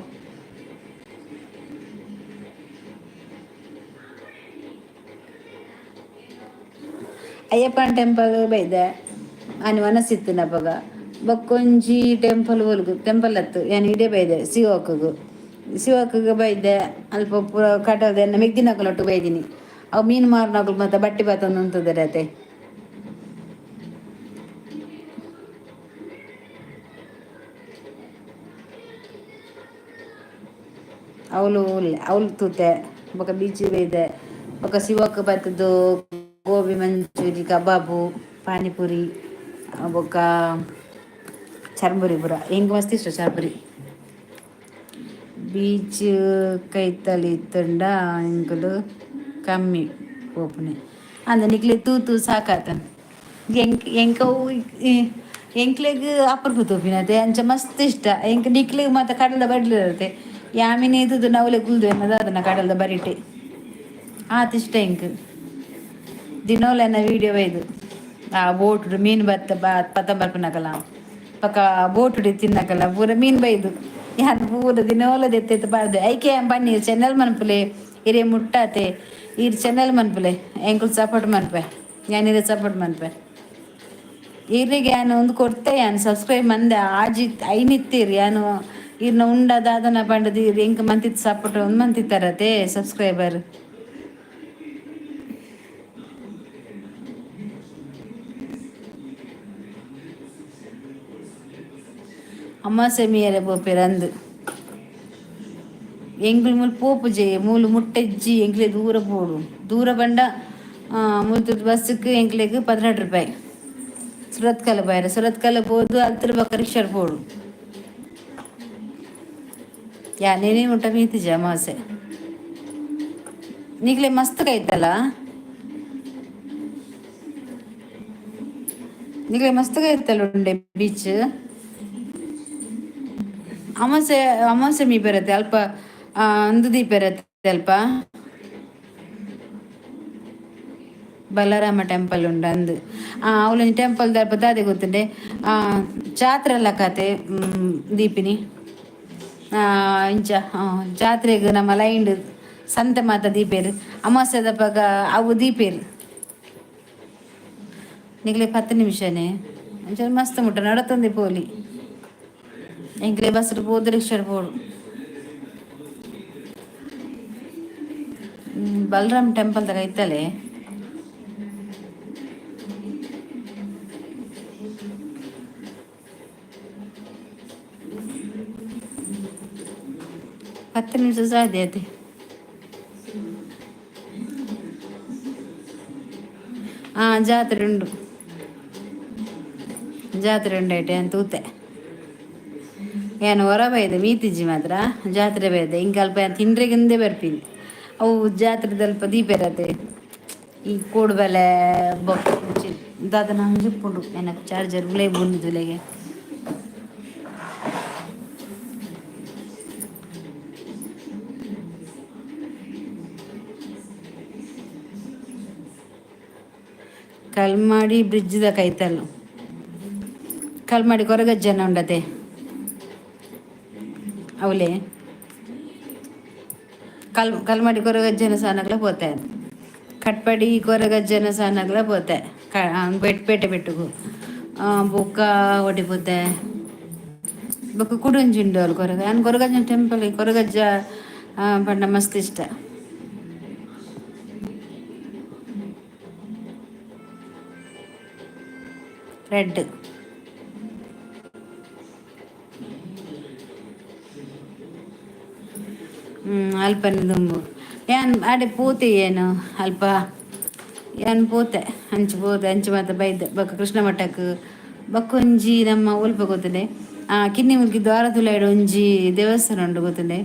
ಅಯ್ಯಪ್ಪನ ಟೆಂಪಲ್ ಬೈದೆ ಆನಿ ಮನಸ್ಸಿತ್ತಿನಪಗ. ಬೊಕ್ಕೊಂಜಿ ಟೆಂಪಲ್ ಒಲ್ಗು ಟೆಂಪಲ್ ಅತ್ತು ಯಾನ್ ಇಡೆ ಬೈದೆ ಸಿವಾಕಗು. ಸಿವಾಕಗ್ ಬೈದೆ. ಅಲ್ಪ ಪೂರ ಕಟದ ಮೆಗ್ದಿನಕುಲೊಟ್ಟು ಬೈದಿನಿ. ಅವು ಮೀನು ಮಾರುನಕುಲು ಮಾತ ಬಟ್ಟಿ ಬಾತೊಂದು ಉಂತುದೆರ್ ಅತೆ. ಅವಳು ಅವಳು ತೂತೆ. ಬೊಕ ಬೀಚ್ ಬೈದೆ. ಬೊಕ ಸಿವಕ್ ಬತ್ತುದು ಗೋಬಿ ಮಂಚೂರಿ, ಕಬಾಬು, ಪಾನಿಪುರಿ, ಬೊಕ ಚರ್ಮುರಿ ಪೂರ ಎಂಕ್ ಮಸ್ತ್ ಇಷ್ಟ ಚರ್ಮುರಿ. ಬೀಚ್ ಕೈತಲ್ ಇತ್ತುಂಡ ಎಂಕುಲು ಕಮ್ಮಿ ಪೋಪುನೆ. ಅಂದ ನಿಕ್ಲೆ ತೂ ತೂ ಸಾಕಾತನ್. ಎಂಕ್ ಎಂಕ ಎಂಕ್ಲೆಗ್ ಅಪರೂಪ ತೂಪಿನತೆ ಅಂಚ ಮಸ್ತ್ ಇಷ್ಟ. ಎಂಕ್ ನಿಕ್ಲೆಗ್ ಮಾತ ಕಡಲ್ದ ಬಡ್ಲಿರತೆ ಯಾಮಿನಿ ತೂದು ನವುಲೆ ಕುಲ್ದು ದಾದನ ಕಡಲ್ದ ಬರಿಟೆ ಆತ್ ಇಷ್ಟ ಎಂಕ್. ದಿನೋಲೆನ ವೀಡಿಯೋ ಬೈದು ಆ ಬೋಟ್ ಮೀನು ಬತ್ತ ಪತ್ತ ಬರ್ಪುನಕಲ ಪಕ್ಕ ಬೋಟ್ ತಿನ್ನಕಲ್ಲ ಪೂರ ಮೀನು ಬೈದು ಯಾನ್ ಪೂರ ದಿನೋಲ ದೆತ್ತೆತ್ತು ಪಾಡ್ದೆ. ಐಕೆ ಬನ್ನಿ ಚೆನ್ನಲ್ ಮನ್ಪುಲೆ ಇರೆ ಮುಟ್ಟಾತೆ ಈರ್ ಚೆನ್ನಲ್ ಮನ್ಪುಲೆ ಎಂಕುಲು ಸಪೋರ್ಟ್ ಮನ್ಪೆ ಯಾನ್ ಇರೆ ಸಪೋರ್ಟ್ ಮನ್ಪೆ. ಈರೆಗೆ ಯಾನ್ ಒಂದು ಕೊರ್ತೆ ಯಾನ್ ಸಬ್ಸ್ಕ್ರೈಬ್ ಮಂದೆ ಆಜಿ ಐನ್ ಇತ್ತೀರ್ ಯಾನ್ ಈರ್ನ ಉಂಡ ದಾದನ ಪಂಡದು ಈರ್ ಎಂಕ್ ಮಂತಿತ್ತು ಸಪೋರ್ಟ್ ಒಂದು ಮಂತಿತ್ತಾರತೆ ಸಬ್ಸ್ಕ್ರೈಬರ್. ಅಮಾಸೆ ಮೀಯರೆ ಪೋಪೆರ್ ಅಂದ್. ಎಂಕುಲು ಮೂಲು ಪೋಪುಜೆ ಮೂಲು ಮುಟ್ಟೆಜ್ಜಿ ಎಂಕ್ಲೆ ದೂರ ಪೋಡು ದೂರ ಪಂಡ ಮುಲ್ತುರ್ದು ಬಸ್ಸುಕ್ ಎಂಕ್ಲೆಗ್ 12 ರೂಪಾಯಿ. ಸುರತ್ಕಲ್ ಪೋಯೆರೆ ಸುರತ್ಕಲ್ ಪೋದು ಅಲ್ತುರ್ ಬೊಕ ರಿಕ್ಷಾಡ್ ಪೋಡು. ಯಾನೇನೇ ಮುಟ್ಟ ಮೀತಿಜೆ ಅಮಾವಾಸ್ಯೆ. ನಿಕ್ಲೆ ಮಸ್ತ್ ಕೈತಲ್ಲ. ನಿಕ್ಲೆ ಮಸ್ತ್ ಕೈತಲ್ ಉಂಡೆ ಬೀಚ್. ಅಮಾಸೆ ಅಮಾಸೆ ಮೀ ಬರತ್ತೆ ಅಲ್ಪ ಅಂದು ದೀಪ ಇರತ್ತೆ ಅಲ್ಪ. ಬಲರಾಮ ಟೆಂಪಲ್ ಉಂಡು ಅಂದು. ಅವಲೊಂಜಿ ಟೆಂಪಲ್ ದಲ್ಪ ದಾದೆ ಗೊತ್ತುಂಡೆ ಜಾತ್ರೆ ಎಲ್ಲ ಕತೆ ದೀಪಿನಿ. ಇಂಚ ಜಾತ್ರೆಗ್ ನಮ್ಮ ಲೈನ್ ಸಂತೆ ಮಾತ ದೀಪೇರು ಅಮಾವಾಸ್ಯೆದಪಗ ಅವು ದೀಪೇರು. ನಿಕ್ಲೆ 10 ನಿಮಿಷನೇ ಅಂಚ ಮಸ್ತ್ ಮುಟ್ಟ ನಡತೊಂದೆ ಪೋಲಿ. ಎಂಕ್ಲೆ ಬಸ್ ಪೋದು ರಿಕ್ಷಾಡ್ ಪೋಡು. ಬಲರಾಮ್ ಟೆಂಪಲ್ ದ ಕೈತಲೆ. 10 ನಿಮಿಷ ಸಾಧ್ಯತೆ. ಜಾತ್ರೆ ಉಂಡು. ಜಾತ್ರೆ ಉಂಡೈಟೆ ಅಂತ ತೂತೆ. ಯಾನ್ ಹೊರ ಬೈದೆ ಮೀತಿಜ್ಜಿ ಮಾತ್ರ ಜಾತ್ರೆ ಬೈದೆ ಇಂಕ ಅಲ್ಪ ತಿಂಡ್ರೆಗಿಂದೆ ಬರ್ಪಿನಿ. ಅವು ಜಾತ್ರೆದಲ್ಪ ದೀಪೆರತೆ ಈ ಕೋಡುಬಳೆ ಬೊಕ್ಕ ದಾದನ ಒಂಜಿ ಉಪ್ಪುಂಡು ಎನಕ್ ಚಾರ್ಜರ್ ಉಲೈ ಬೂರ್ನಿದುಲೆಗೆ. ಕಲ್ಮಾಡಿ ಬ್ರಿಡ್ಜ್ದ ಕೈತಲ್. ಕಲ್ಮಾಡಿ ಕೊರಗಜ್ಜನ ಉಂಡತೆ ಅವಲೇ ಕಲ್ಮಾಡಿ ಕೊರಗಜ್ಜನ ಸಾನಗ್ಲ ಪೋತೆ. ಕಟ್ಪಡಿ ಕೊರಗಜ್ಜನ ಸಾನಗ್ಲ ಪೋತೆ. ಪೇಟೆ ಬೆಟ್ಟುಗು ಬೊಕ್ಕ ಒಡಿ ಪೋತೆ. ಬೊಕ್ಕ ಕುಡೊಂಜಿ ಉಂಡು ಅಲ್ ಕೊರಗ ಯಾನ್ ಕೊರಗಜ್ಜನ ಟೆಂಪಲ್ ಕೊರಗಜ್ಜ ಪಂಡ ಮಸ್ತ್ ಇಷ್ಟ. ರೆಡ್. ಅಲ್ಪನೆ ದುಂಬು ಯಾನ್ ಆಡೆ ಪೋತೆ ಏನು ಅಲ್ಪ ಯಾನ್ ಪೋತೆ ಅಂಚ ಪೋತೆ ಅಂಚ ಮಾತ ಬೈದೆ ಬೊಕ್ಕ ಕೃಷ್ಣ ಮಠಕ್ ಬೊಕ್ಕ ಒಂಜಿ ನಮ್ಮ ಒಲ್ಪ ಗೊತ್ತುಂಡೆ ಕಿನ್ನಿಮುಲ್ಕಿ ದ್ವಾರದುಲೈಡ್ ಒಂಜಿ ದೇವಸ್ಥಾನ ಉಂಡು ಗೊತ್ತುಂಡೆ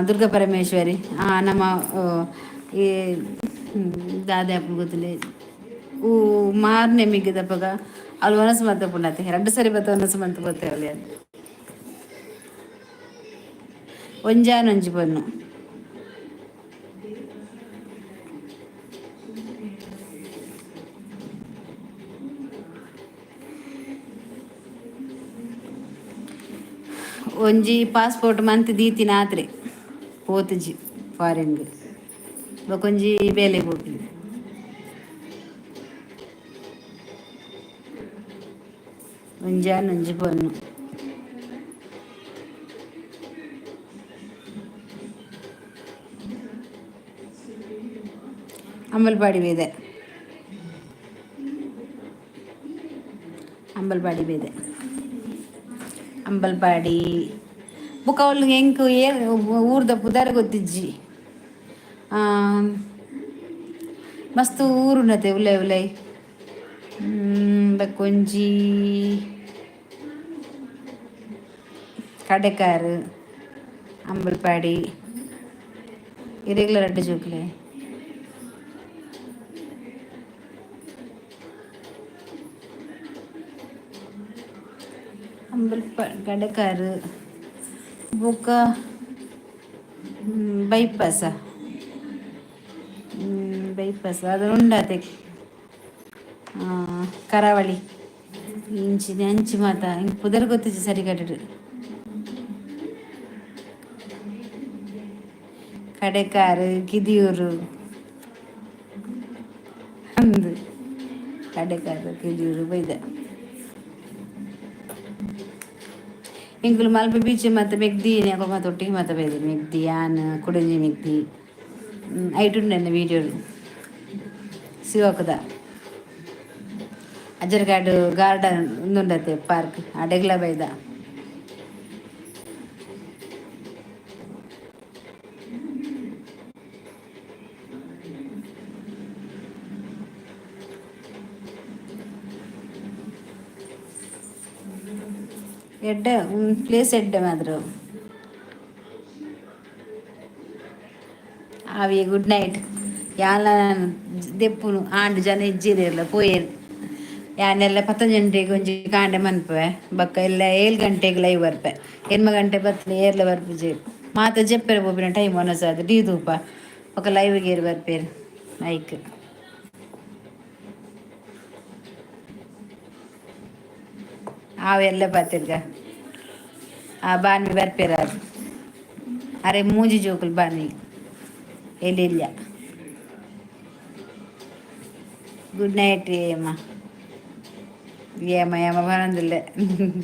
ದುರ್ಗಾ ಪರಮೇಶ್ವರಿ ನಮ್ಮ ಈ ದಾದೆ ಆಪುಂಡು ಗೊತ್ತುಂಡೆ ಊ ಮಾರ್ನೆಮಿಗ್ ದಪಗ ಅಲ್ ವನಸ್ ಮಂತ ಪುಂಡತೆ ರಡ್ಡ್ ಸರಿ ಬತ್ತ ವನಸ್ ಮಂತ ಪೋತೆ ಅವ್ಲು ಯಾನ್. ಒಂಜಾನೊಂಜಿ ಪೊನ್ನು. ಒಂಜಿ ಪಾಸ್ಪೋರ್ಟ್ ಮಂತ್ ದೀತಿನ ಆತ್ರೆ ಪೋತುಜಿ ಫಾರಿನ್ಗ್ ಬೊಕೊಂಜಿ ಬೇಲೆ ಪೋಪಿನಿ. ಒಂಜಾನೊಂಜಿ ಪೊನ್ನು. ಅಂಬಲ್ಪಾಡಿ ಬೈದೆ. ಅಂಬಲ್ಪಾಡಿ ಬೈದೆ. ಅಂಬಲ್ಪಾಡಿ ಬೊಕ ಅವ್ಲು ಎಂಕ್ ಏರ್ ಊರ್ದ ಪುದರ್ ಗೊತ್ತಿಜ್ಜಿ. ಮಸ್ತ್ ಊರುಂಡತೆ ಉಲೈ ಉಲೈ. ಬೊಕೊಂಜಿ ಕಡೆಕಾರು, ಅಂಬಲ್ಪಾಡಿ ಇರೆಗ್ಲ ರಡ್ಡ್ ಜೋಕುಲೆ. ಅಂಬಲ್ಪ ಕಡೆಕಾರು ಬೊಕ್ಕ ಬೈಪಾಸ, ಬೈಪಾಸ್ ಅದು ಉಂಡಾತೆ ಕರಾವಳಿ ಇಂಚಿನ ಅಂಚಿ ಮಾತ ಇಂಕ್ ಪುದರ್ ಗೊತ್ತಿಜ್ಜಿ ಸರಿಕಟ್ಟ್. ಕಡೆಕಾರು, ಕಿದಿಯೂರು ಅಂದು, ಕಡೆಕಾರು ಕಿದಿಯೂರು ಬೈದ. ಎಂಕುಲು ಮಲ್ಪೆ ಬೀಚ್ ಮಾತ ಮೆಗ್ದಿ ಅಕುಲು ಮಾತ ಒಟ್ಟಿಗೆ ಮಾತ ಬೈದೆರ್. ಮೆಗ್ದಿ ಯಾನ್ ಕುಡೊಂಜಿ ಮೆಗ್ದಿ ಐಟ್ ಉಂಡು ವೀಡಿಯೋ ಸಿವಕದ ಅಜ್ಜರಕಾಡು ಗಾರ್ಡನ್ ಉಂದುಂಡತೆ ಪಾರ್ಕ್ ಅಡೆಗ್ಲ ಬೈದ. ಎಡ್ಡೆ ಪ್ಲೇಸ್ ಎಡ್ಡೆ ಮಾತ್ರ. ಆವಿ ಗುಡ್ ನೈಟ್. ಯಾನ್ಲ ದೆಪ್ಪುನು ಆಂಡ್ ಜನ ಇಜ್ಜಿರೆರ್ಲ ಪೋಯೆರ್. ಯಾನೆಲ್ಲ 10 ಗಂಟೆಗೆ ಒಂಜಿ ಕಾಂಡೆ ಮನ್ಪುವೆ, ಬೊಕ್ಕ ಎಲ್ಲ 7 ಗಂಟೆಗೆ ಲೈವ್ ಬರ್ಪೆ. 8 ಗಂಟೆ ಬತ್ತುಂಡ ಏರ್ಲ ಬರ್ಪುಜೆರ್. ಮಾತ ಜೆಪ್ಪೆರೆ ಪೋಪಿನ ಟೈಮ್ ಒನಸಾದ್ ಟಿ ತೂಪ, ಬೊಕ್ಕ ಲೈವ್ಗೆ ಏರ್ ಬರ್ಪೇರು ಐಕ್. ಅವೆಲ್ಲ ಪಾತೆರ್ಗ ಆ ಬಾನ್ವಿ ಬರ್ಪೇರ. ಅರೆ ಮೂಜಿ ಜೋಕುಲು ಬಾನ್ವಿ ಎಲ್ಲಿಲ್ಲ. ಗುಡ್ ನೈಟ್ ಏಮ ಏಮ ಏಮ ಬರಂದಿಲ್ಲ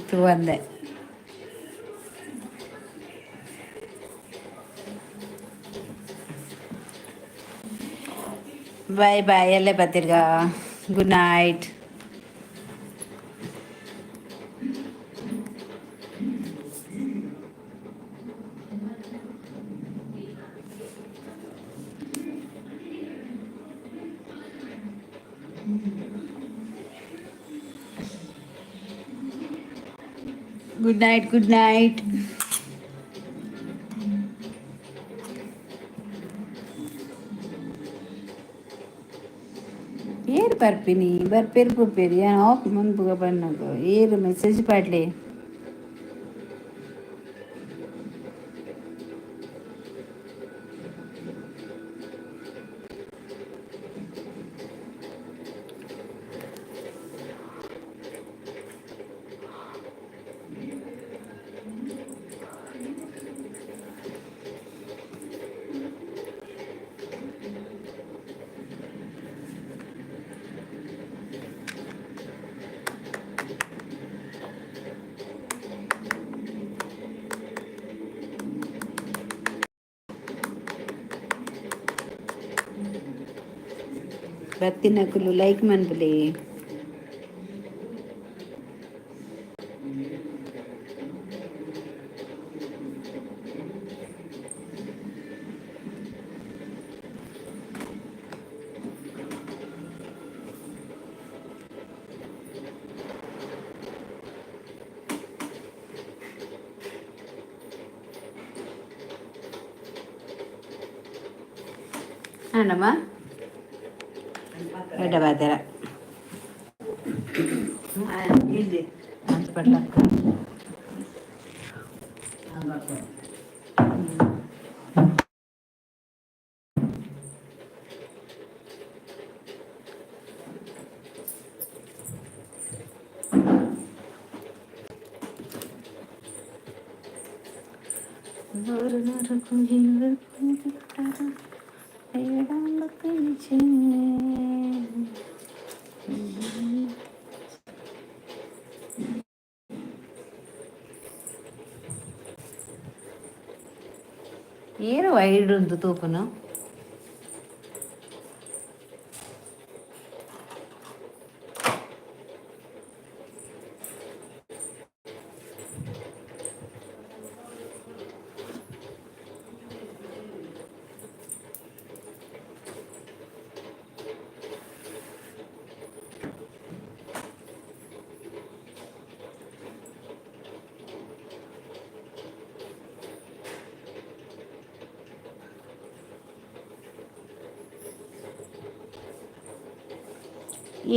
ತೂವಂದೆ. ಬಾಯ್ ಬಾಯ್ ಎಲ್ಲೆ ಪಾತೆರ್ಗ. Good night, good night, good night. ಏರ್ ಬರ್ಪಿನಿ ಬರ್ಪೇರು ಪೋಪೇರು ಯಾನ್ ಆಫ್ ಮನ್ಪುಗ ಪನ್ನಗ ಏರ್ ಮೆಸೇಜ್ ಪಾಡ್ಲೆ. ಬತ್ತಿನಕುಲು ಲೈಕ್ ಮನ್ಪುಲೆ. ಆಂಡಮ್ಮ ಎಡ್ಡೆ ಪಾತೆರ. ಇಲ್ಲಿ. ಪಡ್ಲ. ಏರು ವೈಡ್ ಉಂದು ತೂಪುನು.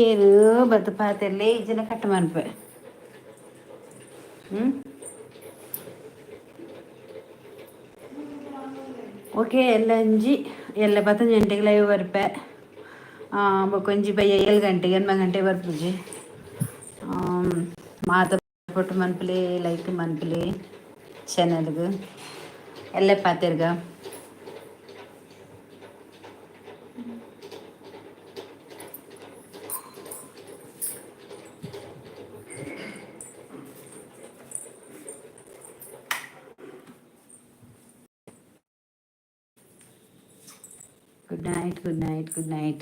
ಏರು ಬತ್ತು ಪಾತೆರ್ಲೆ ಇಜ್ಜಿನ ಕಟ್ ಮನ್ಪೆ. ಹ್ಞೂ, ಓಕೆ. ಎಲ್ಲ ಅಂಜಿ ಎಲ್ಲ ಪತ್ತೊಂಜಿ ಗಂಟೆಗೆ ಲೈವ್ ಬರ್ಪೆ. ಬೊಕೊಂಜಿ ಬಯ್ಯ 7 ಗಂಟೆಗೆ, 8 ಗಂಟೆಗೆ ಬರ್ಪುಜಿ. ಮಾತ ಪೊಟ್ಟು ಮನ್ಪುಲೆ, ಲೈಕ್ ಮನ್ಪುಲೆ ಚಾನಲ್ಗೆ. ಎಲ್ಲ ಪಾತೆರ್ಗ. Good night, good night, good night.